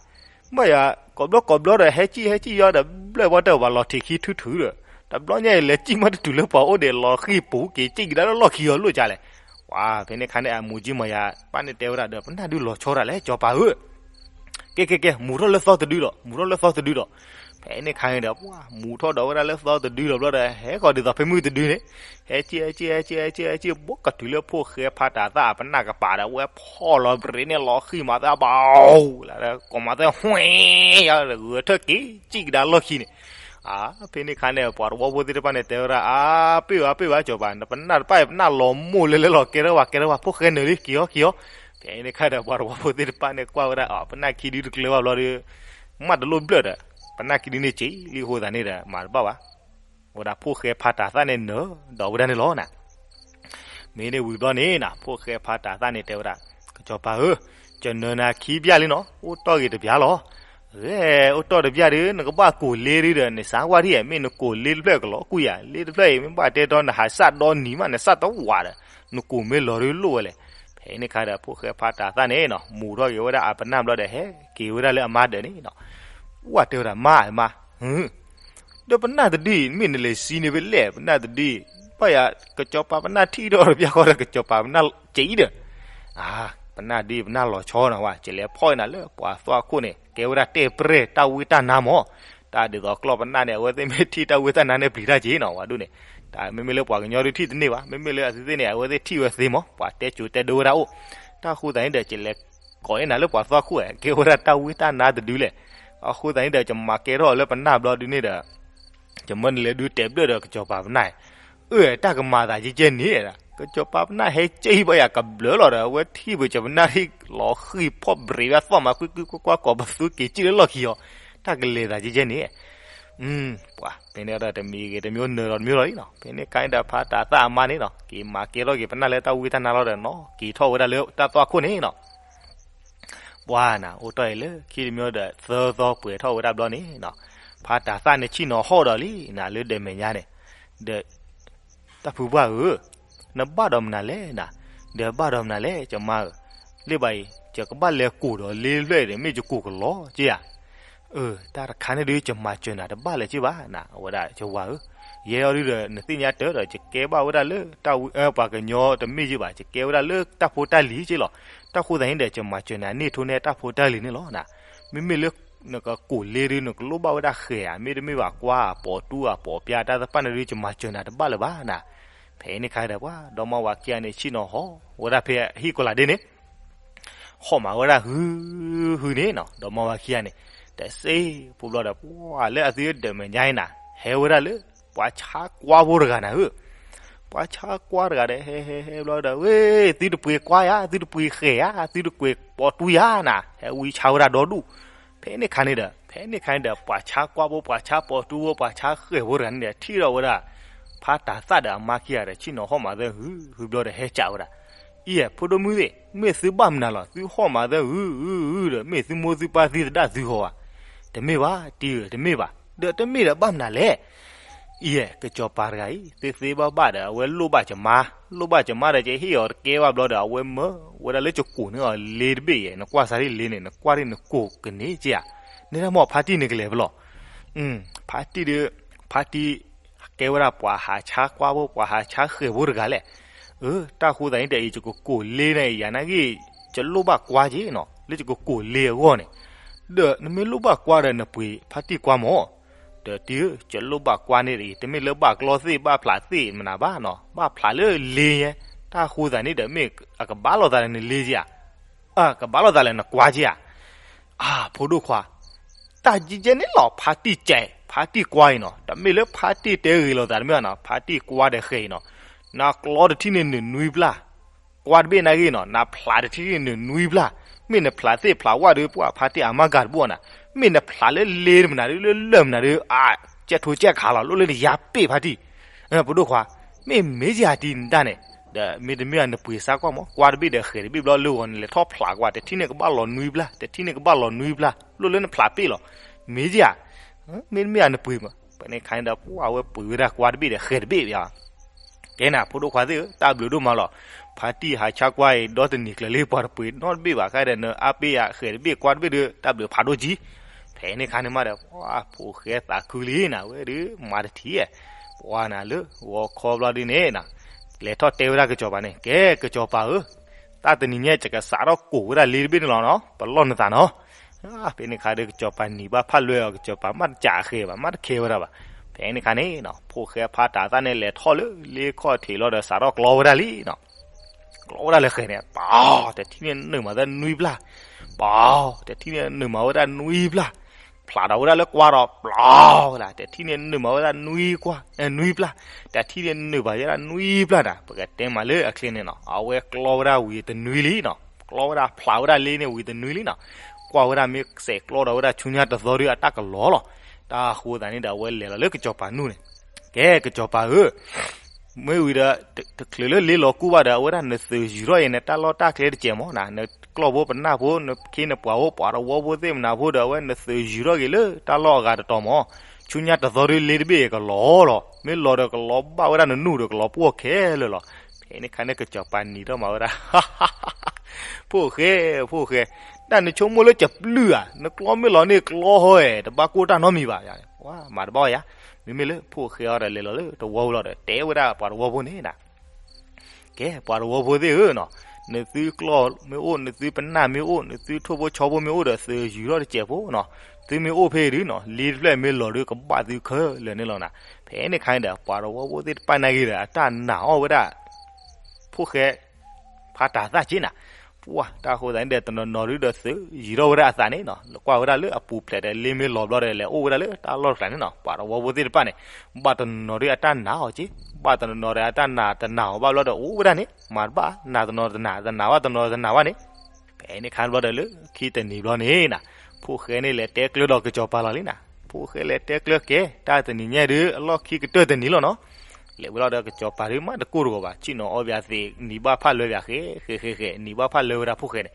မ့ၢ်ယၤ ကိးဘျီကိးဘျီဒီး ဟဲကံၣ်ဟဲကံၣ်ယီၤဒီး ဘျၢၣ်ဘီတၢ်ဘၣ်လီၤထံးခံထုထုဒီး တဘျီညါအံၤ လဲၤကံၣ်မးတတုၤလၢပှၤအိၣ်ဒီး လီၤဃံၤပူၤက့ၤ ကံၣ်ကဒါလၢလီၢ်ခံအီၤလိၣ်ကလဲၣ်. ပှၤဖဲန့ၣ်ခါန့ၣ် အမူၤကၠံမၤယၤ ပၢ်န့ၣ်တဲဝဲဒၣ်ဒီး ပနၢ်ဒုးလီၤဆီဒၣ်လဲၣ် ကစီၤပၤဧၢ, ကဲကဲကဲ မူၤထီၣ်လၢသီတဒုဒီး မူၤထီၣ်လၢသီတဒုဒီး ဖဲန့ၣ်ခါန့ၣ်ဒီး ပှၤမူၤထီၣ်ဒီးဝဲဒၣ်လၢသီတဒုဒီးဘျီဒီး ဟဲဃီၤဒ်သိးဖဲမုၢ်တဒုန့ၣ် ဟဲကံၣ်ဟဲကံၣ်ဟဲကံၣ်ဟဲကံၣ်ဟဲကံၣ် ဘီကတုၤလၢဖိၣ်ဃဲဖါတၤသၣ်အပနၢ်ကပၤဒီး အဝဲဖီၣ်လီၤဘြ့းန့ၣ် လီၤဃံၤမးသး ဘၣ်အိၣ်လၢကိးမးသး ဟွဲယၤ ဂဲၤထၢၣ်က့ၤ ကံၣ်ကဒါလီၢ်ခံန့ၣ် အါ ဖဲန့ၣ်ခါန့ၣ် ပှၤတဝီဖိသ့ၣ်တဖၣ်န့ၣ် တဲဝဲဒၣ် အါ ပ့ၢ်ဘၣ် ပ့ၢ်ဘၣ် ကစီၤပၤ နပနၢ်တပၣ်အံၤ ပနၢ်လီၤမိၢ်လၢလဲလီၤ ကဲထီၣ်ဝဲ ကဲထီၣ်ဝဲ ဖိၣ်ဃဲနုာ်လံ က့ၤအီၤ က့ၤအီၤ. ဖဲန့ၣ်ခါဒီး ပှၤတဝီဖိသ့ၣ်တဖၣ်န့ၣ် ကွၢ်ဝဲဒၣ် အါ ပနၢ်ခံဒုတကျၢၤဘၣ်ဘျီဒီး မ့ၢ်တလိၣ်ဘျၢၣ်ဒီး ပနၢ်ခံဒုန့ၣ်က့ၤလံအဃိသတးန့ၣ်ဒီး မၤတဘၣ်ဘၣ်. ဝဲဒၣ်ဖိၣ်ဃဲဖါတၤသၣ်န့ၣ်နၢၤဒီးဝဲဒၣ်န့ၣ်လီၤနၤ မ့ၢ်န့ၣ်ဝံၤဘျီန့ၣ်နၤ ဖိၣ်ဃဲဖါတၤသၣ်န့ၣ်တဲဝဲဒၣ် ကစီၤပၤဧၢ, ကနၢၤနၤခံဘျၣ်လံနီၤ အိၣ်တ့ၢ်ဂ့ၤတဘျီလီၤ. ဂဲၤ အိၣ်တ့ၢ်တဘျီဒီး နကဘၣ်ကိးလ့ဒုဒီး နစါကွၢ်ထံၣ်ဧါ မ့ၢ်နကိးလ့တဖျၢၣ်ကလီၤကွံာ်ဧါ လ့တဖျၢၣ်အံၤ မ့ၢ်ဘၣ်တဲတီနဟးစၢ်ဒီနံၤမး နစၢ်တဝးဒီး နကိးမ့ၢ်လီၤဒုလိၣ်ဝဲလဲၣ်. ဖဲန့ၣ်ခါဒီး ဖိၣ်ဃဲဖါတၤသၣ်န့ၣ်နီၤ မူၤထီၣ်က့ၤဝဲဒၣ်အပနၢ်ဘျီဒီး ဟဲက့ၤဝဲဒၣ်လၢအမါဒၢးန့ၣ်နီၤ ဝဲတဲဝဲဒၣ် မါ မါ ဒီးပနၢ်တဒုအံၤ မ့ၢ်နလဲၤစံန့ၢ်ဖဲလဲၣ် ပနၢ်တဒုအံၤ ဘၣ်ယၤ ကစီၤပၤပနၢ်ထံၣ်ထီၣ်တဘျီဃီဒီး ကစီၤပၤပနၢ်ကံၣ်ဒီး အါ ပနၢ်ဒုအံၤ ပနၢ်လီၤဆီနီၤဝဲ ကလဲၤဖီၣ်အံၤနၤလၢပှၤသွၣ်ခိၣ်န့ၣ် ကဲဝဲဒၣ်တဲၣ်ပြဲၢ်တၢ်ဝံတၢ်နါမး တၢ်ဒ်သိးကျီၢ်ပနၢ်န့ၣ် အဝဲသ့ၣ်မ့ၢ်ထံၣ်တၢ်ဝံတၢ်နါန့ၣ် ပျံၤတၢ်က့ၤနီၤ ဝဲဒၣ်န့ၣ် တၢ်မ့မ့ၢ်လၢပှၤကညီဒုးထံၣ်တန့ၢ်ဘၣ် မ့မ့ၢ်လၢအဝဲသ့ၣ်န့ၣ် အဝဲသ့ၣ်ထံၣ်ဝဲဒၣ်သ့မး ပှၤတဲစိၤတဲဒိဝဲဒၣ်အိၣ် တၢ်ဃိသတးန့ၣ်ဒီး ကလဲၤကိးန့ၢ်နၤလၢပှၤသွၣ်ခိၣ် ကဲဝဲဒၣ်တၢ်ဝံတၢ်နါတဒုလဲၣ် အဃိသတးန့ၣ်ဒီး ကမၤကဲထီၣ်လၢပနၢ်ဘျီဒုန့ၣ်ဒီး ကမၢနလဲၤဒုးတဲာ်ဘျၢၣ်ဒီးကစီၤပၤပနၢ် အၢ တၢ်ကမၤသးကဲကဲန့ၣ် ကစီၤပၤပနၢ်ဟဲကဲအံၤဘၣ်ယၤကဘျၢလီၤဒီး အဝဲထံၣ်ပကပနၢ်ဟံၣ်လီၤဃံၤဖီၣ်ဘြ့းဘၣ် သီၣ်မၤကွံာ်ကွံာ်ကွၢ်ကွၢ် ကိးပသူက့ၤကံၣ်လၢလီၢ်ခံအီၤ တၢ်ကလဲၤသးကဲကဲန့ၣ် ပှၤ ဖဲန့ၣ်ဒီးတမံၤဂ့ၤတမံၤအိၣ်နၢၤဒီးတမံၤလီၤလံနီၤ ဖဲန့ၣ်ခါန့ၣ်ဒီးဖါတၤသၣ်အမါန့ၣ်နီၤ က့ၤမၤကဲထီၣ်က့ၤပနၢ်လၢတၢ်ဝံတၢ်နါလီၤဒီးနီၤ က့ၤထီၣ်ဝဲဒၣ်လၢတၢ်သွၣ်ခိၣ်န့ၣ်နီၤ ပှၤနၤ အိၣ်တ့ၢ်အံၤလၢခံတမံၤဒီး သၢသီပှဲၤထီၣ်ဝဲဒၣ်ဘျီန့ၣ်နီၤ ဖါတၤသၣ်န့ၣ်ဆ့ၣ်နီၤဟီၣ်ဒီးလံနၤလၢဒဲမဲာ်ညါန့ၣ်, ဒီး တၢ်ဖုပှၢ်ဧၢ, နဘၣ်ဒီးမနုၤလဲၣ်နၤ, ဒီးဘၣ်ဒီးမနုၤလဲၣ် ကမါဧၢ, လၢဘၣ်အံၤ ယကဘၣ်လဲၤကိၢ်ဒီးလ့တဖျၢၣ်အံၤန့ၣ် မ့ၢ်ယကိၢ်ကလီက့ဧါ, အၢ တၢ်တခါန့ၣ်ဒုး ယမၤစၢၤနၤတဘၣ်လၢၤက့ဘၣ်နၤ, အဝဲဒၣ်ယဝၤဧၢ, ယဲအီၤဒုဒီး နသ့ၣ်ညါတၢ်ဒီး ယကဲဘၣ်ဝဲဒၣ်လၢတၢ်ဝံ ပှၤကညီတမ့ၢ်က့ဘၣ်, ယကဲဝဲဒၣ်လၢတၢ်ဖိတၢ်လံၤက့လီၤ, တၢ်ဃိသတးန့ၣ်ဒီး ယမၤစၢၤနၤန့ၢ်ထိန့ၢ်တၢ်ဖိတၢ်လံၤန့ၣ်လီၤနၤ, မ့မ့ၢ်လၢ နကကိၢ်လ့ဒုး နကလိၣ်ဘၣ်ဝဲဒၣ်ဃဲၤဧါ, မ့တမ့ၢ်ဘၣ်ကွၢ်ဧါ ပိာ်တူဧါ ပိာ်ပျါ တၢ်သ့ၣ်တဖၣ်န့ၣ်ဒုး ယမၤစၢၤနၤတဘၣ်လၢၤဘၣ်နၤ, ဖဲန့ၣ်ခါဒီးပှၤ ဒီမါဝၤခံဂၤန့ၣ် ဆ့ၣ်နီၤဟီၣ်ဝဲဒၣ်ဖဲဟံၣ်ကီၤလၤဒ့န့ၣ် ဟီၣ်မးဝဲဒၣ်ဟု ဟုန့ၣ်နီၤ, ဒီမါဝၤခံဂၤန့ၣ် တစ့ဖိဘျီဒီး ပှၤလၢအသုဒၢးမဲာ်ညါအံၤနၤ ဟဲဝဲဒၣ်လၢ ပှၤဆါကွါဖိတဂၤနၤဧၢ, ပှၤဆါကွါတဂၤဒီး ဟဲဟဲဟဲဘျီဒီး ဝ့ၢ် သုတပှ့ၤကွါယၤ သုတပှ့ၤဃဲၤယၤ သုတပှ့ၤပိာ်တူယၤနၤ ဟဲဝံဆါဝဲဒၣ်ဒီဒူၣ်, ဖဲန့ၣ်ခါန့ၣ်ဒီး ဖဲန့ၣ်ခါန့ၣ်ဒီး ပှၤဆါကွါဖိ ပှၤဆါပိာ်တူဖိ ပှၤဆါဃဲၤဖိတဂၤန့ၣ်ဒီး ထံၣ်ဒီးဝဲဒၣ် ဖါတၤသၣ်ဒီးအမါခံဂၤဒီး ဆ့ၣ်နီၤဟီၣ်မးသၢဟု ဟုဘျီဒီး ဟဲကးဝဲဒၣ် အံၤ ဖိဒိၣ်မုၣ်သ့ၣ် မ့ၢ်သုဘၣ်မနုၤလီၤ သုဟီၣ်မးသၢဟု ဟု ဟုဒီး မ့ၢ်သုမိၢ်သုပၢ်သုသဒၣ်သုဂီၤဧါ, တမ့ၢ်ဘၣ် တံၤဧၢ တမ့ၢ်ဘၣ်, ဒီးတမ့ၢ်ဒီးဘၣ်မနုၤလဲၣ်, အံၤ ကစီၤပၤတဂၤအံၤ သ့သ့ဘၣ်ဘၣ်ဒီး အဝဲလိၣ်ဘၣ်ကမါ, လိၣ်ဘၣ်ကမါဒီး ကဟ့ၣ်အီၤတကဲဘၣ်ဘျီဒီး အဝဲမၢဝဲဒၣ်လၢကကိၢ်န့ၢ်အီၤလ့တဘ့ၣ်အံၤ, နကွၢ်စၢ်ဒ်လ့န့ၣ် နကွၢ်ဒ်နကိၢ်ကန့ၢ်က့ဧါ, န့ၣ်ဒၣ်မ့ၢ်ဖါတံၢ်န့ၣ်ကလဲၤဖဲလဲၣ်, ဖါတံၢ်ဒီး ဖါတံၢ် ကဲဝဲဒၣ်ပှၤဟးဆါကွါဖိ ပှၤဟးဆါဃဲၤဖိတဂၤလဲၣ်, အၢ တၢ်ဃိသတးန့ၣ်ဒီး အံၤ ယကကိၢ်လ့န့ၣ် ယၤနာ်က့ ယလိၣ်ဘၣ်ကွါက့နီၤ လၢယကကိၢ်လ့အဂီၢ်န့ၣ်, ဒီးနမ့ၢ်လိၣ်ဘၣ်ကွါဒီး နပှ့ၤဖါတံၢ်ကွါမၢ်, ဒီးတံၤဧၢ ယလိၣ်ဘၣ်ကွါန့ၣ်ဒီး တမ့ၢ်လၢဘၣ်ကျီသ့ၣ်ဘၣ်ဖျးသ့ၣ်မနုၤဘၣ်နီၤ ဘၣ်ဖျးလၢလ့ညါ, တၢ်ဃိသတးန့ၣ်ဒီး မ့ၢ်အကဘၣ်လိာ်သးလၢနလ့က့ဧါ အကဘၣ်လိာ်သးလၢနကွါက့ဧါ, အၢ ဖိဒိၣ်ခွါ, တၢ်ကဲကဲန့ၣ်လီၤ ဖါတံၢ်ကဲ ဖါတံၢ်ကွါအံၤနီၤ တမ့ၢ်လၢဖါတံၢ်တဲဂ့ၤလိာ်သးတမ့ၢ်ဘၣ်နီၤ ဖါတံၢ်ကွါဒီးဃဲၤအံၤနီၤ, နကျီတထံၣ်န့ၣ်နုာ်နွံဘျၣ်, ကွါတဘ့ၣ်နာ်က့နီၤ နဖျးတထံၣ်န့ၣ်နုာ်နွံဘျၣ်, မ့ၢ်နဖျးသ့ၣ်ဖျးဝၣ်ဒီး ပှၤဖါတံၢ်အမါဂၤတဘိနီၤ, မ့ၢ်နဖျးလၢလ့မနုၤဒီး လၢလၢၢ်မနုၤဒီး အကဲထိကဲခးလီၤ လိၣ်လၢနယါပ့ၢ်ဖါတံၢ်, ဖိဒိၣ်ခွါ, မ့ၢ်မ့ၢ်ယၤတံၤနတၢ်န့ၣ်, ဒီးမ့တမ့ၢ်နပှ့ၤစါကွၢ်မၢ် ကွါတဘ့ၣ်ဒီးဃဲၤတဘ့ၣ်ဘျီလၢဂီၤန့ၣ် လဲၤထီၣ်ဖျးကွၢ် တထံၣ်န့ၣ်ကဘၣ်လီၤနွံဘျၣ် တထံၣ်န့ၣ်ကဘၣ်လီၤနွံဘျၣ် လိၣ်လၢနဖျးပ့ၢ်လီၤ, မ့ၢ်ယၤ မ့တမ့ၢ်နပှ့ၤမၢ် ဖဲန့ၣ်ခါန့ၣ်ဒီး ပှၤဝဲပှ့ၤဝဲဒၣ်ကွါတဘ့ၣ်ဒီးဃဲၤတဘ့ၣ်ဘၣ် ကဲနၤ ဖိဒိၣ်ခွါသ့ၣ်ဧၢ တၢ်ဘျုးဒိၣ်မးလီၤ, ဖါတံၢ်ဟးဆါကွၢ်အံၤ ဒီတနံၤကျၢၤလံ ပှၤတပှ့ၤနီတဘ့ၣ်ဘၣ် ခဲဒီးနအါပ့ၢ်ယဃဲၤတဘ့ၣ်ကွါတဘ့ၣ်ဒီး တၢ်ဘျုးဖးဒိၣ်ကံ, ဖဲန့ၣ်ခါန့ၣ်မးဒီး ပှၤဖိၣ်ဃဲသးခုလံနၤ ဝဲဒုးမၤတထံၣ်, ပှၤနၤလၢဂီၤခီဘျီဒ်န့ၣ်နၤ, လဲၤထီၣ်တဲဝဲဒၣ်ကစီၤပၤန့ၣ် ကဲကစီၤပၤဧၢ, တၢ်တနံၤညါ ယကစးထီၣ်ကိၢ်ဝဲဒၣ်လ့တဘ့ၣ်န့ၣ်လီၤနီၤ ပလီၢ်နသးနီၤ, ဖဲန့ၣ်ခါဒီးကစီၤပၤနံၤဘၣ်ဖၣ်လွဲအီၤ ကစီၤပၤမ့ၢ်တစးဃဲၤဘၣ် မ့ၢ်တခဲဝဲဒၣ်ဘၣ်, ဖဲန့ၣ်ခါန့ၣ်နီၤ ဖိၣ်ဃဲဖါတၤသၣ်န့ၣ် လဲၤထီၣ်လၢလ့ခီၣ်ထံးလီၤဒီး စးထီၣ်ကျီဝဲဒၣ်လံနီၤ ကျီဝဲဒၣ်လၢဃဲၤန့ၣ် ပှၤ တထံၣ်န့ၣ်နုာ်မးဝဲဒၣ်နွံဘျၣ်, ပှၤ တထံၣ်န့ၣ်နုာ်မးဝဲဒၣ်နွံဘျၣ်, ဖျးဒီးဝဲဒၣ်လၢကွါဒီး ပှၤ တထံၣ်န့ၣ်နုာ်မးဝဲဒၣ်နွံကွါ နွံဘျၣ်, တထံၣ်န့ၣ်နုာ်ဘၣ်ဝဲဒၣ်နွံဘျၣ်နၤ ပကတဲမးလၢအချ့န့ၣ်နီၤ အဝဲကျီဝဲဒၣ်ဝံၤတနွံလံနီၤ ကျီဝဲဒၣ်ဖျးဝဲဒၣ်လ့န့ၣ်ဝံၤတနွံလံနီၤ, ကွၢ်ဝဲဒၣ်မ့ၢ်စဲးကျီဒီးဝဲဒၣ်ဆူညါတသီဒီးအတၢ်ကလီၤလီၤ, တၢ်ဃိသးန့ၣ်ဒီးအဝဲလဲၤလီၤလၢကစီၤပၤနူၢ်န့ၣ်, ကဲကစီၤပၤဧၢ မ့ၢ်ဝံၤဒီး တချုးလၢလ့လီၤကူၣ်ဘၣ်ဒီး အဝဲဒၣ်နသုးယုၤထီၣ်အံၤ နတၢ်လီၢ်တၢ်ကျဲတစဲးမး နကျီၢ်ဖိပနၢ်ဖိ နခ့နပှၤဖိ ပှၤတဝီဖိသ့ၣ်မနၤဖိဒီး အဝဲနသုးယုၤထီၣ်က့ၤလၢတၢ်လီၢ်အဂၤတတီၤမး, ဆူညါတသီဒီးလ့တဘ့ၣ်ကလီၤလီၤ, မ့ၢ်လီၤဒီးကလီၤဘၣ်ဝဲဒၣ်နနူၢ်ဒီး ကလီၤပှီၢ်ခဲလၢာ်လီၤ, ဖဲန့ၣ်ခါန့ၣ်ကစီၤပၤနံၤထီၣ်မးဝဲဒၣ် ဖိၣ်ဃဲ ဖိၣ်ဃဲ, တၢ်နဆိကမိၣ်လၢကပျုၢ်ဧါ, နကျီမ့ၢ်လီၤန့ၣ်ကျီဟီဧဲ တဘၣ်ကိၢ်တၢ်နီတမံၤဘၣ်, မၤတဘၣ်ဝဲယါ, မ့မ့ၢ်လၢဖိၣ်ဃဲအီၤဒီးလဲၤလီၤလၢတဝီဖိလီၤဒီး တဲဝဲဒၣ်ပှၤတဝီဖိန့ၣ်နၤ ကဲ ပှၤတဝီဖိသ့ၣ်ဧၢနီၤ, နသုကျီၢ်မ့ၢ်အိၣ် နသုပနၢ်မ့ၢ်အိၣ် နသုထိၣ်ဖိဆီဖိမ့ၢ်အိၣ်ဒီး သုးယုၤထီၣ်တစဲးဖိနီၤ, သုမ့ၢ်အိၣ်ဖဲအံၤဒုနီၤ လ့တဖျၢၣ်မ့ၢ်လီၤဒု ကဘၣ်သုခဲလၢာ်န့ၣ်လီၤနၤ, ဖဲန့ၣ်ခါန့ၣ်ဒီး ပှၤတဝီဖိသ့ၣ်တဖၣ်နာ်က့ၤဒီး အတၢ်နာ်အီၣ်ဝဲဒၣ် ဖိၣ်ဃဲ ဖးတၤသၣ်က့နၤ, ပှၤတၢ်ဃိသးန့ၣ်ဒီး တနီၤနီၤဒုဒီးသုးယုၤထီၣ်ဝဲဒၣ်အသးန့ၣ်နီၤ, ကွၢ်ဝဲဒၣ်လၢအပူၤဖျဲးဒီး လ့မ့ၢ်လီၤဘျီဒီး လဲၤအိၣ်ဝဲဒၣ်လၢတၢ်လီၢ်တကျါန့ၣ်နီၤ, ပှၤတဝီဖိသ့ၣ်တဖၣ်န့ၣ် ဘၣ်တနီၤနီၤဒုအတၢ်နာ်အီၤက့, ဘၣ်တနီၤနီၤဒီးအတၢ်နာ်တနာ်အီၤဘၣ်ဘျီဒီး အိၣ်ဝဲဒၣ်န့ၣ် မၤတဘၣ် နာ်တနီၤတနာ် တနာ်ဘၣ်တနီၤတနာ်ဘၣ်န့ၣ်, ဖဲန့ၣ်ခါဘျီဒီးလၢခံတနံၤဘျီန့ၣ်နၤ, ဖိၣ်ဃဲန့ၣ်လဲၤတဲကျၢဒီးကစီၤပၤလီၤလံနၤ, ဖိၣ်ဃဲလဲၤတဲကျၢကဲ တၢ်တနံၤညါဒု အလီၢ်ခံကတၢၢ်တနံၤလီၤနီၤ, လဲၤဝဲလီၤဒီးကစီၤပၤဒုမ့ၢ်တကိၢ်တဂီၤဘၣ် ဆ့ၣ်နီၤအီၣ်ဘၣ်သ့ နံၤဘၣ်ဖၣ်လွဲဘၣ်ဃဲ ဃဲ ဃဲ ဃဲ နံၤဘၣ်ဖၣ်လွဲဝဲဒၣ်ဖိၣ်ဃဲန့ၣ်,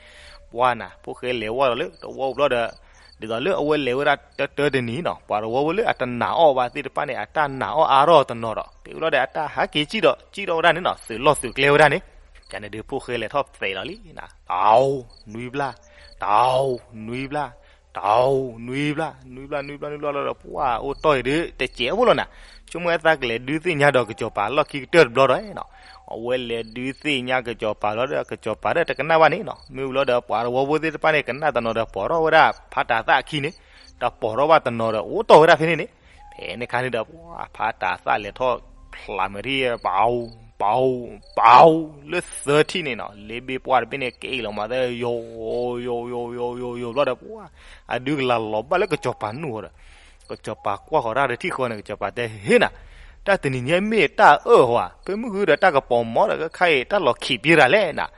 ပှၤနၤ ဖိၣ်ဃဲလဲၤဝဲဒီးလၢတဝီဘျီဒီး ဒ်သိးလၢအဝဲလဲၤဝဲဒၣ်တၢတၢတနံၤနီၤ ပှၤတဝီဖိလၢအတနာ်အီၣ်ဘၣ်သ့ၣ်တဖၣ်န့ၣ် အတၢ်နာ်အီၣ်အါထီၣ်တနီၤဒီး ကဲလီၤဒီးအတၢ်ဟးက့ၤစံၣ်ဒီး စံၣ်ထီၣ်ဝဲဒၣ်န့ၣ်နီၤ သုးလီၢ်သုးကျဲဝဲဒၣ်န့ၣ်, ကန့ၣ်ဒုးဖိၣ်ဃဲလဲၤထီၣ်သဲးလီၤလံနီၤ, တဝ်, နွံဘျၣ်, တဝ်, နွံဘျၣ်, တဝ်, နွံဘျၣ်, နွံဘျၣ် နွံဘျၣ် နွံဘျၣ်လီၤဒီး ပှၢ်အိၣ်တီၢ်အံၤဒုး တစဲးဖိလီၤနၤ, ဆိကမိၣ်ဝဲသးကလဲၤဒုးသ့ၣ်ညါဒီးကစီၤပၤလီၢ်ခံကတၢၢ်တဘျီဒီးနီၤ, အဝဲလဲၤဒုးသ့ၣ်ညါကစီၤပၤလီၤဒီး ကစီၤပၤဒီးတကနၣ်ဘၣ်န့ၣ်နီၤ, မ့ၢ်ဝံၤလီၤဒီးပှၤတဝီဖိသ့ၣ်တဖၣ်န့ၣ် ကနၣ်တနီၤဒီးပိာ်ထီၣ်ဝဲဒၣ်ဖးတၤသၣ်အခံန့ၣ်, တပိာ်ထီၣ်ဘၣ်တနီၤဒီးအိၣ်တီၢ်ဝဲဒၣ်ဖဲန့ၣ်န့ၣ်, ဖဲန့ၣ်ခါန့ၣ်ဒီး ပှၢ်ဖးတၤသၣ်လဲၤထီၣ်ဖျးမ့ၢ်ထံၣ် ပဝ်, ပဝ်, ပဝ်, လၢသၢထံၣ်န့ၣ်နီၤ, လ့ဘ့ၣ်ပှၢ်တဘ့ၣ်န့ၣ် က့ၤလီၤမးသဲ ယိာ်, ယိာ်, ယိာ်, ယိာ်, ယိာ်, ယိာ်, ယိာ်ဘျီဒီး ပှၢ်အဒုကလၤလီၤဘၣ်လၢကစီၤပၤနူၢ်ဃီဒီး ကစီၤပၤကွၢ်ဃီၤတၢ်တထံၣ်ဃီန့ၣ် ကစီၤပၤတဲဟ့ၣ်နၤ, တၢ်တနံၤညါမ့ၢ်တၢ်အၢၣ်ဟီဧါ, ဖဲမုၢ်ဃုဒီးတၢ်ကပီၤမီဒီး ခဲခါအံၤတၢ်လီၤခံးပ့ၤရၤလဲၣ်နၤ,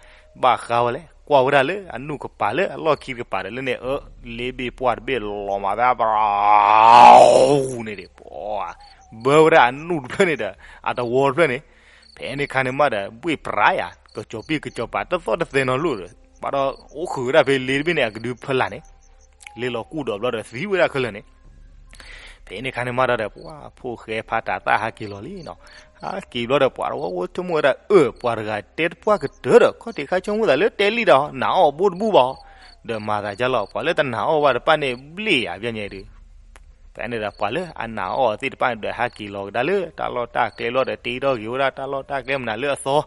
ဘၣ်ဃးဝဲလဲၣ်, ကွၢ်ဝဲဒၣ်လၢအနူၢ်ကပၤလၢအလီၢ်ခံကပၤဒီးလၢန့ၣ် အၢ လ့ဘ့ၣ်ပှၢ်တဘ့ၣ်လီၤမးသဲ ပဝ်န့ၣ်ဒီး ပှၢ် ဘၢဝဲဒၣ်အနူၢ်တဖျၢၣ်န့ၣ်ဒီး အတဝီတဖျၢၣ်န့ၣ်, ဖဲန့ၣ်ခါန့ၣ်မးဒီး ဘှ့ၣ်ပြးယၤ ကစီၤပံၢ်ကစီၤပၤတသီၣ်တသဲနီၤလိၣ်ဒီး ဘၣ်ဒီးအိၣ်ဃုာ်ဝဲဒၣ်ဖဲလ့တဘ့ၣ်န့ၣ် အကဒုဖီလာ်န့ၣ်, လ့လီၤကူၣ်ဒီးဘျီဒီးသံဝဲဒၣ်ခဲလၢာ်န့ၣ်, ဖဲန့ၣ်ခါန့ၣ်မးဒီး ပှၢ်ဖိၣ်ဃဲဖးတၤသၣ်ဟးက့ၤလီၤလံနီၤ, ဟးက့ၤဘျီဒီးပှၤတဝီဖိဆိကမိၣ်ဝဲဒၣ် အၢ ပှၤတဂၤတဲတပှၢ်ကတၢၢ်ဒီး ခီၣ်ထံးခါဆိကမိၣ်သးလၢတဲလံဒီး နာ်အီၣ်ဘိတဘူၣ်ဘၣ် ဒီးမၤသးဒ်လဲၣ် ပှၤလၢတနာ်အီၣ်ဘၣ်တဖၣ်န့ၣ် ဘျ့ၣ်ယၤပျဲညါဒုး, ဖဲန့ၣ်ဒီးပှၤလၢအနာ်အီၣ်သ့ၣ်တဖၣ်န့ၣ်ဒီး ဟးက့ၤလီၤကဒါလၢတၢ်လီၢ်တၢ်ကျဲဘျီဒီး တ့ထီၣ်ဂ့ၤဝဲဒၣ်တၢ်လီၢ်တၢ်ကျဲမနုၤလၢအသီ,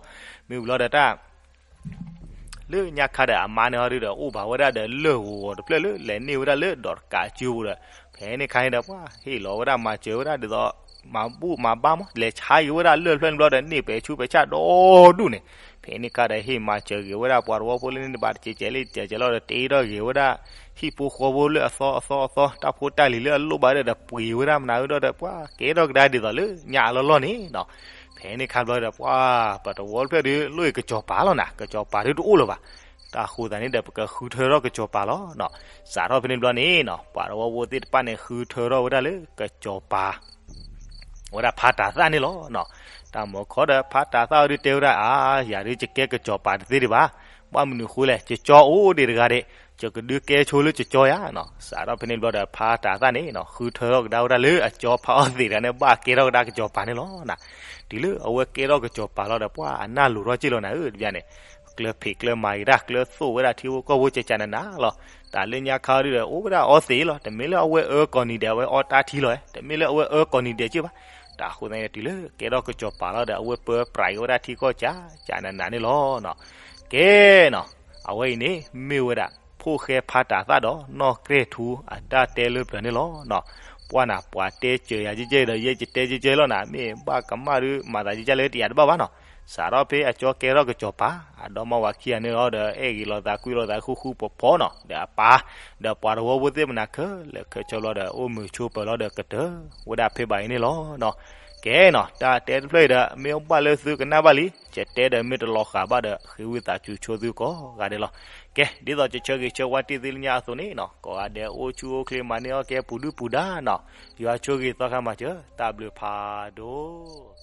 မ့ၢ်ဝံၤလီၤဒီးတၢ် လၢညါခါဒီးအမါန့ၣ်ဟီဒုဒီး အိၣ်ဘၣ်ဝဲဒၣ်ဒီးလၢၢ်ဂီၤတဖျၢၣ်လၢလဲၤန့ၢ်ဝဲဒၣ်လၢဒီးတကးအစုပူၤဒီး, ဖဲန့ၣ်ခါန့ၣ်ဒီး ပှၤဟ့ၣ်လီၤဝဲဒၣ်မၤစၢၤဝဲဒၣ်ဒ်သိး မၤဘူၣ်မၤဘါမး လဲၤဆါက့ၤဝဲဒၣ်လၢၢ်တဖျၢၣ်န့ၣ်ဘျီဒီး န့ၢ်ပဲာ်ဆူးပဲာ်ဆၣ်ဒီဒူၣ်န့ၣ်, ဖဲန့ၣ်ခါဒီးဟ့ၣ်မၤစၢၤက့ၤဝဲဒၣ်ပှၤတဝီဖိလၢန့ၣ်ဘၣ်တကဲးကဲးလၢတကဲးကဲးလီၤဒီး တ့ထီၣ်ဂ့ၤဝဲဒၣ် ဟံၣ်ဖိဃီဖိလၢအသီအသီအသီ တၢ်ဖိတၢ်လံၤလၢအလိၣ်ဘၣ်ဒီး ပှ့ၤဝဲဒၣ်မနုၤဒီး ပှၤကဲထီၣ်ကဒါဒ်သိးလၢညါအလီၢ်လီၢ်န့ၣ်နီၤ, ဖဲန့ၣ်ခါဘျီဒီး ပှၤပတဝီတဖျၢၣ်ဒီး လိၣ်က့ၤကစီၤပၤလီၤနၤ, ကစီၤပၤဒုတအိၣ်လၢၤဘၣ်, တၢ်ဃိသးန့ၣ်ဒီး ပကဃုထၢထီၣ်ကစီၤပၤလီၤနီၤ, စးထီၣ်ဖဲန့ၣ်ဘျီန့ၣ်နီၤ ပှၤတဝီဖိသ့ၣ်တဖၣ်န့ၣ် ဃုထၢထီၣ်ဝဲဒၣ်လၢကစီၤပၤ ဝဲဒၣ်ဖးတၤသၣ်န့ၣ်လီၤနီၤ, တၢ်မၤခီဒီးဖးတၤသၣ်ဝဲဒုတဲဝဲဒၣ် အါ ယၤဒုးယကဲကစီၤပၤတသ့ဒံးဘၣ်, ဘၣ်မနုၤဃိလဲၣ် ယကၠီအိၣ်ဒံးတဂၤဒံး, ယကဒုးကဲဆိလၢယကၠီယၤနီၤ, စးထီၣ်ဖဲန့ၣ်ဘျီဒီး ဖးတၤသၣ်န့ၣ်နီၤ ဃုထၢထီၣ်ကဒါဝဲဒၣ်လၢအကၠီဖးအီၣ်သံးတဂၤန့ၣ် ဘၣ်ကဲထီၣ်ကဒါကစီၤပၤန့ၣ်လီၤနီၤ, တုၤလၢအဝဲကဲထီၣ်ကစီၤပၤလီၤဒီး ပှၤအနၢ်လိၤထီၣ်က့ၢ်လီၤနၤဧၢ တဘျီန့ၣ်, ကျၢၢ်ဖံးကျၢၢ်မၤက့ၤတၢ် ကျၢၢ်သိၣ်ဝဲဒၣ်ထံဖိကီၢ်ဖိကကနနၤလီၤ, တၢ်လၢညါခါဒုဒီး အိၣ်ဝဲဒၣ်အီသံးလီၤ, တမ့ၢ်လၢအဝဲအၢကိးနံၤဒဲး အဝဲအီတၢ်ထံလီၤ, တမ့ၢ်လၢအဝဲအၢကိးနံၤဒဲးက့ၢ်ဘၣ်, တၢ်ဃိသတးန့ၣ် တုၤလၢကဲထီၣ်ကစီၤပၤလီၤဒီး အဝဲပၢပြးက့ၤဝဲဒၣ်ထံကီၢ်ကကနနၤန့ၣ်လီၤနီၤ, ကဲနီၤ, အဝဲအံၤန့ၣ် မ့ၢ်ဝဲဒၣ် ဖိၣ်ဃဲဖးတၤသၣ်ဒီး နီၢ်ကြဲၢ်ထူ အတၢ်တဲလၢပျၢၤန့ၣ်လီၤနီၤ, ပှၤနၤ ပှၤတဲစၢၤယၤကဲကဲဒီး ယဲယတဲကဲကဲလီၤနၤ, မ့ၢ်ဘၣ်ကမၣ်ဒုး မၤသးကဲကဲလၢတယၤတဘၣ်ဘၣ်နီၤ, စးထီၣ်ဖဲအကၠီကဲထီၣ်ကစီၤပၤ အဒီမါဝၤခံဂၤန့ၣ်လီၤဒီး အဲၣ်ဂ့ၤလိာ်သးကွံလိာ်သးဃူဃူဖိးဖိးနီၤ, ဒီးအပၢ် ဒီးပှၤတဝီဖိသ့ၣ်မနၤခဲလၢာ်ခဲဆ့ဘျီဒီး အိၣ်မုာ်ဆိးပၢၤလီၤဒီးကတၢၢ်ဝဲဒၣ်ဖဲဘၣ်အံၤန့ၣ်လီၤနီၤ, ကဲနီၤ တၢ်တဲတဖျၢၣ်အံၤဒီး မ့ၢ်အိၣ်ဘၣ်လၢသုကနၣ်ဘၣ်လံ, ယတဲဒီးမ့ၢ်တလီၤဃာ်ဘၣ်ဒီး ဃ့ဝံသးစူၤဆိသုကိးဂၤဒဲးလီၤ, ကဲ ဒ်သိးယဆၢဂ့ၤဆၢဝါတ့ၢ်သုလၢညါအသိးန့ၣ်နီၤ ကိးဂၤဒဲးအိၣ်ဆူၣ်အိၣ်ချ့မၤန့ၢ်အီၣ်ကဲပူၤဒုၣ်ပူၤဒါနီၤ, ယွၤဆိၣ်ဂ့ၤသီခါမၤစၢၤ တၢ်ဘျုးဖးဒိၣ်